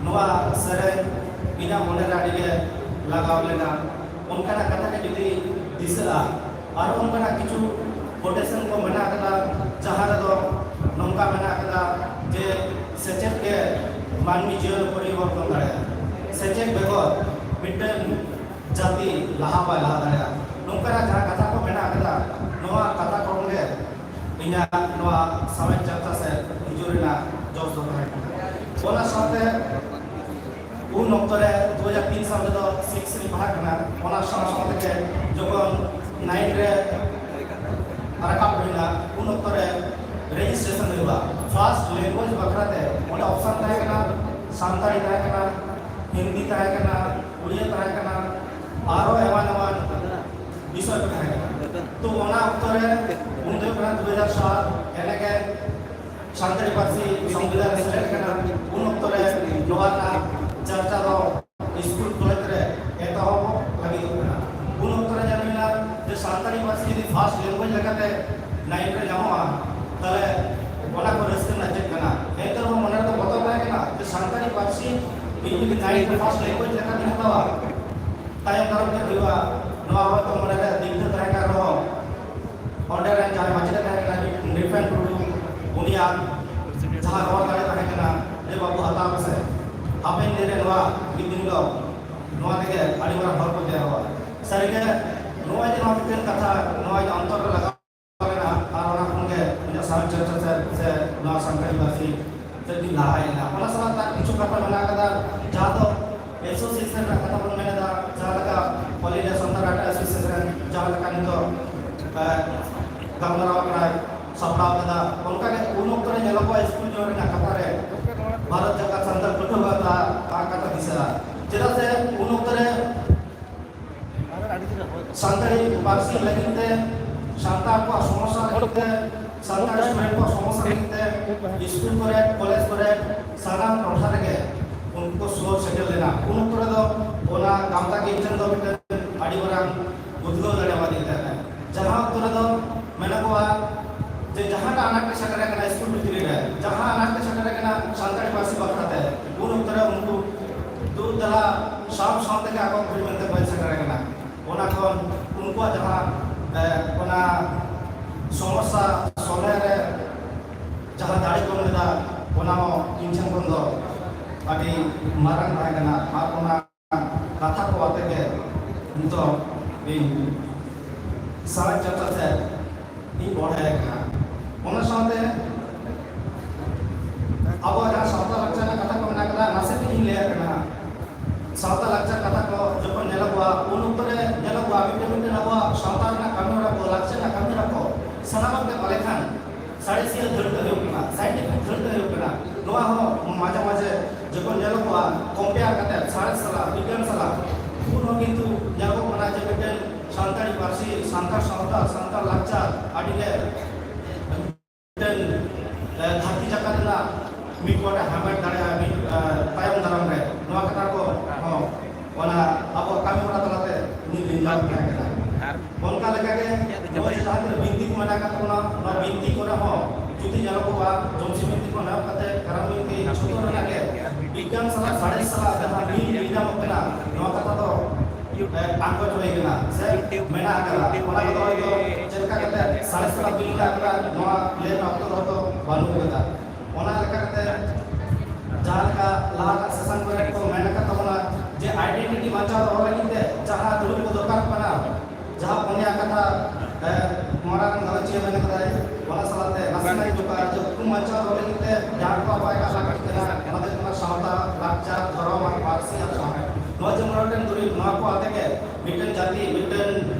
ᱱᱚᱣᱟ ᱥᱮᱨᱮᱧ ᱤᱧᱟᱹᱜ ᱢᱚᱱᱮ ᱨᱮ ᱟᱹᱰᱤ ᱜᱮ ᱞᱟᱜᱟᱣ ᱞᱮᱱᱟ᱾ ᱚᱱᱠᱟᱱᱟᱜ ᱠᱟᱛᱷᱟ ᱜᱮ ᱡᱩᱫᱤ ᱫᱤᱥᱟᱹᱜᱼᱟ, ᱟᱨ ᱚᱱᱠᱟᱱᱟᱜ ᱠᱤᱪᱷᱩ ᱠᱳᱴᱮᱥᱚᱱ ᱠᱚ ᱢᱮᱱᱟᱜ ᱟᱠᱟᱫᱟ, ᱡᱟᱦᱟᱸ ᱨᱮᱫᱚ ᱱᱚᱝᱠᱟ ᱢᱮᱱᱟᱜ ᱟᱠᱟᱫᱟ ᱡᱮ ᱥᱮᱪᱮᱫ ᱜᱮ ᱢᱟᱹᱱᱢᱤ ᱡᱤᱭᱚᱱ ᱯᱚᱨᱤᱵᱚᱨᱛᱚᱱ ᱫᱟᱲᱮᱭᱟᱜᱼᱟ, ᱥᱮᱪᱮᱫ ᱵᱮᱜᱚᱨ ᱢᱤᱫᱴᱟᱝ ᱡᱟᱹᱛᱤ ᱞᱟᱦᱟ ᱵᱟᱭ ᱞᱟᱦᱟ ᱫᱟᱲᱮᱭᱟᱜᱼᱟ᱾ ᱱᱚᱝᱠᱟᱱᱟᱜ ᱡᱟᱦᱟᱸ ᱠᱟᱛᱷᱟ ᱠᱚ ᱢᱮᱱᱟᱜ ᱟᱠᱟᱫᱟ, ᱱᱚᱣᱟ ᱠᱟᱛᱷᱟ ᱠᱚ ᱜᱮ ᱤᱧᱟᱹᱜ ᱱᱚᱣᱟ ᱥᱟᱶᱦᱮᱫ ᱪᱟᱨᱪᱟ ᱥᱮᱫ ᱦᱤᱡᱩᱜ ᱨᱮᱱᱟᱜ ᱡᱚᱥ ᱫᱚ ᱛᱟᱦᱮᱸ ᱠᱟᱱᱟ᱾ ᱚᱱᱟ ᱥᱟᱶᱛᱮ ᱩᱱ ᱚᱠᱛᱚ ᱨᱮ ᱫᱩ ᱦᱟᱡᱟᱨ ᱛᱤᱱ ᱥᱟᱞ ᱨᱮᱫᱚ ᱥᱤᱠᱥ ᱨᱤᱧ ᱯᱟᱲᱦᱟᱜ ᱠᱟᱱᱟ᱾ ᱚᱱᱟ ᱥᱟᱶ ᱥᱟᱶ ᱛᱮᱜᱮ ᱡᱚᱠᱷᱚᱱ ᱱᱟᱭᱤᱱ ᱨᱮ ᱨᱟᱠᱟᱵ ᱦᱩᱭᱱᱟ, ᱩᱱ ᱚᱠᱛᱚ ᱨᱮ ᱨᱮᱡᱤᱥᱴᱨᱮᱥᱚᱱ ᱦᱩᱭᱩᱜᱼᱟ᱾ ᱯᱷᱟᱥᱴ ᱞᱮᱝᱜᱩᱭᱮᱡᱽ ᱵᱟᱠᱷᱨᱟ ᱛᱮ ᱚᱸᱰᱮ ᱚᱯᱥᱚᱱ ᱛᱟᱦᱮᱸ ᱠᱟᱱᱟ, ᱥᱟᱱᱛᱟᱲᱤ ᱛᱟᱦᱮᱸ ᱠᱟᱱᱟ, ᱦᱤᱱᱫᱤ ᱛᱟᱦᱮᱸ ᱠᱟᱱᱟ, ᱩᱲᱤᱭᱟ ᱛᱟᱦᱮᱸ ᱠᱟᱱᱟ, ᱟᱨᱚ ᱮᱢᱟᱱ ᱮᱢᱟᱱ ᱵᱤᱥᱚᱭ ᱠᱚ ᱛᱟᱦᱮᱸ ᱠᱟᱱᱟ᱾ ᱛᱚ ᱚᱱᱟ ᱚᱠᱛᱚ ᱨᱮ ᱩᱱ ᱫᱚ ᱦᱩᱭᱩᱜ ᱠᱟᱱᱟ ᱫᱩ ᱦᱟᱡᱟᱨ ᱥᱟᱛ, ᱮᱱᱮ ᱜᱮ ᱥᱟᱱᱛᱟᱲᱤ ᱯᱟᱹᱨᱥᱤ ᱥᱚᱝᱵᱤᱫᱷᱟᱱ ᱨᱮ ᱥᱮᱞᱮᱫ ᱠᱟᱱᱟ᱾ ᱩᱱ ᱚᱠᱛᱚ ᱨᱮ ᱱᱚᱣᱟ ᱨᱮᱱᱟᱜ ᱪᱟᱨᱪᱟ ᱫᱚ ᱥᱠᱩᱞ ᱠᱚᱞᱮᱡᱽ ᱨᱮ ᱮᱛᱚᱦᱚᱵ ᱞᱟᱹᱜᱤᱫᱚᱜ ᱠᱟᱱᱟ᱾ ᱩᱱ ᱚᱠᱛᱚ ᱨᱮ ᱧᱮᱞ ᱦᱩᱭᱱᱟ ᱡᱮ ᱥᱟᱱᱛᱟᱲᱤ ᱯᱟᱹᱨᱥᱤ ᱡᱩᱫᱤ ᱯᱷᱟᱥᱴ ᱞᱮᱝᱜᱩᱭᱮᱡᱽ ᱞᱮᱠᱟᱛᱮ ᱱᱟᱭᱤᱱ ᱨᱮ ᱧᱟᱢᱚᱜᱼᱟ, ᱛᱟᱦᱚᱞᱮ ᱚᱱᱟ ᱠᱚ ᱨᱟᱹᱥᱠᱟᱹ ᱨᱮᱱᱟᱜ ᱪᱮᱫ ᱠᱟᱱᱟ? ᱮᱱᱛᱮ ᱨᱮᱦᱚᱸ ᱢᱚᱱᱮ ᱨᱮᱫᱚ ᱵᱚᱛᱚᱨ ᱛᱟᱦᱮᱸ ᱠᱟᱱᱟ ᱡᱮ ᱥᱟᱱᱛᱟᱲᱤ ᱯᱟᱹᱨᱥᱤ ᱤᱧ ᱡᱩᱫᱤ ᱱᱟᱭᱤᱱ ᱨᱮ ᱯᱷᱟᱥᱴ ᱞᱮᱝᱜᱩᱭᱮᱡᱽ ᱞᱮᱠᱟᱛᱮᱧ ᱦᱟᱛᱟᱣᱟ, ᱛᱟᱭᱚᱢ ᱫᱟᱨᱟᱢ ᱪᱮᱫ ᱦᱩᱭᱩᱜᱼᱟ? ᱱᱚᱣᱟ ᱦᱚᱭᱛᱚ ᱢᱚᱱᱮ ᱨᱮ ᱫᱤᱜᱫᱷᱟᱹ ᱛᱟᱦᱮᱸ ᱠᱟᱱ ᱨᱮᱦᱚᱸ, ᱚᱸᱰᱮ ᱨᱮᱱ ᱡᱟᱦᱟᱸᱭ ᱢᱟᱪᱮᱫ ᱮ ᱛᱟᱦᱮᱸ ᱠᱟᱱᱟ, ᱱᱤᱯᱮᱱ ᱴᱩᱰᱩ, ᱩᱱᱤᱭᱟᱜ ᱡᱟᱦᱟᱸ ᱨᱚᱲ ᱫᱟᱲᱮ ᱛᱟᱦᱮᱸ ᱠᱟᱱᱟ, ᱡᱮ, "ᱵᱟᱹᱵᱩ, ᱦᱟᱛᱟᱣ ᱯᱮᱥᱮ, ᱦᱟᱯᱮᱱ ᱫᱤᱱ ᱨᱮ ᱱᱚᱣᱟ ᱢᱤᱫ ᱫᱤᱱ ᱦᱤᱞᱳᱜ ᱱᱚᱣᱟ ᱛᱮᱜᱮ ᱟᱹᱰᱤ ᱢᱟᱨᱟᱝ ᱦᱚᱲ ᱠᱚ ᱛᱮᱭᱟᱨᱚᱜᱼᱟ᱾" ᱥᱟᱹᱨᱤᱜᱮ, ᱱᱚᱣᱟ ᱡᱮ ᱱᱚᱣᱟ ᱢᱤᱫᱴᱮᱱ ᱠᱟᱛᱷᱟ, ᱱᱚᱣᱟ ᱡᱮ ᱚᱱᱛᱚᱨ ᱨᱮ ᱞᱟᱜᱟᱣ ᱮᱱᱟ, ᱟᱨ ᱚᱱᱟ ᱠᱷᱚᱱ ᱜᱮ ᱤᱧᱟᱹᱜ ᱥᱟᱶᱦᱮᱫ ᱪᱚᱨᱪᱟ ᱥᱮ, ᱥᱮ ᱱᱚᱣᱟ ᱥᱟᱱᱛᱟᱲᱤ ᱯᱟᱹᱨᱥᱤ ᱥᱮᱫ ᱤᱧ ᱞᱟᱦᱟᱭᱮᱱᱟ᱾ ᱚᱱᱟ ᱥᱟᱞᱟᱜ ᱛᱟᱨ ᱠᱤᱪᱷᱩ ᱠᱟᱛᱷᱟ ᱢᱮᱱᱟᱜ ᱟᱠᱟᱫᱟ, ᱡᱟᱦᱟᱸ ᱫᱚ ᱮᱥᱳᱥᱤᱭᱮᱥᱚᱱ ᱨᱮᱱᱟᱜ ᱠᱟᱛᱷᱟ ᱵᱚᱱ ᱢᱮᱱ ᱮᱫᱟ, ᱡᱟᱦᱟᱸ ᱞᱮᱠᱟ All India Santali Writers Association ᱡᱟᱦᱟᱸ ᱞᱮᱠᱟ ᱱᱤᱛᱚᱜ, ᱮ, ᱜᱟᱞᱢᱟᱨᱟᱣ ᱠᱟᱱᱟᱭ, ᱥᱟᱯᱲᱟᱣ ᱠᱟᱫᱟ, ᱚᱱᱠᱟ ᱜᱮ ᱩᱱ ᱚᱠᱛᱚ ᱨᱮ ᱧᱮᱞᱚᱜᱚᱜᱼᱟ, ᱥᱠᱩᱞ ᱡᱚᱦᱚᱲ ᱨᱮᱱᱟᱜ ᱠᱟᱛᱷᱟ ᱨᱮ ᱵᱷᱟᱨᱚᱛ ᱡᱟᱠᱟᱛ ᱥᱟᱱᱛᱟᱲ ᱯᱟᱹᱴᱷᱩᱣᱟᱹ ᱜᱟᱶᱛᱟ ᱟᱜ ᱠᱟᱛᱷᱟ ᱫᱤᱥᱟᱹᱜᱼᱟ᱾ ᱪᱮᱫᱟᱜ ᱥᱮ ᱩᱱ ᱚᱠᱛᱚ ᱨᱮ ᱥᱟᱱᱛᱟᱲᱤ ᱯᱟᱹᱨᱥᱤ ᱞᱟᱹᱜᱤᱫ ᱛᱮ, ᱥᱟᱱᱛᱟᱲ ᱠᱚᱣᱟᱜ ᱥᱚᱢᱚᱥᱥᱟ ᱞᱟᱹᱜᱤᱫ ᱛᱮ, ᱥᱟᱱᱛᱟᱲ ᱥᱴᱩᱰᱮᱱᱴ ᱠᱚᱣᱟᱜ ᱥᱚᱢᱚᱥᱥᱟ ᱞᱟᱹᱜᱤᱫ ᱛᱮ ᱥᱠᱩᱞ ᱠᱚᱨᱮ, ᱠᱚᱞᱮᱡᱽ ᱠᱚᱨᱮ, ᱥᱟᱱᱟᱢ ᱴᱚᱴᱷᱟ ᱨᱮᱜᱮ ᱩᱱᱠᱩ ᱠᱚ ᱥᱩᱨ ᱥᱮᱴᱮᱨ ᱞᱮᱱᱟ᱾ ᱩᱱ ᱚᱠᱛᱚ ᱨᱮᱫᱚ ᱚᱱᱟ ᱜᱟᱶᱛᱟ ᱜᱮ ᱤᱧ ᱴᱷᱮᱱ ᱫᱚ ᱢᱤᱫᱴᱮᱱ ᱟᱹᱰᱤ ᱢᱟᱨᱟᱝ ᱩᱫᱽᱜᱟᱹᱣ ᱫᱟᱲᱮᱭᱟᱫᱤᱧ ᱛᱟᱦᱮᱸᱱᱟ᱾ ᱡᱟᱦᱟᱸ ᱚᱠᱛᱚ ᱨᱮᱫᱚ ᱢᱮᱱᱚᱜᱚᱜᱼᱟ ᱡᱮ ᱡᱟᱦᱟᱸᱴᱟᱜ ᱟᱱᱟᱴ ᱨᱮ ᱥᱮᱴᱮᱨ ᱟᱠᱟᱱᱟ ᱥᱠᱩᱞ ᱵᱷᱤᱛᱨᱤ ᱨᱮ, ᱡᱟᱦᱟᱸ ᱟᱱᱟᱴ ᱨᱮ ᱥᱮᱴᱮᱨ ᱟᱠᱟᱱᱟ ᱥᱟᱱᱛᱟᱲᱤ ᱯᱟᱹᱨᱥᱤ ᱵᱟᱠᱷᱨᱟ ᱛᱮ, ᱩᱱ ᱚᱠᱛᱚ ᱨᱮ ᱩᱱᱠᱩ ᱫᱩ ᱫᱟᱞᱟ ᱥᱟᱶ ᱥᱟᱶ ᱛᱮᱜᱮ ᱟᱠᱚ ᱠᱩᱲᱤ ᱢᱮᱱᱛᱮ ᱠᱚ ᱦᱮᱡ ᱥᱮᱴᱮᱨ ᱟᱠᱟᱱᱟ᱾ ᱚᱱᱟ ᱠᱷᱚᱱ ᱩᱱᱠᱩᱣᱟᱜ ᱡᱟᱦᱟᱸ, ᱮ, ᱚᱱᱟ ᱥᱚᱢᱚᱥᱥᱟ ᱥᱚᱞᱦᱮ ᱨᱮ ᱡᱟᱦᱟᱸ ᱫᱟᱲᱮ ᱠᱚ ᱮᱢ ᱞᱮᱫᱟ, ᱚᱱᱟ ᱦᱚᱸ ᱤᱧ ᱴᱷᱮᱱ ᱠᱷᱚᱱ ᱫᱚ ᱟᱹᱰᱤ ᱢᱟᱨᱟᱝ ᱛᱟᱦᱮᱸ ᱠᱟᱱᱟ᱾ ᱟᱨ ᱚᱱᱟ ᱠᱟᱛᱷᱟ ᱠᱚ ᱟᱛᱮ ᱜᱮ ᱱᱤᱛᱚᱜ ᱤᱧ ᱥᱟᱶᱦᱮᱫ ᱪᱟᱨᱪᱟ ᱥᱮᱫ ᱤᱧ ᱵᱚᱲᱦᱮ ᱟᱠᱟᱱᱟ᱾ ᱥᱟᱱᱛᱟᱲ ᱥᱟᱶᱛᱟ, ᱥᱟᱱᱛᱟᱲ ᱞᱟᱠᱪᱟᱨ ᱟᱹᱰᱤ ᱜᱮ ᱢᱤᱫᱴᱮᱱ, ᱮ, ᱫᱷᱟᱹᱨᱛᱤ ᱡᱟᱠᱟᱛ ᱨᱮᱱᱟᱜ ᱢᱤᱫ ᱯᱟᱦᱴᱟ ᱦᱟᱢᱮᱴ ᱫᱟᱲᱮᱭᱟᱜᱼᱟ ᱢᱤᱫ, ᱮ, ᱛᱟᱭᱚᱢ ᱫᱟᱨᱟᱢ ᱨᱮ᱾ ᱱᱚᱣᱟ ᱠᱟᱛᱷᱟ ᱠᱚ ᱦᱚᱸ ᱚᱱᱟ ᱟᱵᱚ ᱠᱟᱹᱢᱤ ᱦᱚᱨᱟ ᱛᱟᱞᱟᱛᱮ ᱩᱱᱤ ᱵᱤᱱ ᱧᱟᱢ ᱛᱟᱦᱮᱸ ᱠᱟᱱᱟ᱾ ᱚᱱᱠᱟ ᱞᱮᱠᱟᱜᱮ ᱱᱚᱜᱼᱚᱭ ᱡᱟᱦᱟᱸ ᱛᱤᱱᱟᱹᱜ ᱵᱤᱱᱛᱤ ᱠᱚ ᱢᱮᱱᱟᱜ ᱟᱠᱟᱫ ᱛᱟᱵᱚᱱᱟ, ᱱᱚᱣᱟ ᱵᱤᱱᱛᱤ ᱠᱚᱨᱮ ᱦᱚᱸ ᱡᱩᱫᱤ ᱧᱮᱞᱚᱜᱚᱜᱼᱟ, ᱡᱚᱢᱥᱤᱢ ᱵᱤᱱᱛᱤ ᱠᱷᱚᱱ ᱮᱦᱚᱵ ᱠᱟᱛᱮ ᱠᱟᱨᱟᱢ ᱵᱤᱱᱛᱤ ᱡᱷᱚᱛᱚ ᱨᱮᱱᱟᱜ ᱜᱮ ᱵᱤᱜᱽᱜᱟᱱ ᱥᱟᱞᱟᱜ ᱥᱟᱬᱮᱥ ᱥᱟᱞᱟᱜ ᱡᱟᱦᱟᱸ ᱢᱤᱞ ᱧᱮᱞ ᱧᱟᱢᱚᱜ ᱠᱟᱱᱟ, ᱱᱚᱣᱟ ᱠᱟᱛᱷᱟ ᱫᱚ, ᱮ, ᱟᱸᱜᱚᱪ ᱦᱩᱭ ᱠᱟᱱᱟ ᱥᱮ ᱢᱮᱱᱟᱜ ᱟᱠᱟᱫᱟ᱾ ᱚᱱᱟ ᱠᱚᱫᱚ ᱦᱚᱭᱛᱳ ᱪᱮᱫ ᱞᱮᱠᱟ ᱠᱟᱛᱮ ᱥᱟᱬᱮᱥ ᱥᱟᱞᱟᱜ ᱢᱤᱞ ᱢᱮᱱᱟᱜ ᱟᱠᱟᱫᱟ, ᱱᱚᱣᱟ ᱞᱟᱹᱭ ᱨᱮᱱᱟᱜ ᱚᱠᱛᱚ ᱫᱚ ᱦᱚᱭᱛᱳ ᱵᱟᱹᱱᱩᱜ ᱟᱠᱟᱫᱟ᱾ ᱚᱱᱟ ᱞᱮᱠᱟᱛᱮ ᱡᱟᱦᱟᱸ ᱞᱮᱠᱟ ᱞᱟᱦᱟᱴᱟᱜ ᱥᱮᱥᱚᱱ ᱠᱚᱨᱮ ᱠᱚ ᱢᱮᱱ ᱟᱠᱟᱫ ᱛᱟᱵᱚᱱᱟ ᱡᱮ identity ᱵᱟᱧᱪᱟᱣ ᱫᱚᱦᱚ ᱞᱟᱹᱜᱤᱫ ᱛᱮ ᱡᱟᱦᱟᱸ ᱫᱩᱨᱤᱵᱽ ᱠᱚ ᱫᱚᱨᱠᱟᱨᱚᱜ ᱠᱟᱱᱟ, ᱡᱟᱦᱟᱸ ᱯᱩᱱᱭᱟ ᱠᱟᱛᱷᱟ, ᱮ, ᱢᱟᱨᱟᱝ ᱜᱟᱞᱚᱪᱤᱭᱟᱹ ᱢᱮᱱ ᱠᱟᱫᱟᱭ, ᱚᱱᱟ ᱥᱟᱞᱟᱜ ᱛᱮ ᱱᱟᱥᱮᱱᱟᱜ ᱤᱧ ᱡᱚᱯᱲᱟᱣ ᱡᱮ ᱩᱯᱨᱩᱢ ᱵᱟᱧᱪᱟᱣ ᱫᱚᱦᱚ ᱞᱟᱹᱜᱤᱫ ᱛᱮ ᱡᱟᱦᱟᱸ ᱠᱚ ᱟᱵᱚᱣᱟᱜ ᱮᱴᱟᱜ ᱞᱟᱹᱠᱛᱤ ᱠᱟᱱᱟ, ᱚᱱᱟ ᱫᱚ ᱦᱩᱭᱩᱜ ᱠᱟᱱᱟ ᱥᱟᱶᱛᱟ, ᱞᱟᱠᱪᱟᱨ, ᱫᱷᱚᱨᱚᱢ ᱟᱨ ᱯᱟᱹᱨᱥᱤ ᱟᱨ ᱥᱟᱶᱦᱮᱫ᱾ ᱱᱚᱣᱟ ᱡᱮ ᱢᱚᱬᱮ ᱜᱚᱴᱮᱱ ᱫᱩᱨᱤᱵᱽ, ᱱᱚᱣᱟ ᱠᱚ ᱟᱛᱮ ᱜᱮ ᱢᱤᱫᱴᱮᱱ ᱡᱟᱹᱛᱤ, ᱢᱤᱫᱴᱮᱱ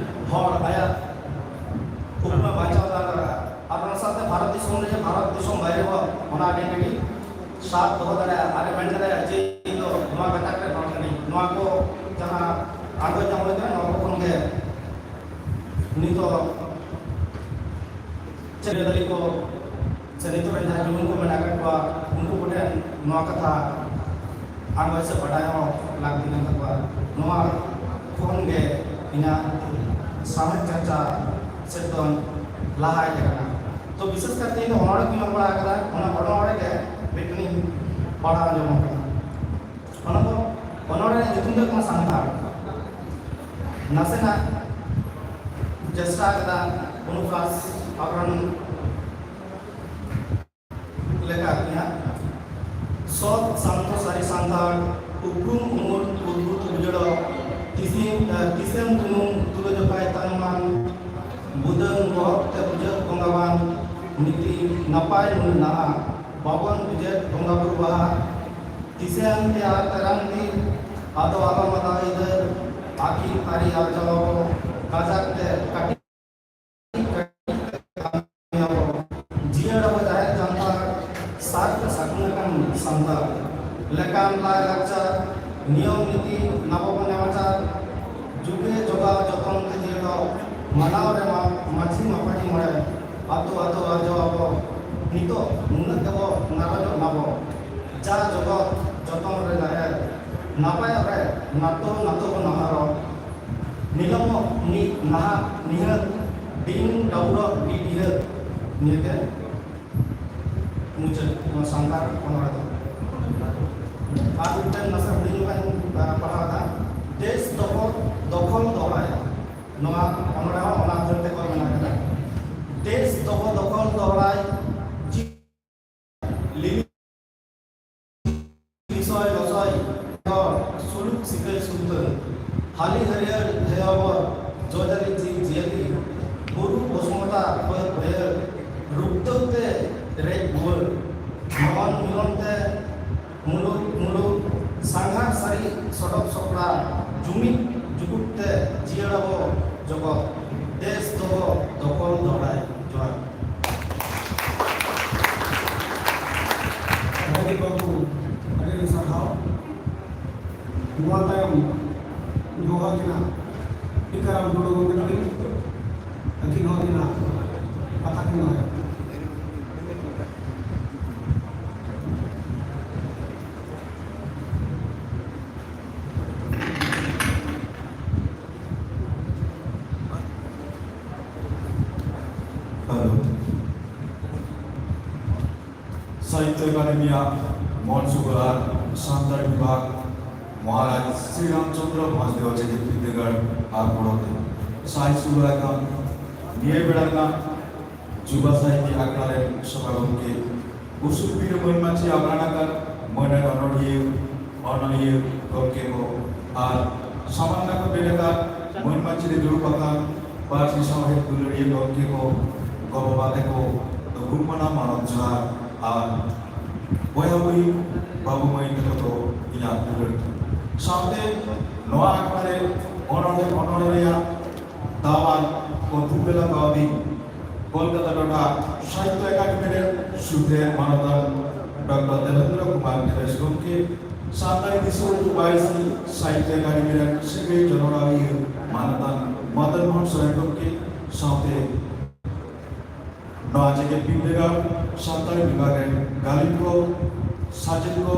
ᱦᱚᱲ ᱟᱭᱟᱜ ᱩᱯᱨᱩᱢ ᱵᱟᱧᱪᱟᱣ ᱫᱚᱦᱚ ᱫᱟᱲᱮᱭᱟᱜᱼᱟ᱾ ᱟᱨ ᱚᱱᱟ ᱥᱟᱶᱛᱮ ᱵᱷᱟᱨᱚᱛ ᱫᱤᱥᱚᱢ ᱨᱮ, ᱵᱷᱟᱨᱚᱛ ᱫᱤᱥᱚᱢ ᱵᱟᱭᱨᱮ ᱦᱚᱸ ᱚᱱᱟ identity ᱥᱟᱵ ᱫᱚᱦᱚ ᱫᱟᱲᱮᱭᱟᱜᱼᱟ ᱟᱨ ᱢᱮᱱ ᱫᱟᱲᱮᱭᱟᱜᱼᱟ ᱡᱮ ᱤᱧ ᱫᱚ ᱱᱚᱣᱟ ᱜᱟᱛᱟᱠ ᱨᱮᱱ ᱦᱚᱲ ᱠᱟᱹᱱᱟᱹᱧ᱾ ᱱᱚᱣᱟ ᱠᱚ ᱡᱟᱦᱟᱸ ᱟᱸᱜᱚᱪ ᱧᱟᱢ ᱦᱩᱭ ᱠᱟᱱᱟ, ᱱᱚᱣᱟ ᱠᱚ ᱠᱷᱚᱱ ᱜᱮ ᱱᱤᱛᱚᱜ ᱪᱮᱫ ᱫᱟᱲᱮ ᱠᱚ ᱥᱮ ᱱᱤᱛᱚᱜ ᱨᱮᱱ ᱡᱟᱦᱟᱸᱭ ᱡᱩᱣᱟᱹᱱ ᱠᱚ ᱢᱮᱱᱟᱜ ᱟᱠᱟᱫ ᱠᱚᱣᱟ, ᱩᱱᱠᱩ ᱠᱚᱴᱷᱮᱱ ᱱᱚᱣᱟ ᱠᱟᱛᱷᱟ ᱟᱸᱜᱚᱪ ᱥᱮ ᱵᱟᱰᱟᱭ ᱦᱚᱸ ᱞᱟᱹᱠᱛᱤ ᱠᱟᱱ ᱛᱟᱠᱚᱣᱟ᱾ ᱱᱚᱣᱟ ᱠᱷᱚᱱ ᱜᱮ ᱤᱧᱟᱹᱜ ᱥᱟᱶᱦᱮᱫ ᱪᱟᱨᱪᱟ ᱥᱮᱫ ᱫᱚᱧ ᱞᱟᱦᱟ ᱦᱮᱡ ᱟᱠᱟᱱᱟ᱾ ᱛᱚ ᱵᱤᱥᱮᱥ ᱠᱟᱨᱛᱮ ᱤᱧ ᱫᱚ ᱚᱱᱚᱬᱦᱮ ᱠᱚᱧ ᱚᱞ ᱵᱟᱲᱟ ᱟᱠᱟᱫᱟ, ᱚᱱᱟ ᱚᱱᱚᱬᱦᱮ ᱜᱮ ᱢᱤᱫᱴᱮᱱᱤᱧ ᱯᱟᱲᱦᱟᱣ ᱟᱸᱡᱚᱢ ᱟᱠᱟᱫᱟ᱾ ᱚᱱᱟ ᱫᱚ ᱚᱱᱚᱬᱦᱮ ᱨᱮᱱᱟᱜ ᱧᱩᱛᱩᱢ ᱫᱚ ᱦᱩᱭᱩᱜ ᱠᱟᱱᱟ ᱥᱟᱱᱛᱟᱲ᱾ ᱱᱟᱥᱮᱱᱟᱜ ᱪᱮᱥᱴᱟ ᱟᱠᱟᱫᱟ ᱚᱱᱩᱯᱨᱟᱥ ᱟᱵᱨᱚᱱ ᱞᱮᱠᱟ ᱟᱨᱠᱤ ᱦᱟᱸᱜ᱾ ᱥᱚᱛ ᱥᱟᱱᱛᱚ ᱥᱟᱹᱨᱤ ᱥᱟᱱᱛᱟᱲ, ᱩᱯᱨᱩᱢ ᱩᱢᱩᱞ ᱩᱫᱵᱷᱩᱛ ᱩᱡᱟᱹᱲᱚᱜ, ᱛᱤᱥᱤᱢ, ᱮ, ᱛᱤᱥᱮᱢ ᱩᱱᱩᱢ ᱛᱩᱞᱟᱹ ᱡᱚᱠᱷᱟᱭ ᱛᱟᱭᱚᱢᱟᱱ, ᱵᱩᱫᱟᱹᱝ ᱵᱚᱦᱚᱜ ᱛᱮ ᱵᱩᱡᱷᱟᱹᱜ ᱵᱚᱸᱜᱟᱣᱟᱱ, ᱱᱤᱛᱤ ᱱᱟᱯᱟᱭ ᱱᱩᱱᱟᱹᱜ ᱱᱟᱦᱟᱜ, ᱵᱟᱵᱚᱱ ᱵᱩᱡᱷᱟᱹᱜ ᱵᱚᱸᱜᱟ ᱵᱩᱨᱩ ᱵᱟᱦᱟ, ᱛᱤᱥᱮᱢ ᱛᱮᱭᱟᱨ ᱛᱮᱨᱟᱝ ᱫᱤᱱ, ᱟᱫᱚ ᱟᱞᱚᱢ ᱟᱫᱟ ᱟᱹᱭᱫᱟᱹᱨ, ᱟᱹᱠᱤᱞ ᱟᱹᱨᱤ ᱟᱨᱡᱟᱣ ᱟᱵᱚ, ᱠᱟᱡᱟᱠ ᱛᱮ ᱠᱟᱹᱴᱤᱡ ᱠᱟᱹᱴᱤᱡ ᱛᱮ ᱠᱟᱹᱢᱤᱭᱟᱵᱚ᱾ ᱡᱤᱭᱟᱹᱲ ᱟᱵᱚ ᱡᱟᱦᱮᱨ ᱡᱟᱱᱛᱷᱟᱲ, ᱥᱟᱨ ᱛᱮ ᱥᱟᱹᱜᱩᱱ ᱟᱠᱟᱱ ᱥᱟᱱᱛᱟᱲ᱾ ᱞᱮᱠᱟᱱ ᱞᱟᱭ ᱞᱟᱠᱪᱟᱨ, ᱱᱤᱭᱚᱢ ᱱᱤᱛᱤ ᱱᱟᱵᱚ ᱵᱚᱱ ᱱᱮᱢᱟᱪᱟᱨ᱾ ᱡᱩᱜᱮ ᱡᱚᱜᱟᱣ ᱡᱚᱛᱚᱱ ᱛᱮ ᱡᱤᱭᱟᱹᱲ ᱫᱚ, ᱢᱟᱱᱟᱣ ᱨᱮ ᱢᱟ ᱢᱟᱹᱡᱷᱤ ᱢᱟᱯᱟᱡᱷᱤ ᱢᱚᱬᱮ ᱟᱛᱳ ᱟᱛᱳ ᱟᱡᱚ ᱟᱵᱚ ᱱᱤᱛᱚᱜ ᱱᱩᱱᱟᱹᱜ ᱜᱮᱵᱚ ᱱᱟᱨᱚᱡᱚᱜ ᱱᱟᱵᱚ᱾ ᱡᱟ ᱡᱚᱜᱚᱛ ᱡᱚᱛᱚᱱ ᱨᱮ ᱱᱟᱦᱮᱞ ᱱᱟᱯᱟᱭᱚᱜ ᱨᱮ ᱱᱟᱛᱚ ᱱᱟᱛᱚ ᱵᱚ ᱱᱟᱦᱟᱨᱚᱜ᱾ ᱱᱤᱞᱚᱢᱚᱜ ᱱᱤ ᱱᱟᱦᱟᱜ ᱱᱤᱦᱟᱹᱛ ᱰᱤᱝ ᱰᱟᱹᱣᱨᱚᱜ ᱰᱤᱰᱤᱦᱟᱹᱛ᱾ ᱱᱤᱭᱟᱹᱜᱮ ᱢᱩᱪᱟᱹᱫ ᱱᱚᱣᱟ ᱥᱟᱱᱛᱟᱲ ᱚᱱᱚᱬᱦᱮ ᱫᱚ᱾ ᱟᱨ ᱢᱤᱫᱴᱮᱱ ᱱᱟᱥᱮ ᱦᱩᱰᱤᱧ ᱧᱚᱜ ᱤᱧ, ᱟ, ᱯᱟᱲᱦᱟᱣ ᱮᱫᱟ᱾ ᱫᱮᱥ ᱫᱚᱠᱷᱚᱞ ᱫᱚᱠᱷᱚᱞ ᱫᱚᱦᱲᱟᱭᱟ᱾ ᱱᱚᱣᱟ ᱚᱱᱚᱬᱦᱮ ᱦᱚᱸ ᱚᱱᱟ ᱩᱛᱟᱹᱨ ᱛᱮᱠᱚ ᱢᱮᱱᱟᱜ ᱠᱟᱫᱟ᱾ ᱫᱮᱥ ᱫᱚᱦᱚ ᱫᱚᱠᱷᱚᱞ ᱫᱚᱦᱲᱟᱭ ᱡᱤ-, ᱞᱤᱞᱤ ᱞᱤᱥᱚᱭ ᱞᱚᱥᱚᱭ ᱦᱚᱲ ᱥᱩᱞᱩᱠ ᱥᱤᱠᱟᱹᱭ ᱥᱩᱞᱛᱟᱹ᱾ ᱦᱟᱹᱞᱤ ᱦᱟᱹᱨᱭᱟᱹᱲ ᱦᱮᱭᱚᱵᱚᱨ ᱡᱚᱡᱟᱹᱞᱤ ᱡᱤᱵᱽ ᱡᱤᱭᱟᱹᱞᱤ᱾ ᱵᱩᱨᱩ ᱵᱚᱥᱢᱚᱛᱟ ᱵᱟᱹᱫᱽ ᱵᱟᱹᱭᱦᱟᱹᱲ ᱨᱩᱯᱴᱟᱹᱣ ᱛᱮ ᱨᱮᱡ ᱨᱩᱣᱟᱹᱲ᱾ ᱢᱚᱱ ᱢᱤᱞᱚᱱ ᱛᱮ ᱢᱩᱞᱩᱠ ᱢᱩᱞᱩᱠ ᱥᱟᱸᱜᱷᱟᱨ ᱥᱟᱹᱨᱤ ᱥᱚᱰᱚᱠ ᱥᱚᱠᱲᱟ ᱡᱩᱢᱤᱫ ᱡᱩᱜᱩᱫ ᱛᱮ ᱡᱤᱭᱟᱹᱲ ᱟᱵᱚ ᱡᱚᱜᱚᱛ᱾ ᱫᱮᱥ ᱫᱚᱦᱚ ᱫᱚᱠᱷᱚᱞ ᱫᱚᱦᱲᱟᱭ᱾ ᱡᱚᱦᱟᱨ᱾ ᱨᱟᱡᱤᱵ ᱵᱟᱹᱵᱩ, ᱟᱹᱰᱤ ᱟᱹᱰᱤ ᱥᱟᱨᱦᱟᱣ᱾ ᱱᱚᱣᱟ ᱛᱟᱭᱚᱢ ᱡᱚᱦᱟᱨ ᱠᱤᱱᱟ ᱴᱤᱠᱟᱹᱨᱟᱢ ᱴᱩᱰᱩ ᱜᱚᱢᱠᱮ ᱛᱟᱹᱠᱤᱱ, ᱟᱹᱠᱤᱱ ᱦᱚᱸ ᱟᱹᱠᱤᱱᱟᱜ ᱠᱟᱛᱷᱟ ᱠᱤᱱ ᱫᱚᱦᱚᱭᱟ᱾ ᱦᱮᱞᱳ᱾ ᱥᱟᱦᱤᱛᱛᱚ ᱮᱠᱟᱰᱮᱢᱤᱭᱟᱜ ᱢᱚᱱ ᱥᱩᱵᱷᱟᱹ ᱟᱨ ᱥᱟᱱᱛᱟᱲᱤ ᱵᱤᱵᱷᱟᱜᱽ ᱢᱚᱦᱟᱨᱟᱡᱽ ᱥᱨᱤ ᱨᱟᱢᱪᱚᱸᱫᱽᱨᱚ ᱵᱷᱚᱸᱡᱽᱫᱮᱣ ᱡᱮᱜᱮᱛ ᱵᱤᱨᱫᱟᱹᱜᱟᱲ ᱟᱨ ᱜᱚᱲᱚᱛᱮ ᱥᱟᱹᱦᱤ ᱥᱩᱵᱷᱟᱹ ᱟᱠᱟᱱ ᱱᱤᱭᱟᱹ ᱵᱮᱲᱟ ᱨᱮᱱᱟᱜ ᱡᱩᱵᱟ ᱥᱟᱦᱤᱛᱭᱚ ᱟᱠᱷᱲᱟ ᱨᱮᱱ ᱥᱚᱵᱷᱟ ᱜᱚᱢᱠᱮ, ᱩᱥᱩᱞ ᱯᱤᱲ ᱢᱟᱹᱱ ᱢᱟᱹᱪᱷᱤ ᱟᱵᱷᱨᱟᱱ ᱟᱠᱟᱱ ᱢᱟᱹᱱ ᱟᱱ ᱚᱱᱚᱲᱦᱤᱭᱟᱹ, ᱚᱱᱚᱞᱤᱭᱟᱹ ᱜᱚᱢᱠᱮ ᱠᱚ ᱟᱨ ᱥᱟᱢᱟᱝ ᱱᱟᱠᱚ ᱵᱮᱞᱮᱠᱟ ᱢᱟᱹᱱ ᱢᱟᱹᱪᱷᱤ ᱨᱮ ᱫᱩᱲᱩᱵ ᱟᱠᱟᱱ ᱯᱟᱹᱨᱥᱤ ᱥᱟᱶᱦᱮᱫ ᱫᱩᱞᱟᱹᱲᱤᱭᱟᱹ ᱜᱚᱢᱠᱮ ᱠᱚ, ᱜᱚ ᱵᱟᱵᱟ ᱛᱟᱠᱚ, ᱫᱚ ᱜᱩᱱᱢᱟᱱᱟᱣ ᱢᱟᱱᱚᱛ ᱡᱚᱦᱟᱨ ᱟᱨ ᱵᱚᱭᱦᱟ ᱵᱩᱦᱤᱱ ᱵᱟᱹᱵᱩ ᱢᱟᱹᱭ ᱛᱟᱠᱚ ᱫᱚ ᱤᱧᱟᱹᱜ ᱫᱩᱞᱟᱹᱲ᱾ ᱥᱟᱶᱛᱮ ᱱᱚᱣᱟ ᱟᱠᱷᱲᱟ ᱨᱮ ᱚᱱᱚᱬᱦᱮ ᱚᱱᱚᱬᱦᱮ ᱨᱮᱭᱟᱜ ᱫᱟᱣᱟᱱ ᱠᱚ ᱫᱩᱯᱮᱞᱟ ᱠᱟᱣᱫᱤᱧ ᱠᱳᱞᱠᱟᱛᱟ ᱴᱚᱴᱷᱟ ᱥᱟᱦᱤᱛᱭᱚ ᱮᱠᱟᱰᱮᱢᱤ ᱨᱮᱱ ᱥᱩᱛᱨᱮᱛ ᱢᱟᱱᱚᱛᱟᱱ ᱰᱚᱠᱴᱚᱨ ᱫᱮᱵᱮᱱᱫᱨᱚ ᱠᱩᱢᱟᱨ ᱫᱮᱵᱮᱥ ᱜᱚᱢᱠᱮ, ᱥᱟᱱᱛᱟᱲᱤ ᱫᱤᱥᱚᱢ ᱩᱫᱩᱜ ᱵᱟᱭᱥᱤ ᱥᱟᱦᱤᱛᱭᱚ ᱮᱠᱟᱰᱮᱢᱤ ᱨᱮᱱ ᱥᱟᱹᱜᱟᱹᱭ ᱡᱚᱱᱚᱲᱟᱣᱤᱭᱟᱹ ᱢᱟᱱᱚᱛᱟᱱ ᱢᱚᱫᱚᱱ ᱢᱳᱦᱚᱱ ᱥᱚᱨᱮᱱ ᱜᱚᱢᱠᱮ ᱥᱟᱶᱛᱮ ᱱᱚᱣᱟ ᱡᱮᱜᱮᱛ ᱵᱤᱨᱫᱟᱹᱜᱟᱲ ᱥᱟᱱᱛᱟᱲᱤ ᱵᱤᱵᱷᱟᱜᱽ ᱨᱮᱱ ᱜᱟᱹᱞᱤᱢ ᱠᱚ, ᱥᱟᱪᱮᱫ ᱠᱚ,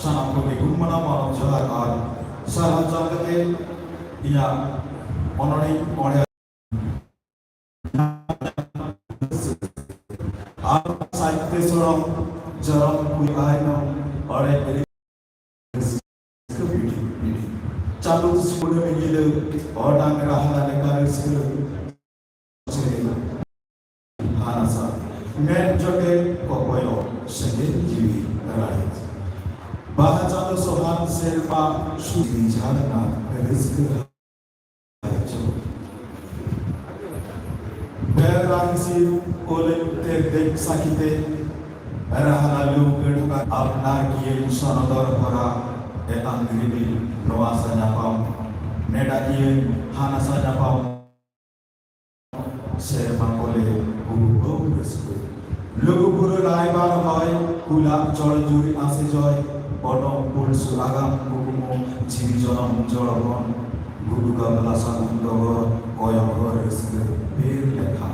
ᱥᱟᱱᱟᱢ ᱠᱚᱜᱮ ᱜᱩᱱᱢᱟᱱᱟᱣ ᱢᱟᱱᱚᱛ ᱡᱚᱦᱟᱨ ᱟᱨ ᱥᱟᱨᱦᱟᱣ ᱪᱟᱞ ᱠᱟᱛᱮ ᱤᱧᱟᱹᱜ ᱚᱱᱚᱬᱦᱮ ᱚᱸᱰᱮ ᱟᱨ ᱥᱟᱡᱽᱛᱮ ᱥᱚᱲᱚᱢ ᱡᱚᱨᱚᱢ ᱠᱩᱭ ᱟᱭᱱᱚᱢ ᱚᱲᱮᱡ ᱨᱮ ᱪᱟᱸᱫᱚ ᱠᱩᱱᱟᱹᱢᱤ ᱧᱤᱫᱟᱹ ᱚᱰᱟᱝ ᱨᱟᱦᱞᱟ ᱞᱮᱠᱟ ᱨᱟᱹᱥᱠᱟᱹ ᱥᱮᱨᱮᱧ ᱦᱟᱱᱟᱥᱟ ᱢᱮᱫ ᱡᱚᱴᱮᱫ ᱠᱚᱠᱚᱭᱚᱜ ᱥᱮᱸᱜᱮᱞ ᱡᱤᱣᱤ ᱨᱟᱲᱮᱡ ᱵᱟᱦᱟ ᱪᱟᱸᱫᱚ ᱥᱚᱦᱟᱱ ᱥᱮᱨᱢᱟ ᱥᱩᱨᱤ ᱡᱷᱟᱨᱱᱟ ᱨᱟᱹᱥᱠᱟᱹ ᱵᱮᱨᱟ ᱦᱤᱥᱤᱫ ᱠᱚᱞᱮᱡ ᱛᱮ ᱫᱮᱡ ᱥᱟᱹᱠᱷᱤᱛᱮ ᱨᱟᱦᱞᱟ ᱞᱩᱢᱠᱟᱹ ᱰᱷᱚᱠᱟ ᱟᱯᱱᱟᱨ ᱠᱤᱭᱟᱹᱧ ᱥᱚᱱᱚᱫᱚᱨ ᱦᱚᱨᱟ ᱮᱛᱟᱝ ᱨᱤᱢᱤᱞ ᱱᱚᱣᱟ ᱥᱟ ᱧᱟᱯᱟᱢ ᱱᱮᱰᱟ ᱠᱤᱭᱟᱹᱧ ᱦᱟᱱᱟ ᱥᱟ ᱧᱟᱯᱟᱢ ᱥᱮᱨᱢᱟ ᱠᱚᱞᱮ ᱩᱰᱩᱠᱟᱹᱣ ᱨᱟᱹᱥᱠᱟᱹ ᱞᱩᱜᱩ ᱵᱩᱨᱩ ᱨᱟᱭᱵᱟᱨ ᱦᱚᱭ ᱠᱩᱞᱟᱜ ᱪᱚᱲ ᱡᱩᱨᱤ ᱟᱥᱮ ᱡᱚᱭ ᱯᱚᱴᱚᱢ ᱯᱩᱞᱥᱩ ᱟᱜᱟᱢ ᱠᱩᱠᱢᱩ ᱡᱤᱣᱤ ᱡᱚᱱᱚᱢ ᱡᱚᱲ ᱵᱚᱱ ᱜᱩᱰᱩ ᱜᱟᱢᱞᱟ ᱥᱟᱹᱜᱩᱱ ᱰᱚᱜᱚᱨ ᱠᱚᱭᱚᱜ ᱦᱚᱨ ᱨᱟᱹᱥᱠᱟᱹ ᱵᱮᱨ ᱞᱮᱠᱷᱟ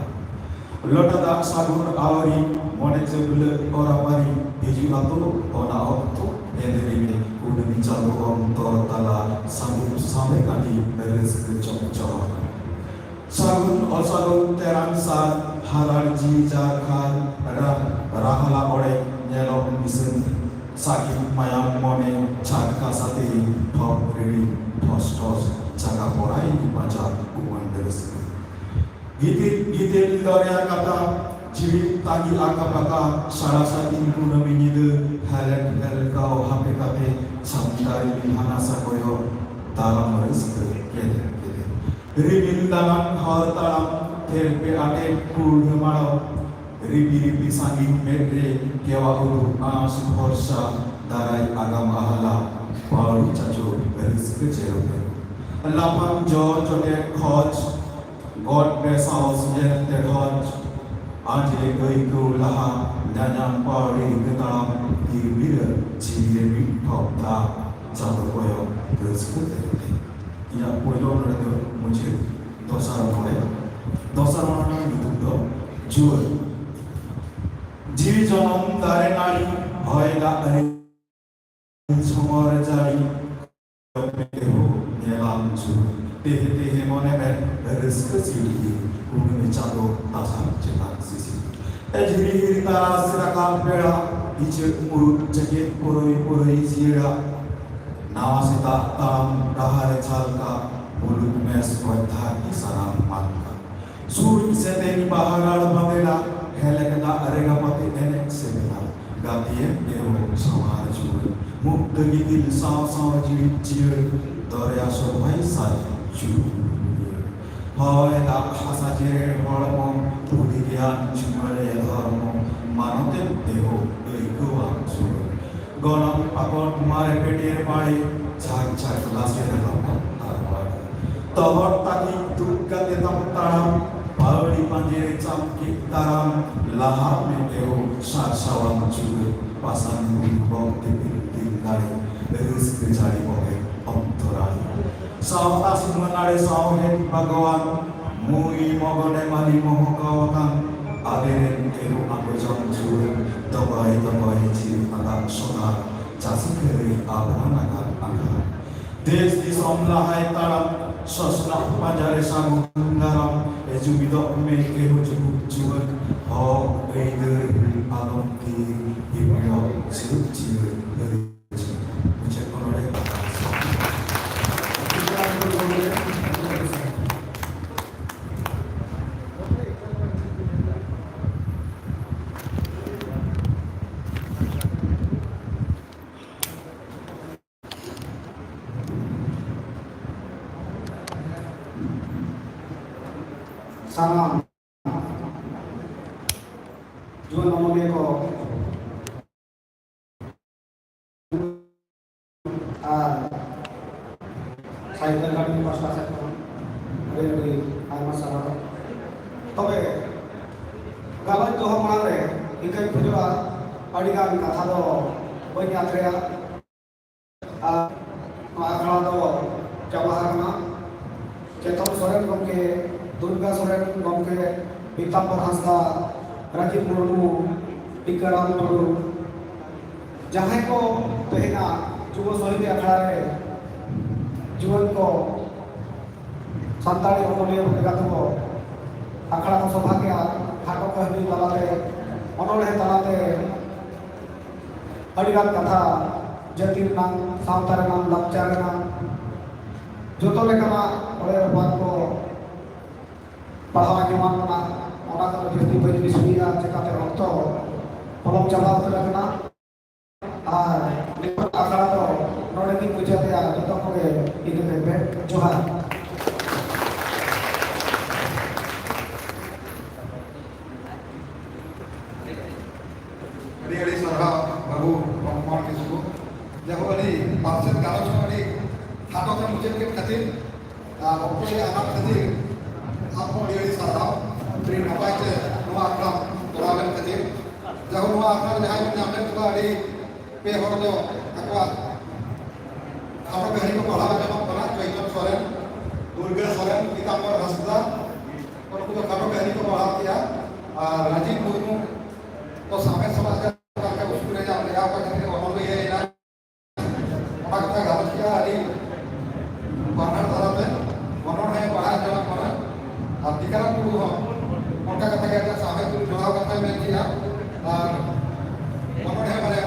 ᱞᱚᱴᱟ ᱫᱟᱜ ᱥᱟᱹᱜᱩᱱ ᱟᱣᱨᱤ ᱢᱚᱱᱮ ᱪᱟᱹᱵᱞᱟᱹᱜ ᱚᱨᱟᱯᱟᱨᱤ ᱦᱤᱡᱩᱜ ᱟᱛᱳ ᱚᱱᱟ ᱚᱠᱛᱚ ᱮᱱ ᱨᱤᱢᱤᱞ ᱠᱩᱱᱟᱹᱢᱤ ᱪᱟᱸᱫᱚ ᱚᱱᱛᱚᱨ ᱛᱟᱞᱟ ᱥᱟᱹᱜᱩᱱ ᱥᱟᱸᱫᱮ ᱠᱟᱹᱴᱤ ᱨᱟᱹᱥᱠᱟᱹ ᱪᱚᱢ ᱪᱚᱢ ᱥᱟᱹᱜᱩᱱ ᱚᱥᱟᱹᱜᱩᱱ ᱛᱮᱨᱟᱝ ᱥᱟᱨ ᱦᱟᱨᱟᱲ ᱡᱤᱣᱤ ᱡᱟᱨᱠᱷᱟᱨ ᱨᱟ- ᱨᱟᱦᱞᱟ ᱚᱲᱮᱡ ᱧᱮᱞᱚᱜ ᱢᱤᱥᱟᱹᱱ ᱥᱟᱹᱠᱤᱱ ᱢᱟᱭᱟᱢ ᱢᱚᱱᱮ ᱪᱷᱟᱴᱠᱟ ᱥᱟᱛᱮ ᱴᱷᱚᱯ ᱨᱤᱲᱤ ᱴᱷᱚᱥ ᱴᱷᱚᱥ ᱪᱟᱠᱟ ᱯᱚᱨᱟᱭ ᱵᱟᱡᱟᱨ ᱩᱢᱟᱹᱱ ᱨᱟᱹᱥᱠᱟᱹ ᱜᱤᱛᱤᱞ ᱜᱤᱛᱤᱞ ᱫᱚᱨᱭᱟ ᱠᱟᱴᱟ ᱡᱤᱣᱤ ᱛᱟᱸᱜᱤ ᱟᱠᱟ ᱯᱟᱠᱟ ᱥᱟᱲᱟ ᱥᱟᱹᱛᱤᱧ ᱠᱩᱱᱟᱹᱢᱤ ᱧᱤᱫᱟᱹ ᱦᱮᱞᱮᱠ ᱦᱮᱞᱠᱟᱣ ᱦᱟᱯᱮ ᱠᱟᱛᱮ ᱥᱟᱱᱛᱟᱲᱤ ᱦᱟᱱᱟ ᱥᱟᱠᱚᱭᱚ ᱫᱟᱨᱟᱢ ᱨᱟᱹᱥᱠᱟᱹ ᱠᱮᱫᱮ ᱠᱮᱫᱮ ᱨᱤᱢᱤᱞ ᱫᱟᱱᱟᱝ ᱦᱚᱨ ᱛᱟᱲᱟᱢ ᱛᱷᱮᱨᱯᱮ ᱟᱴᱮᱫ ᱠᱩᱲᱦᱟᱹ ᱢᱟᱲᱚᱢ ᱨᱤᱯᱤ ᱨᱤᱯᱤ ᱥᱟᱺᱜᱤᱧ ᱢᱮᱫ ᱨᱮ ᱠᱮᱣᱟ ᱩᱫᱩᱜ ᱟᱸᱥ ᱵᱷᱚᱨᱥᱟ ᱫᱟᱨᱟᱭ ᱟᱜᱟᱢ ᱟᱦᱞᱟ ᱯᱟᱹᱣᱲᱤ ᱪᱟᱪᱳ ᱨᱟᱹᱥᱠᱟᱹ ᱪᱮᱨᱚ ᱞᱟᱯᱷᱟᱝ ᱡᱚ ᱪᱚᱴᱮᱫ ᱠᱷᱚᱡᱽ ᱜᱚᱴ ᱵᱮᱥᱟᱣ ᱥᱮᱸᱜᱮᱞ ᱛᱮ ᱰᱷᱚᱡᱽ ᱟᱸᱡᱮ ᱟᱹᱭᱠᱟᱹᱣ ᱞᱟᱦᱟ ᱧᱟᱧᱟᱢ ᱯᱟᱹᱣᱲᱤ ᱨᱤᱠᱟᱹ ᱛᱟᱲᱟᱢ ᱛᱤᱨ ᱵᱤᱨᱟᱹ ᱡᱤᱣᱤ ᱨᱮ ᱢᱤᱫ ᱴᱷᱚᱯ ᱫᱟᱜ ᱪᱟᱸᱫᱚ ᱠᱚᱭᱚᱜ ᱨᱟᱹᱥᱠᱟᱹ ᱛᱮ ᱤᱧᱟᱹᱜ ᱯᱳᱭᱞᱳ ᱚᱱᱚᱬᱦᱮ ᱫᱚ ᱢᱩᱪᱟᱹᱫ᱾ ᱫᱚᱥᱟᱨ ᱚᱱᱚᱬᱦᱮ, ᱫᱚᱥᱟᱨ ᱚᱱᱚᱬᱦᱮ ᱨᱮᱱᱟᱜ ᱧᱩᱛᱩᱢ ᱫᱚ ᱡᱩᱣᱟᱹᱱ᱾ ᱡᱤᱣᱤ ᱡᱚᱱᱚᱢ ᱫᱟᱨᱮ ᱱᱟᱹᱲᱤ, ᱦᱚᱭ ᱫᱟᱜ ᱨᱤᱢᱤᱞ ᱡᱷᱚᱢᱚᱨ ᱡᱟᱹᱲᱤ, ᱧᱮᱞᱟᱢ ᱡᱩᱣᱟᱹᱱ᱾ ᱛᱮᱦᱮ ᱛᱮᱦᱮ ᱢᱚᱱᱮ ᱢᱮ ᱨᱟᱹᱥᱠᱟᱹ ᱥᱤᱲᱦᱤ, ᱠᱩᱱᱟᱹᱢᱤ ᱪᱟᱸᱫᱚ ᱛᱟᱥᱟᱫ ᱪᱮᱛᱟᱱ ᱥᱤᱥᱤᱨ᱾ ᱮ ᱡᱷᱤᱨᱤ ᱦᱤᱨᱤ ᱛᱟᱨᱟᱥ ᱨᱟᱠᱟᱵ ᱵᱮᱲᱟ, ᱤᱪᱟᱹᱜ ᱢᱩᱨᱩᱫ ᱡᱮᱜᱮᱫ ᱯᱩᱨᱟᱹᱭ ᱯᱩᱨᱟᱹᱭ ᱡᱤᱭᱟᱹᱲᱟ᱾ ᱱᱟᱣᱟ ᱥᱮᱛᱟᱜ ᱛᱟᱲᱟᱢ ᱰᱟᱦᱟᱨ ᱮ ᱡᱷᱟᱞᱠᱟ, ᱢᱩᱞᱩᱠ ᱢᱮᱥ ᱠᱷᱚᱱ ᱫᱷᱟᱹᱨᱛᱤ ᱥᱟᱱᱟᱢ ᱢᱟᱱᱠᱟ᱾ ᱥᱩᱨ ᱥᱮᱛᱮᱧ ᱵᱟᱦᱟ ᱜᱟᱲ ᱵᱟᱸᱫᱮᱱᱟ, ᱦᱮᱞᱮᱠ ᱫᱟᱜ ᱨᱮᱸᱜᱟ ᱯᱟᱛᱮ ᱮᱱᱮᱡ ᱥᱮᱨᱮᱧᱟ᱾ ᱜᱟᱛᱮ ᱮᱢ ᱮᱦᱚᱵ ᱥᱟᱶᱟᱨ ᱡᱩᱣᱟᱹᱱ, ᱢᱩᱠᱛᱚ ᱜᱤᱛᱤᱞ ᱥᱟᱶ ᱥᱟᱶ ᱡᱤᱣᱤᱫ ᱡᱤᱭᱟᱹᱲ, ᱫᱚᱨᱭᱟ ᱥᱚᱵᱷᱟᱭ ᱥᱟᱡ ᱡᱩᱣᱟᱹᱱ᱾ ᱦᱚᱭ ᱫᱟᱜ ᱦᱟᱥᱟ ᱡᱮᱨᱮᱲ ᱦᱚᱲᱢᱚ, ᱵᱩᱫᱷᱤ ᱜᱮᱭᱟᱱ ᱡᱩᱣᱟᱹᱱ ᱮ ᱫᱷᱚᱨᱢᱚ, ᱢᱟᱱᱚᱛ ᱮᱢ ᱮᱦᱚᱵ ᱟᱹᱭᱠᱟᱹᱣᱟᱱ ᱡᱩᱣᱟᱹᱱ᱾ ᱜᱚᱱᱚᱝ ᱯᱟᱠᱚᱴ ᱢᱟᱨᱮ ᱯᱮᱴᱮᱨ ᱵᱟᱲᱮ, ᱡᱷᱟᱠ ᱡᱷᱟᱠ ᱞᱟᱥᱮᱨ ᱞᱟᱯᱚᱴ ᱛᱟᱨ ᱵᱟᱲᱮ᱾ ᱛᱚᱦᱚᱫ ᱛᱟᱹᱠᱤᱡ ᱛᱩᱫ ᱠᱟᱛᱮ ᱛᱟᱢ ᱛᱟᱲᱟᱢ, ᱯᱟᱹᱣᱲᱤ ᱯᱟᱸᱡᱮ ᱨᱮ ᱪᱟᱢᱠᱤ ᱛᱟᱲᱟᱢ, ᱞᱟᱦᱟ ᱢᱮ ᱮᱦᱚᱵ ᱥᱟᱨᱥᱟᱣᱟᱱ ᱡᱩᱣᱟᱹᱱ, ᱯᱟᱥᱟᱱ ᱦᱩᱭ ᱵᱚᱝ ᱛᱤᱯᱤᱞ ᱛᱤᱞ ᱫᱟᱲᱮ, ᱨᱟᱹᱥᱠᱟᱹ ᱡᱟᱹᱲᱤ ᱵᱚᱦᱮ ᱚᱱᱛᱚᱨᱟᱲᱤ᱾ ᱥᱟᱶᱛᱟ ᱥᱤᱢᱟᱹ ᱱᱟᱲᱮ ᱥᱟᱶᱦᱮᱫ ᱵᱟᱜᱽᱣᱟᱱ, ᱢᱩᱭ ᱢᱚᱜᱚᱱᱮ ᱢᱟᱹᱞᱤ ᱢᱚᱦᱚᱠᱟᱣ ᱟᱠᱟᱱ, ᱟᱞᱮᱨᱮᱱ ᱮᱨᱚᱜ ᱟᱠᱚ ᱡᱚᱢ ᱡᱩᱣᱟᱹᱱ, ᱛᱚᱠᱚᱭ ᱛᱚᱠᱚᱭ ᱡᱤᱣᱤ ᱟᱫᱟᱜ ᱥᱚᱫᱷᱟ, ᱪᱟᱥᱤ ᱠᱷᱟᱹᱨᱟᱹᱭ ᱟᱵᱷᱨᱟᱱ ᱟᱠᱟᱱ ᱟᱸᱜᱷᱟᱲ᱾ ᱫᱮᱥ ᱫᱤᱥᱚᱢ ᱞᱟᱦᱟᱭ ᱛᱟᱲᱟᱢ, ᱥᱚᱥᱱᱟᱜ ᱯᱟᱸᱡᱟᱨᱮ ᱥᱟᱹᱜᱩᱱ ᱫᱟᱨᱟᱢ, ᱮ ᱡᱩᱢᱤᱫᱚᱜ ᱢᱮ ᱮᱦᱚ ᱡᱩᱜᱩᱫ ᱡᱩᱣᱟᱹᱱ, ᱦᱚᱠ ᱟᱹᱭᱫᱟᱹᱨ ᱦᱤᱲᱤᱧ ᱟᱞᱚᱢ ᱛᱷᱤᱨ, ᱦᱤᱯᱤᱲᱚᱜ ᱥᱤᱨᱩᱯ ᱪᱤᱭᱟᱹ ᱦᱟᱹᱨᱤ᱾ ᱢᱩᱪᱟᱹᱫ ᱚᱱᱚᱬᱦᱮ᱾ ᱥᱟᱱᱟᱢ ᱡᱩᱣᱟᱹᱱ ᱚᱱᱚᱞᱤᱭᱟᱹ ᱠᱚ ᱟᱨ ᱥᱟᱦᱤᱛᱛᱚ ᱮᱠᱟᱰᱮᱢᱤ ᱯᱟᱥᱴᱟ ᱥᱮᱫ ᱠᱷᱚᱱ ᱟᱹᱰᱤ ᱟᱹᱰᱤ ᱟᱭᱢᱟ ᱥᱟᱨᱦᱟᱣ᱾ ᱛᱚᱵᱮ ᱜᱟᱞᱚᱪ ᱫᱚᱦᱚ ᱢᱟᱲᱟᱝ ᱨᱮ ᱤᱱᱠᱟᱹᱧ ᱠᱷᱚᱡᱚᱜᱼᱟ, ᱟᱹᱰᱤᱜᱟᱱ ᱠᱟᱛᱷᱟ ᱫᱚ ᱵᱟᱹᱧ ᱟᱛᱨᱮᱭᱟ᱾ ᱟᱨ ᱱᱚᱣᱟ ᱟᱠᱷᱲᱟ ᱫᱚ ᱪᱟᱵᱟ ᱟᱠᱟᱱᱟ᱾ ᱪᱮᱛᱚᱱ ᱥᱚᱨᱮᱱ ᱜᱚᱢᱠᱮ, ᱫᱩᱨᱜᱟ ᱥᱚᱨᱮᱱ ᱜᱚᱢᱠᱮ, ᱯᱤᱛᱟᱢᱵᱚᱨ ᱦᱟᱸᱥᱫᱟ, ᱨᱟᱡᱤᱵ ᱢᱩᱨᱢᱩ, ᱴᱤᱠᱟᱨᱟᱢ ᱴᱩᱰᱩ, ᱡᱟᱦᱟᱸᱭ ᱠᱚ ᱛᱮᱦᱮᱧᱟᱜ ᱡᱩᱵᱚ ᱥᱚᱦᱤᱫ ᱟᱠᱷᱲᱟ ᱨᱮ ᱡᱩᱣᱟᱹᱱ ᱠᱚ, ᱥᱟᱱᱛᱟᱲᱤ ᱚᱱᱚᱞᱤᱭᱟᱹ ᱵᱚᱱ ᱮᱸᱜᱟᱛ ᱠᱚ ᱟᱠᱷᱲᱟ ᱠᱚ ᱥᱚᱵᱷᱟ ᱠᱮᱜᱼᱟ, ᱠᱷᱟᱴᱚ ᱠᱟᱹᱦᱱᱤ ᱛᱟᱞᱟᱛᱮ, ᱚᱱᱚᱬᱦᱮ ᱛᱟᱞᱟᱛᱮ ᱟᱹᱰᱤᱜᱟᱱ ᱠᱟᱛᱷᱟ ᱡᱟᱹᱛᱤ ᱨᱮᱱᱟᱜ, ᱥᱟᱶᱛᱟ ᱨᱮᱱᱟᱜ, ᱞᱟᱠᱪᱟᱨ ᱨᱮᱱᱟᱜ ᱡᱚᱛᱚ ᱞᱮᱠᱟᱱᱟᱜ ᱚᱲᱮ ᱨᱚᱯᱟᱛ ᱠᱚ ᱯᱟᱲᱦᱟᱣ ᱟᱸᱡᱚᱢᱟᱫ ᱵᱚᱱᱟ᱾ ᱚᱱᱟ ᱠᱚᱫᱚ ᱡᱟᱹᱥᱛᱤ ᱵᱟᱹᱧ ᱵᱤᱥᱲᱤᱭᱟ, ᱪᱮᱠᱟᱛᱮ ᱚᱠᱛᱚ ᱯᱚᱞᱚᱢ ᱪᱟᱵᱟ ᱩᱛᱟᱹᱨ ᱟᱠᱟᱱᱟ᱾ ᱟᱨ ᱱᱤᱛᱚᱜ ᱟᱠᱷᱲᱟ ᱫᱚ ᱱᱚᱰᱮ ᱜᱮᱧ ᱢᱩᱪᱟᱹᱫᱮᱜᱼᱟ᱾ ᱡᱚᱛᱚ ᱠᱚᱜᱮ ᱤᱱᱟᱹ ᱢᱮᱱᱛᱮ ᱡᱚᱦᱟᱨ᱾ ᱟᱹᱰᱤ ᱟᱹᱰᱤ ᱥᱟᱨᱦᱟᱣ ᱵᱟᱹᱵᱩ ᱨᱚᱢᱚᱱ ᱠᱤᱥᱠᱩ᱾ ᱡᱟᱭᱦᱳᱠ, ᱟᱹᱰᱤ ᱯᱟᱨᱥᱮᱛ ᱜᱟᱞᱚᱪ ᱦᱚᱸ ᱟᱹᱰᱤ ᱠᱷᱟᱴᱚ ᱛᱮ ᱢᱩᱪᱟᱹᱫ ᱠᱮᱫ ᱠᱷᱟᱹᱛᱤᱨ ᱟᱨ ᱚᱠᱛᱚ ᱨᱮᱭᱟᱜ ᱟᱱᱟᱴ ᱠᱷᱟᱹᱛᱤᱨ ᱟᱢ ᱦᱚᱸ ᱟᱹᱰᱤ ᱟᱹᱰᱤ ᱥᱟᱨᱦᱟᱣ, ᱟᱹᱰᱤ ᱱᱟᱯᱟᱭ ᱛᱮ ᱱᱚᱣᱟ ᱟᱠᱷᱲᱟᱢ ᱠᱚᱨᱟᱣ ᱞᱮᱱ ᱠᱷᱟᱹᱛᱤᱨ᱾ ᱡᱟᱭᱦᱳᱠ, ᱱᱚᱣᱟ ᱟᱠᱷᱲᱟ ᱨᱮ ᱡᱟᱦᱟᱸᱭ ᱵᱚᱱ ᱧᱟᱢ ᱞᱮᱫ ᱠᱚᱣᱟ, ᱟᱹᱰᱤ ᱯᱮ ᱦᱚᱲ ᱫᱚ ᱟᱠᱚᱣᱟᱜ ᱠᱷᱟᱴᱚ ᱠᱟᱹᱦᱱᱤ ᱠᱚ ᱯᱟᱲᱦᱟᱣ ᱟᱸᱡᱚᱢᱚᱜ ᱠᱟᱱᱟ, ᱪᱚᱭᱛᱚᱱ ᱥᱚᱨᱮᱱ, ᱫᱩᱨᱜᱟᱹ ᱥᱚᱨᱮᱱ, ᱯᱤᱛᱟᱢᱵᱚᱨ ᱦᱟᱸᱥᱫᱟ, ᱩᱱᱠᱩ ᱫᱚ ᱠᱷᱟᱴᱚ ᱠᱟᱹᱦᱱᱤ ᱠᱚ ᱯᱟᱲᱦᱟᱣ ᱠᱮᱜᱼᱟ᱾ ᱟᱨ ᱨᱟᱡᱤᱵ ᱢᱩᱨᱢᱩ ᱫᱚ ᱥᱟᱶᱦᱮᱫ ᱥᱚᱢᱟᱡᱽ ᱨᱮ ᱚᱠᱟ ᱞᱮᱠᱟ ᱩᱥᱠᱩᱨ ᱮ ᱧᱟᱢ ᱞᱮᱜᱼᱟ, ᱚᱠᱟ ᱠᱷᱟᱹᱛᱤᱨ ᱚᱱᱚᱞᱤᱭᱟᱹᱭᱮᱱᱟ, ᱚᱱᱟ ᱠᱟᱛᱷᱟ ᱜᱟᱞᱚᱪ ᱠᱮᱜᱼᱟ ᱟᱹᱰᱤ ᱵᱟᱱᱟᱨ ᱫᱷᱟᱨᱟᱛᱮ, ᱚᱱᱚᱬᱦᱮ ᱯᱟᱲᱦᱟᱣ ᱪᱟᱞᱟᱜ ᱠᱟᱱᱟ᱾ ᱟᱨ ᱴᱤᱠᱟᱨᱟᱢ ᱴᱩᱰᱩ ᱦᱚᱸ ᱚᱱᱠᱟ ᱠᱟᱛᱷᱟ ᱜᱮ ᱟᱡᱟᱜ ᱥᱟᱶᱦᱮᱫ ᱛᱩᱞᱩᱡ ᱡᱚᱲᱟᱣ ᱠᱟᱛᱷᱟᱭ ᱢᱮᱱ ᱠᱮᱜᱼᱟ᱾ ᱟᱨ ᱚᱱᱚᱬᱦᱮ ᱵᱟᱨᱭᱟ